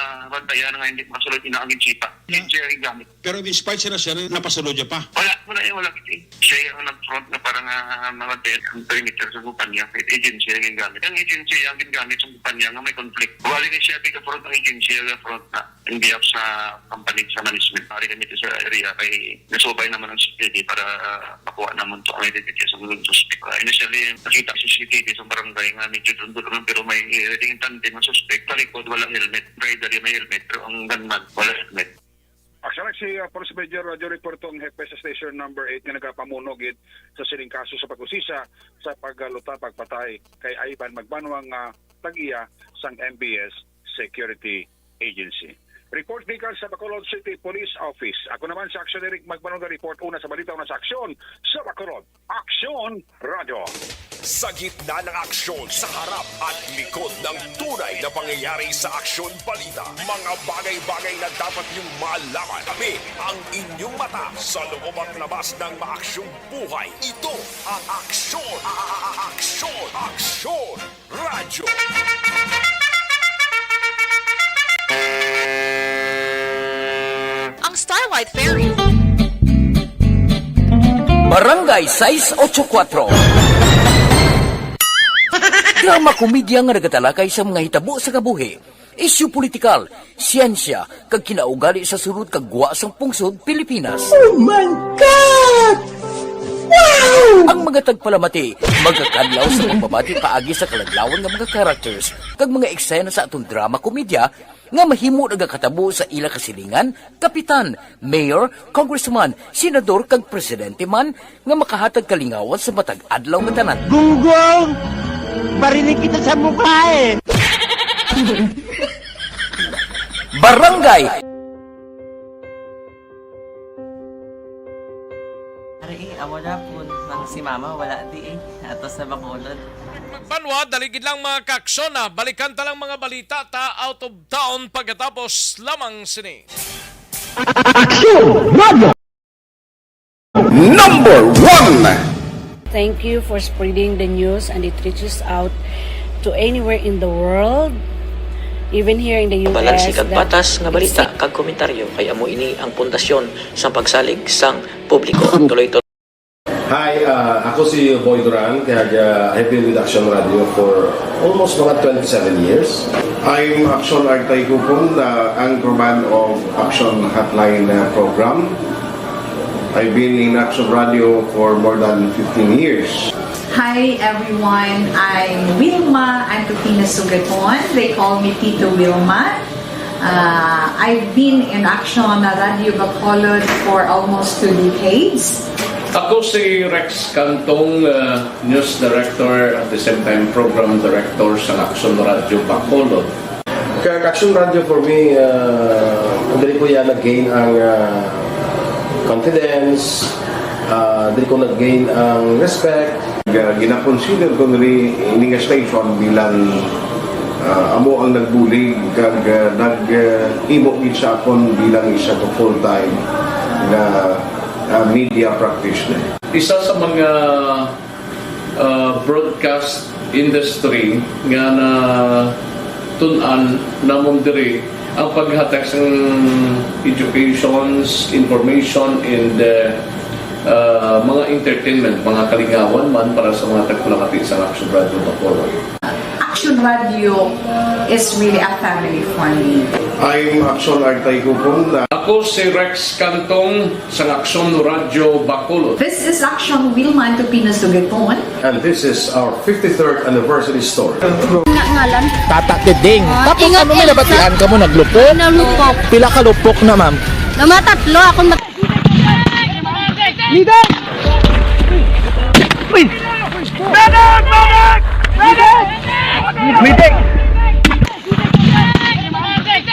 Ah, bantayan nga hindi masulod ina ang agency pa. Yeah. Agency ang gamit. Pero despite sila, sir, napasulod niya pa? Wala, wala, eh, wala. Siya ang nag-front na para nga mabantayan ang perimeter sa kumpanya. Kahit agency ang gamit. Ang agency ang gamit sa kumpanya nga may conflict. Wala ni siya, di ka front ang agency, ang front na in behalf sa company, sa management. Pari kami sa area kay nasubay naman ang security para, ah, makuha naman to ang identity sa mga suspect. Ah, initially, nakita sa C C T V sa barangay nga medyo dundol lang, pero may, eh, ring tandem ang suspect. Sa likod, walang helmet. Rider, may helmet, pero ang gunman, wala helmet. Aksyon si, ah, Police Major Roger Reporto, ang hepe sa Station Number Eight nga nagapamuno gid sa sining kaso sa pag-usisa sa pagluta, pagpatay kay Ivan Magbanwa nga tag-iya sang M B S Security Agency. Report gikan sa Bacolod City Police Office. Ako naman si Aksyon Eric Magbanwa nga report una sa balita, una sa aksyon sa Bacolod. Aksyon Radyo. Sa gitna ng aksyon, sa harap at likod ng tunay na pangyayari sa Aksyon Balita, mga bagay-bagay na dapat niyong malaman. Kami ang inyong mata sa loob at labas ng maaksyong buhay. Ito ang Aksyon, a- a- a- Aksyon, Aksyon Radyo. Ang Starlight Ferry. Barangay sais ocho kuwatro. Drama komedya nga nagatalakay sa mga hitabo sa kabuhi, isyu politikal, siyensya, kag kinaugali sa sulod kag gwa sang pungsod Pilipinas. Oh my God! Wow! Ang mga tagpalamati magakadlaw sa pagbabati paagi sa kaladlawan nga mga characters kag mga eksena sa aton drama komedya nga mahimo nagakatabo sa ila kasilingan, kapitan, mayor, congressman, senador, kag presidente man nga makahatag kalingawan sa matag adlaw nga tanan. Gunggong! Barinig kita sa mukha eh! Barangay. Ari, eh, amo na po nang si Mama wala di eh. Ato sa Bacolod. Banwa, dali gid lang, mga kaaksyon, ah. Balikan ta lang mga balita ta out of town pagkatapos lamang sini. Aksyon Radio Number One. Thank you for spreading the news and it reaches out to anywhere in the world, even here in the U S. Balanse kag that patas nga balita it's kag komentaryo kay amo ini ang pundasyon sang pagsalig sang publiko. Tuloy to. Hi, ah, ako si Boy Duran, kag, ah, I've been with Action Radio for almost mga twenty-seven years. I'm Action Artay Kupon, the anchorman of Action Hotline, uh, program. I've been in Action Radio for more than fifteen years. Hi everyone, I'm Wilma Antupina Sugaton. They call me Tito Wilma. Uh, I've been in Action Radio Bacolod for almost two decades. Ako si Rex Cantong, uh, news director, at the same time program director sa Action Radio Bacolod. Kag Action Radio for me, uh, diri ko ya nag-gain ang, uh, confidence, uh, diri ko nag-gain ang respect. Ga-, gina-consider ko nili ini nga station bilang, uh, amo ang nagbulig kag, uh, nag-, uh, himo gid sa akon bilang isa ka full-time nga, uh, media practitioner. Isa sa mga, uh, broadcast industry nga natun-an namon diri ang paghatag sang educations, information, and, uh, uh, mga entertainment, mga kalingawan man para sa mga tagpalamati sa Action Radio Bacolod. Action Radio is really a family for me. I'm Action Artay Kupon. Ako si Rex Cantong sa Action Radio Bacolod. This is Action Wilma Antupina Sugaton. And this is our fifty-third anniversary story. Nga ngalan? Tata Teding. Ah, tapos ingat, ano, may Elsa. Nabatian ka mo, naglupok? Nalupok. Pila ka lupok na, ma'am? Namatatlo ako. Mat- Leader! Uy! Medic! Medic! Medic!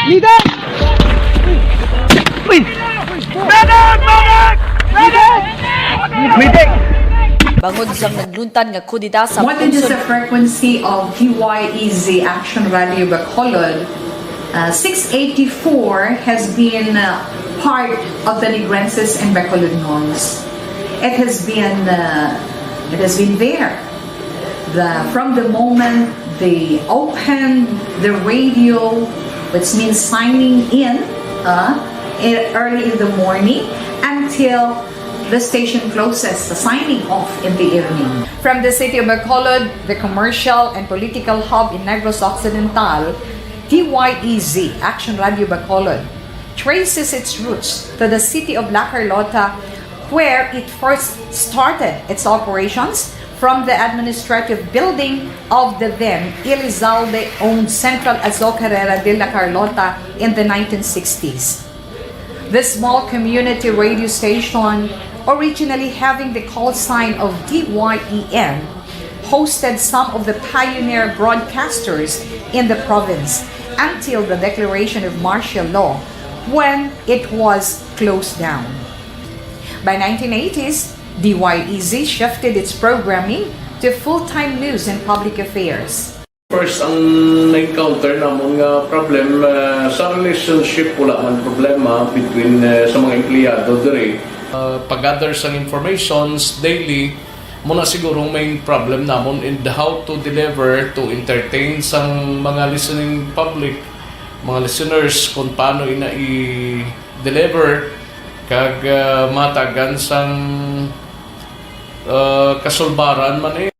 Leader! Uy! Medic! Medic! Medic! Bangod sang nagluntad nga kudeta sa What is pungsod the frequency of T Y E Z Action Radio Bacolod? Uh, six eighty-four has been, uh, part of the Negrenses and Bacolodnons. It has been, uh, it has been there. The, from the moment they opened the radio, It means signing in uh, e- early in the morning until the station closes, the signing off in the evening. From the city of Bacolod, the commercial and political hub in Negros Occidental, D Y E Z, Action Radio Bacolod, traces its roots to the city of La Carlota, where it first started its operations from the administrative building of the then Elizalde-owned Central Azocarera de La Carlota in the nineteen sixties. The small community radio station, originally having the call sign of D Y E N, hosted some of the pioneer broadcasters in the province until the declaration of martial law, when it was closed down. By nineteen eighties, D Y E Z shifted its programming to full-time news and public affairs. First, ang na-encounter namon nga problem, ah, sa relationship, wala man problema between, ah, sa mga empleyado diri. Ah, pag-gather sang informations daily, mo na siguro ang main problem namon in how to deliver, to entertain sang mga listening public, mga listeners, kung paano ina i-deliver, kag, ah, matagan sang, ah, kasulbaran man eh.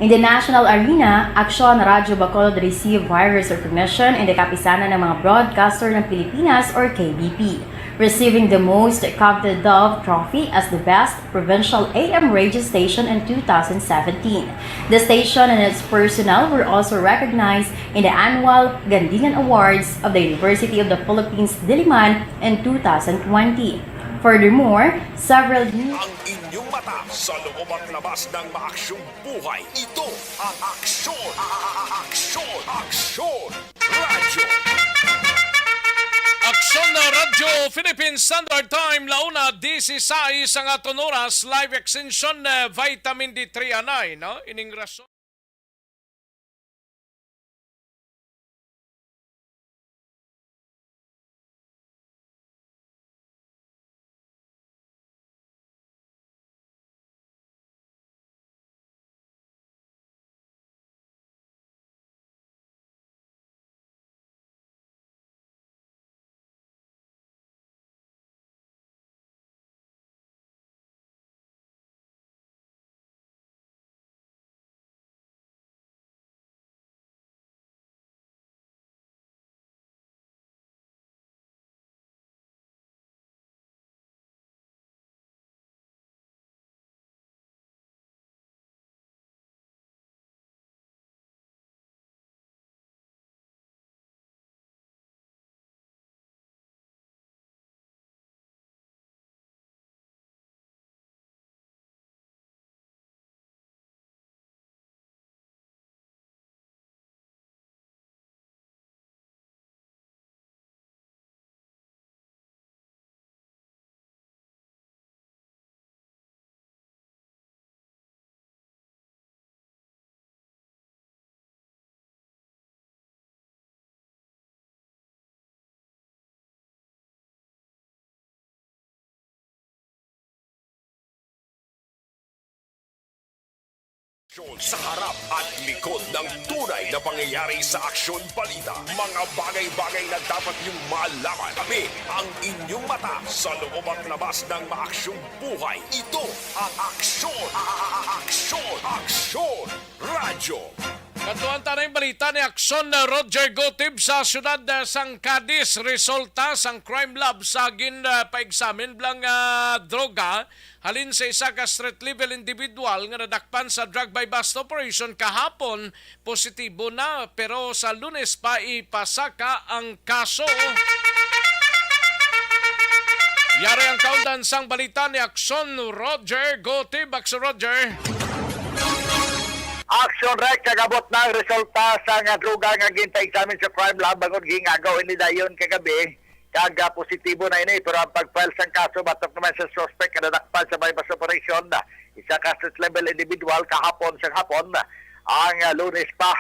In the national arena, Aksyon Radyo Bacolod received various recognition in the Kapisanan ng mga Broadcaster ng Pilipinas or K B P, receiving the most coveted Dove Trophy as the best provincial A M radio station in two thousand seventeen. The station and its personnel were also recognized in the annual Gandingan Awards of the University of the Philippines Diliman in two thousand twenty. Furthermore, several new Ang inyong mata sa loob at labas ng maaksyong buhay. Ito ang Aksyon, Aksyon, Aksyon Radyo. Aksyon na Radyo Philippine Standard Time, launa disisais ang aton oras, live extension, eh, vitamin D three anay, no? Ining rason. Sa harap at likod ng tunay na pangyayari sa Aksyon Balita, mga bagay-bagay na dapat niyong malaman. Kami ang inyong mata sa loob at labas ng maaksyong buhay. Ito ang Aksyon, Aksyon, Aksyon Radyo. Katuan ta na yung balita ni Aksyon na Roger Gotib sa siyudad, ah, sang Cadiz. Resulta sang crime lab sa gin, ah, paigsamin blang, ah, droga halin sa isa ka street level individual nga nadakpan sa drug buy-bust operation kahapon, positibo na, pero sa Lunes pa ipasaka ang kaso. Yari ang kaundan sang balita ni Aksyon Roger Gotib. Aksyon Roger. Action Rec, kagabot na ang resulta sa nga droga nga ginpaigsamin sa crime lab, bangod gingagaw ini dayon kagabi, kag, ah, positibo na ini, pero ang pag-file sang kaso batok naman sa suspect nga nadakpan sa buy-bust operation, ah, isa ka street level individual kahapon sang hapon, ah, ang, ah, Lunes pa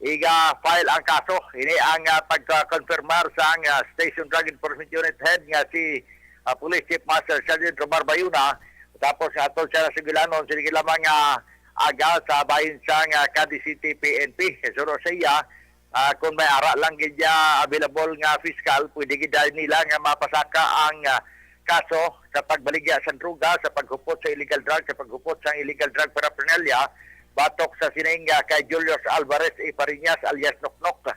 iga-file ang kaso. Ini ang, ah, pagka-confirmar sang, ah, Station Drug Enforcement Unit Head nga si, ah, Police Chief Master Sergeant Romar Bayuna. Tapos nga ato siya nasugilanon, sige lamang nga aga sa bahin sang, ah, Cadiz City P N P. Kay suno sa iya, Ah, kung may ara lang gid niya available nga piskal, pwede gid dayon nila nga mapasaka ang, ah, kaso sa pagbaligya sa droga, sa paghupot sa illegal drug, sa paghupot sa illegal drug paraphernalia, batok sa sining, ah, kay Julius Alvarez Ipariñas alias Noknok,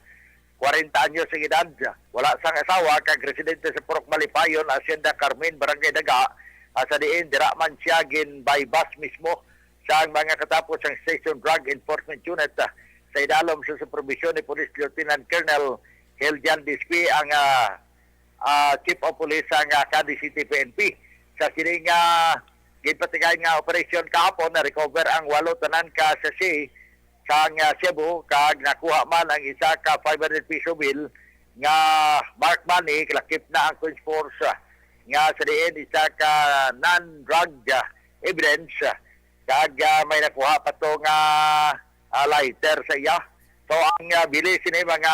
kwarenta anyos ang edad, wala sang asawa, kag residente sa Purok Malipayon, Hacienda Carmen, Barangay Daga, ah, sa diin dira man siya gin-buy-bust mismo sang mga katapo sang Station Drug Enforcement Unit, ah, sa idalom sa superbisyon ni Police Lieutenant Colonel Hiljan Dispi ang, ah, ah, Chief of Police sang, ah, Cadiz City P N P. Sa sini nga ginpatigayon nga operasyon kahapon, na-recover ang walo tanan ka sachet sang, ah, shabu, kag nakuha man ang isa ka five hundred peso bill nga marked money, kalakip na ang coins force, ah, nga sa diin isa ka non-drug, ah, evidence, ah, kag, ah, may nakuha pa to nga, ah, lighter sa iya. So, ang, ah, bili sini mga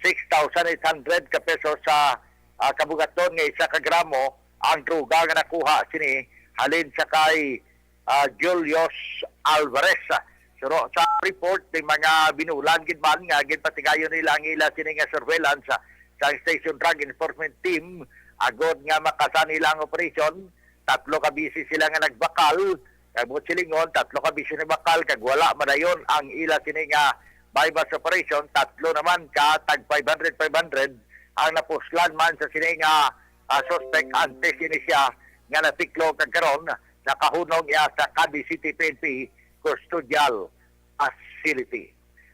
six thousand eight hundred ka pesos sa, ah, kabugaton nga isa ka gramo ang droga nga nakuha sini halin sa kay, ah, Julius Alvarez. Suro sa report, may mga binulan gid man nga ginpatigayon nila ang ila sini nga surveillance, ah, sa Station Drug Enforcement Team agod nga makasa nila ang operasyon. Tatlo ka beses sila nga nagbakal, kag buot silingon, tatlo ka beses nagbakal, kag wala madayon ang ila sini nga buy-bust operation. Tatlo naman ka tag five hundred, five hundred ang napuslan man sa sini nga, ah, suspect antes ini siya nga natiklo, kag karon nakahunong iya sa Cadiz City P N P Custodial Facility.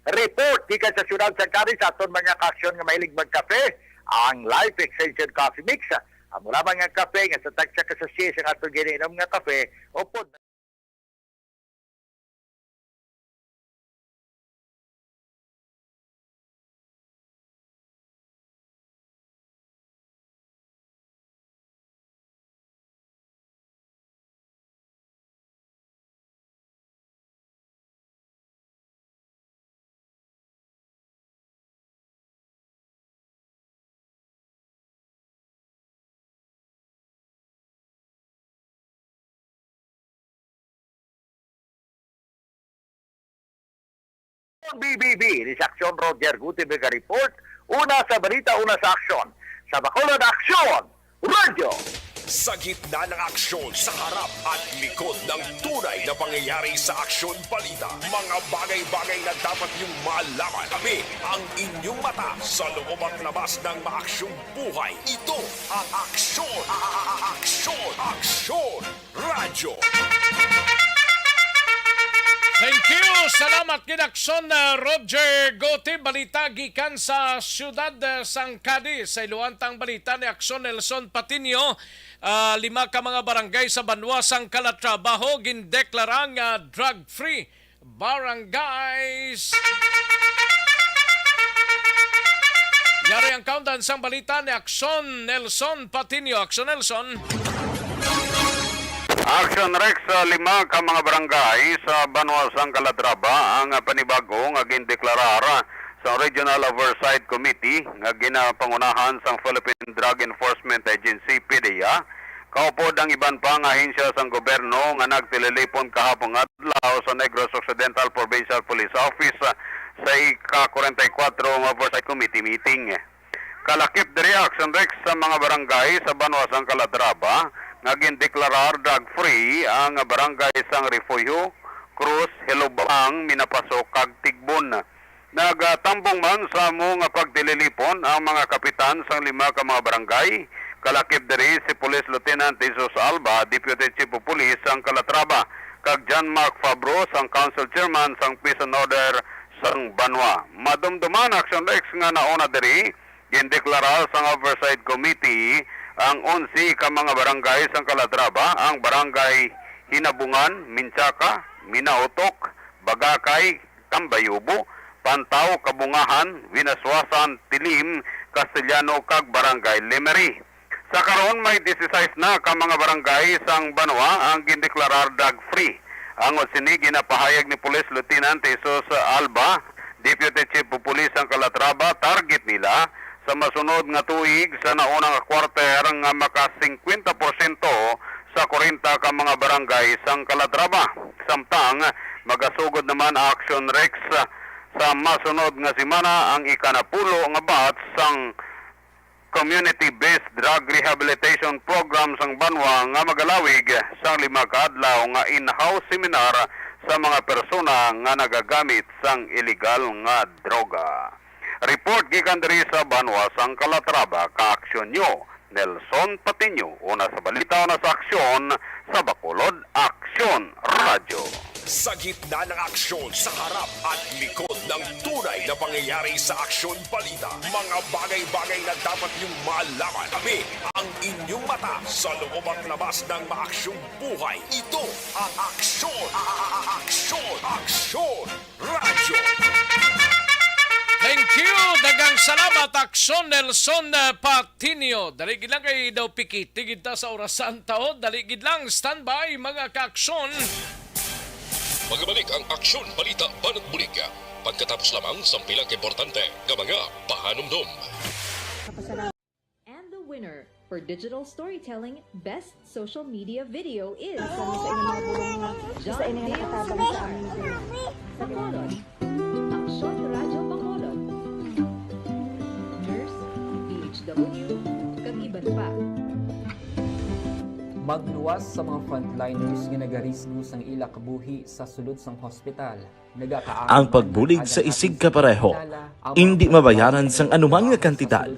Report gikan sa siyudad sa Cadiz sa aton mga kaaksyon nga mahilig magkape, ang Life Extension Coffee Mix. Amo lamang ang kape nga sa tagsa ka sachet sa aton giniinom nga kape, upod B B B, ni Aksyon Roger Gutierrez report. Una sa balita, una sa aksyon. Sa Bacolod, Aksyon Radyo. Sa gitna ng aksyon, sa harap at likod ng tunay na pangyayari sa Aksyon Balita, mga bagay-bagay na dapat niyong malaman. Kami ang inyong mata sa loob at labas ng maaksyong buhay. Ito ang Aksyon, a-, a-, a-, Aksyon, Aksyon Radyo. Thank you. Salamat gid, Aksyon, uh, Roger Goti. Balita gikan sa siyudad, uh, sang Cadiz. Sa iluan tang balita ni Aksyon Nelson Patiño, uh, lima ka mga barangay sa banwa sang Calatrava gindeklara nga drug-free barangays. Yari ang kaundan sang balita ni Aksyon Nelson Patiño. Aksyon Nelson. Aksyon Rex, sa lima ka mga barangay sa banwa sang Calatrava ang panibago nga gindeklarar sa Regional Oversight Committee nga ginapangunahan sang Philippine Drug Enforcement Agency, P D E A, kaupod ang iban pa nga ahensya sang gobyerno nga nagtililipon kahapon nga adlaw sa Negros Occidental Provincial Police Office sa ika-kwarenta y kuwatro nga Oversight Committee meeting. Kalakip diri, Aksyon Rex, sa mga barangay sa banwa sang Calatrava nga gindeklarar drug-free ang barangay sang Refugio, Cruz, Hilobang, Minapaso, kag Tigbon. Nagatambong man sa amo nga pagtililipon ang mga kapitan sang lima ka mga barangay. Kalakip diri si Police Lieutenant Jesus Alba, Deputy Chief of Police sang Calatrava, kag John Mark Fabro, sang Council Chairman sang Peace and Order sang banwa. Madumduman, Aksyon Rex, nga nauna diri, gindeklarar sang Oversight Committee ang onse ka mga barangay sang Calatrava, ang Barangay Hinabungan, Minchaca, Minautok, Bagakay, Tambayubo, Pantao, Kabungahan, Winaswasan, Tilim, Castellano, kag Barangay Lemery. Sa karon, may disisais na ka mga barangay sang banwa ang gindeklarar drug-free. Ang sini ginapahayag ni Police Lieutenant Jesus Alba, Deputy Chief of Police sang Calatrava, target nila sa masunod nga tuig sa nauna nga quarter nga maka singkwenta porsyento sa kwarenta ka mga barangay sang Calatrava. Samtang magasugod naman ang Aksyon Rex Sa masunod nga semana ang ikanapulo nga batch sang Community-Based Drug Rehabilitation Program sang banwa nga magalawig sang lima ka adlaw nga in-house seminar sa mga persona nga nagagamit sang iligal nga droga. Report gikan diri sa banwa sang Calatrava, ka-aksyon nyo, Nelson Patiño, una sa balita, una sa aksyon, sa Bacolod Aksyon Radyo. Sa gitna ng aksyon, sa harap at likod ng tunay na pangyayari sa Aksyon Balita, mga bagay-bagay na dapat niyong malaman. Kami ang inyong mata sa loob at labas ng maaksyong buhay. Ito ang Aksyon, a-, a-, a-, Aksyon, Aksyon Radyo. Thank you. Daghang salamat, Aksyon Nelson, uh, Patiño. Dali gid lang kay daw pikiti gid ta sa orasan ta, oh. Dali gid lang, standby, mga ka-aksyon. Magabalik ang Aksyon Balita Banat Bulig. Pagkatapos lamang sang pila ka importante nga mga pahanumdom. And the winner for digital storytelling best social media video is Kami sa inyong mga bulong nga John isa ini nga Dale nakatabang sa Salazar, aming group. Bacolod. Aksyon Radyo Bacolod. Nurse, D H W, kag iban pa. Magluwas sa mga frontliners nga nagarisgo sang ila kabuhi sa sulod sang hospital. Ang pagbulig sa isig ka pareho indi mabayaran sang anuman nga kantidad.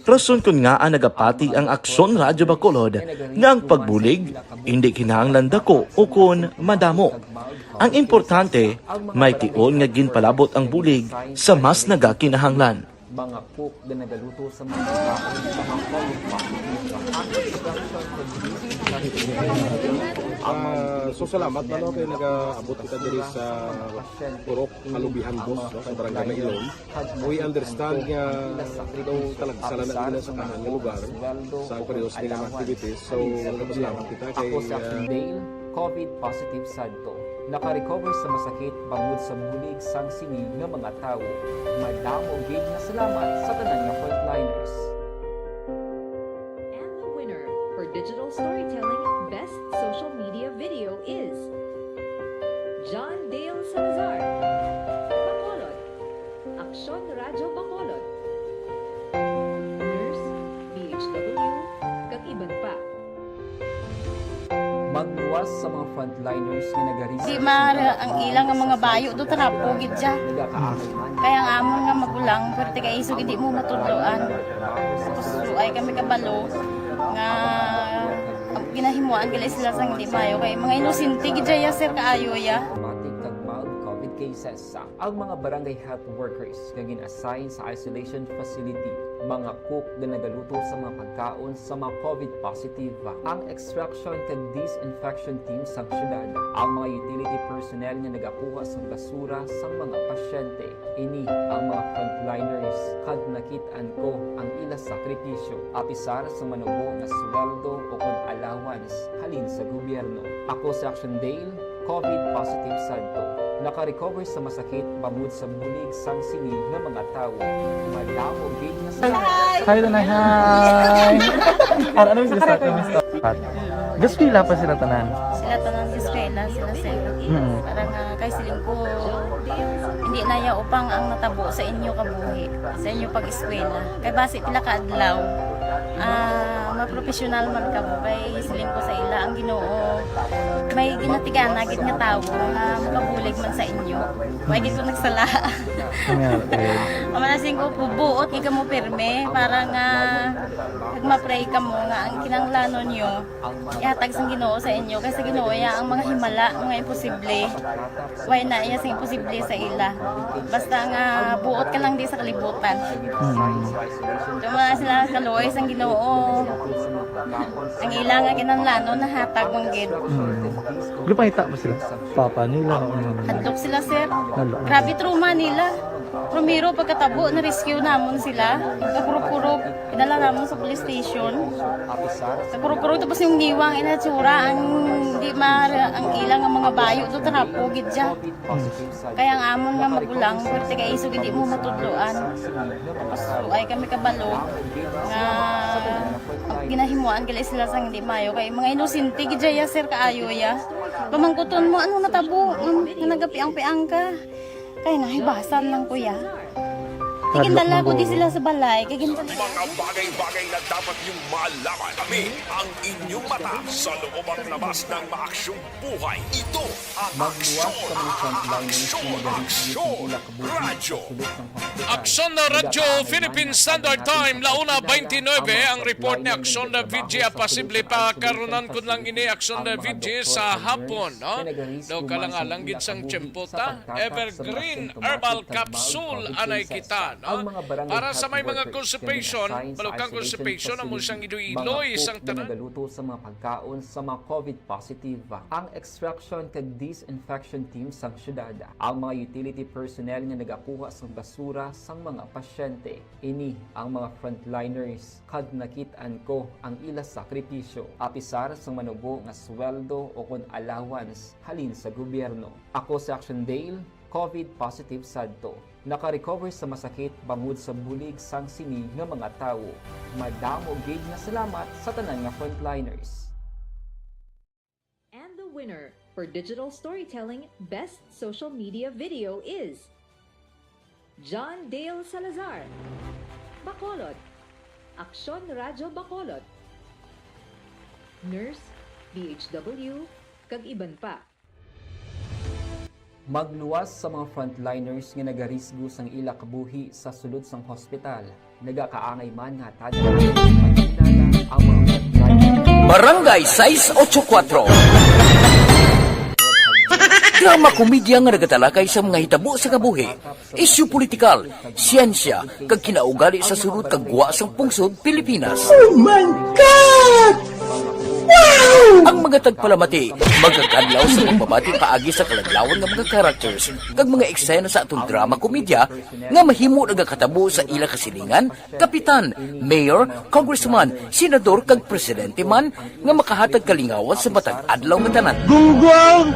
Rason kon ngaa nagapati ang Aksyon Radyo Bacolod nga ang pagbulig indi kinahanglan dako ukon madamo. Ang importante, may tion nga ginpalabot ang bulig sa mas nagakinahanglan. Mga cook nga nagaluto sa mga pagkaon sa mga COVID positive sa ang instruction kag business. Ah, so salamat, ano, kay nagaabot kita diri sa Purok Kalubihan Dos, no, sa Barangay Mailon. We understand nga daw talagsa lang na sa kahan nga lugar sa pareho sini nga mga activities. So, nagpasalamat kita kay, Ako si Action ah, Dale, COVID positive sad to. Naka-recover sa masakit bangod sa bulig sang sini nga mga tawo. Madamo gid nga salamat sa tanan nga frontliners. And the winner for digital storytelling best social media video is John Dale Salazar, Bacolod. Aksyon Radyo Bacolod. Nurse, D H W, kag iban pa. Magluwas sa mga frontliners nga nagarisgo. Di maaari ang ila nga mga bayo do trapo gid siya. Kaya ang amon nga magulang, pwerte kay isog hindi mo matudloan. Tapos luay kami kabalo nga ginahimuan gali sila sang hindi maayo. Kay mga inosente gid siya, sir, kaayo ya. Automatic kag mild COVID cases. Ang mga barangay health workers nga gin-assign sa isolation facility, mga cook nga nagaluto sa mga pagkaon sa mga COVID positive, ang extraction kag disinfection team sang syudad, ang mga utility personnel nga nagakuha sang basura sang mga pasyente. Ini ang mga frontliners kag nakit-an ko ang ila sakripisyo, apisar sang manubo nga sweldo o kon allowance halin sa gobyerno. Ako si Action Dale, COVID positive sad to. Naka-recover sa masakit bangod sa bulig sang sini nga mga tawo. Madamo gid nga salamat. Hi, Tanay. Hi. Ano, ano yung gusto? Ano yung gusto? Pat. Gaeskwela pa sila tanan? Sila tanan gaeskwela, sila, sir. Mm. Para nga kay siling ko, hindi na ya upang ang natabo sa inyo kabuhi, sa inyo pag-eskwela. Kay basi pila ka adlaw, ah, mapropesyonal man kamo. Kay siling ko sa ila, ang Ginoo may ginatigana gid nga tawo nga makabulig man sa inyo. May gid ko nagsala. Nga, eh. Ang mga siling ko, buot gid kamo pirme para nga kag ma-pray kamo nga ang kinahanglanon nyo ihatag sang Ginoo sa inyo, kay sa Ginoo ya ang mga himala, mga imposible. Way na iya sing imposible sa ila. Basta nga buot ka lang di sa kalibutan. Mm. Yung mga sila kaluoy sang Ginoo. Ang ila nga kinahanglanon nahatag man gid. Mm. Gipangita mo sila? Papa nila, o ano? Hadlok sila, sir. Hala. Grabe trauma nila. Primero, pagkatabo, na-rescue namon sila. Kakurog-kurog, inala namon sa police station. Kakurog-kurog, tapos yung niwang inatsura, ang di ma-, ang ilang nga mga bayo, do trapo gid siya. Kaya ang amon nga magulang, pwerte kay isog hindi mo matudloan. Tapos, ay kami kabalo nga ginahimuan gali sila sang hindi maayo. Kay mga inosente gid siya, sir, kaayo ya. Pamangkuton mo, ano natabo? Nga nagapiang-piang ka. Kay nahibasan lang, kuya. Kagindala ko di sila sa balay. Kay gindala. Mga bagay-bagay na dapat niyong malaman. Kami ang inyong mata sa loob at labas ng maaksyong buhay. Ito ang Magluwas Aksyon, sa mga frontliners Aksyon, na nagarisgo sa Aksyon, ila kabuhi sa Radyo. Sulod sang hospital. Aksyon na Radyo, Philippine Standard Time, la una twenty-nine, ang report ni Aksyon na V G. Posible pa karunan kun lang ini Aksyon na V G sa hapon, no? Daw kalang-alang gid sang tiyempo ta. Evergreen Herbal Capsule anay kita, no? Para sa may mga constipation, balukang constipation, amo siyang iloy-iloy sang tanan. Nagaluto sa mga pagkaon sa mga covid positive, ang extraction kag disinfection team sang syudad, ang mga utility personnel nga nagakuha sang basura sang mga pasyente. Ini ang mga frontliners kag nakit-an ko ang ila sakripisyo, apisar sang manubo nga sweldo o kon allowance halin sa gobyerno. Ako si Action Dale, covid positive sadto. Naka-recover sa masakit bangod sa bulig sang sini nga mga tawo. Madamo gid nga salamat sa tanan nga frontliners. And the winner for Digital Storytelling Best Social Media Video is John Dale Salazar, Bacolod, Aksyon Radyo Bacolod, Nurse, D H W, kag iban pa. Magluwas sa mga frontliners nga nagarisgo sang ila kabuhi sa sulod sang hospital. Nagakaangay man nga hatagan ang mga frontliners. Barangay sais ocho kuwatro. Drama komedya nga nagatalakay sa mga hitabo sa kabuhi, isyu politikal, siyensya, kag kinaugali sa sulod kag gwa sang pungsod Pilipinas. Oh my God! Wow! Ang mga tagpalamati magakadlaw sa pagbabati paagi sa kaladlawan nga mga characters kag mga eksena sa aton drama komedya nga mahimo nagakatabo sa ila kasilingan, kapitan, mayor, congressman, senador, kag presidente man nga makahatag kalingawan sa matag adlaw nga tanan. Gunggong!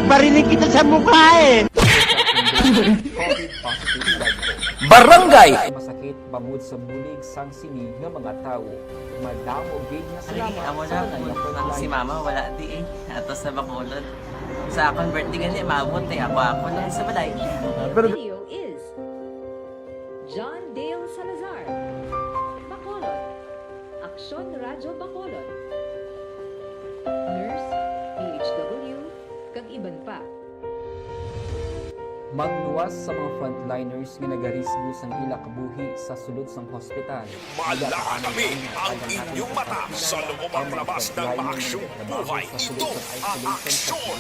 Barinig kita sa mukha eh! Barangay! Masakit bangod sa bulig sang sini nga mga tawo. Madamo gid nga salamat sa mga nagpapalay. Ay, amo na, si mama wala di eh. Ato sa Bacolod. Sa akon birthday gani, maabot eh. Ako, ako lang sa balay. Pero video is John Dale Salazar, Bacolod, Aksyon Radyo Bacolod, Nurse, D H W, kag iban pa. Magluwas sa mga frontliners nga nagarisgo sang ila kabuhi sa sulod sang hospital. Malaman kami ang inyong mata sa loob at labas ng maaksyong buhay. Ito ang Aksyon,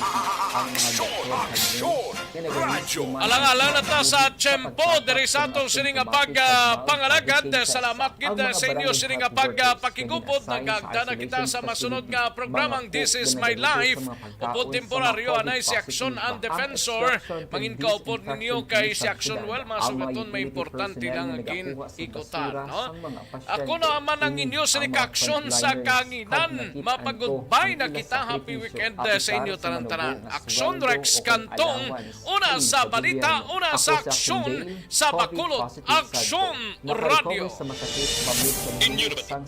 Aksyon, Aksyon Radyo. Alang-alang na ta sa tiyempo diri sa aton sini nga pag, ah, pangalagad. Salamat gid sa inyo sini nga pag, ah, pakigupod. Nagagda na kita sa masunod nga programang This Is My Life. Upod temporaryo anay si Aksyon ang defensor. Mangin kaupod ninyo kay si Aksyon, well, masubaton may importante lang ang gin-ikutan, no? Ako na man ang inyo sini ka Aksyon sa kahanginan. Mapagudbay na kita. Happy weekend, eh, sa inyo tanan-tanan. Aksyon Rex Cantong, una sa balita, una sa aksyon, sa Bacolod Aksyon Radio. Inyo naman.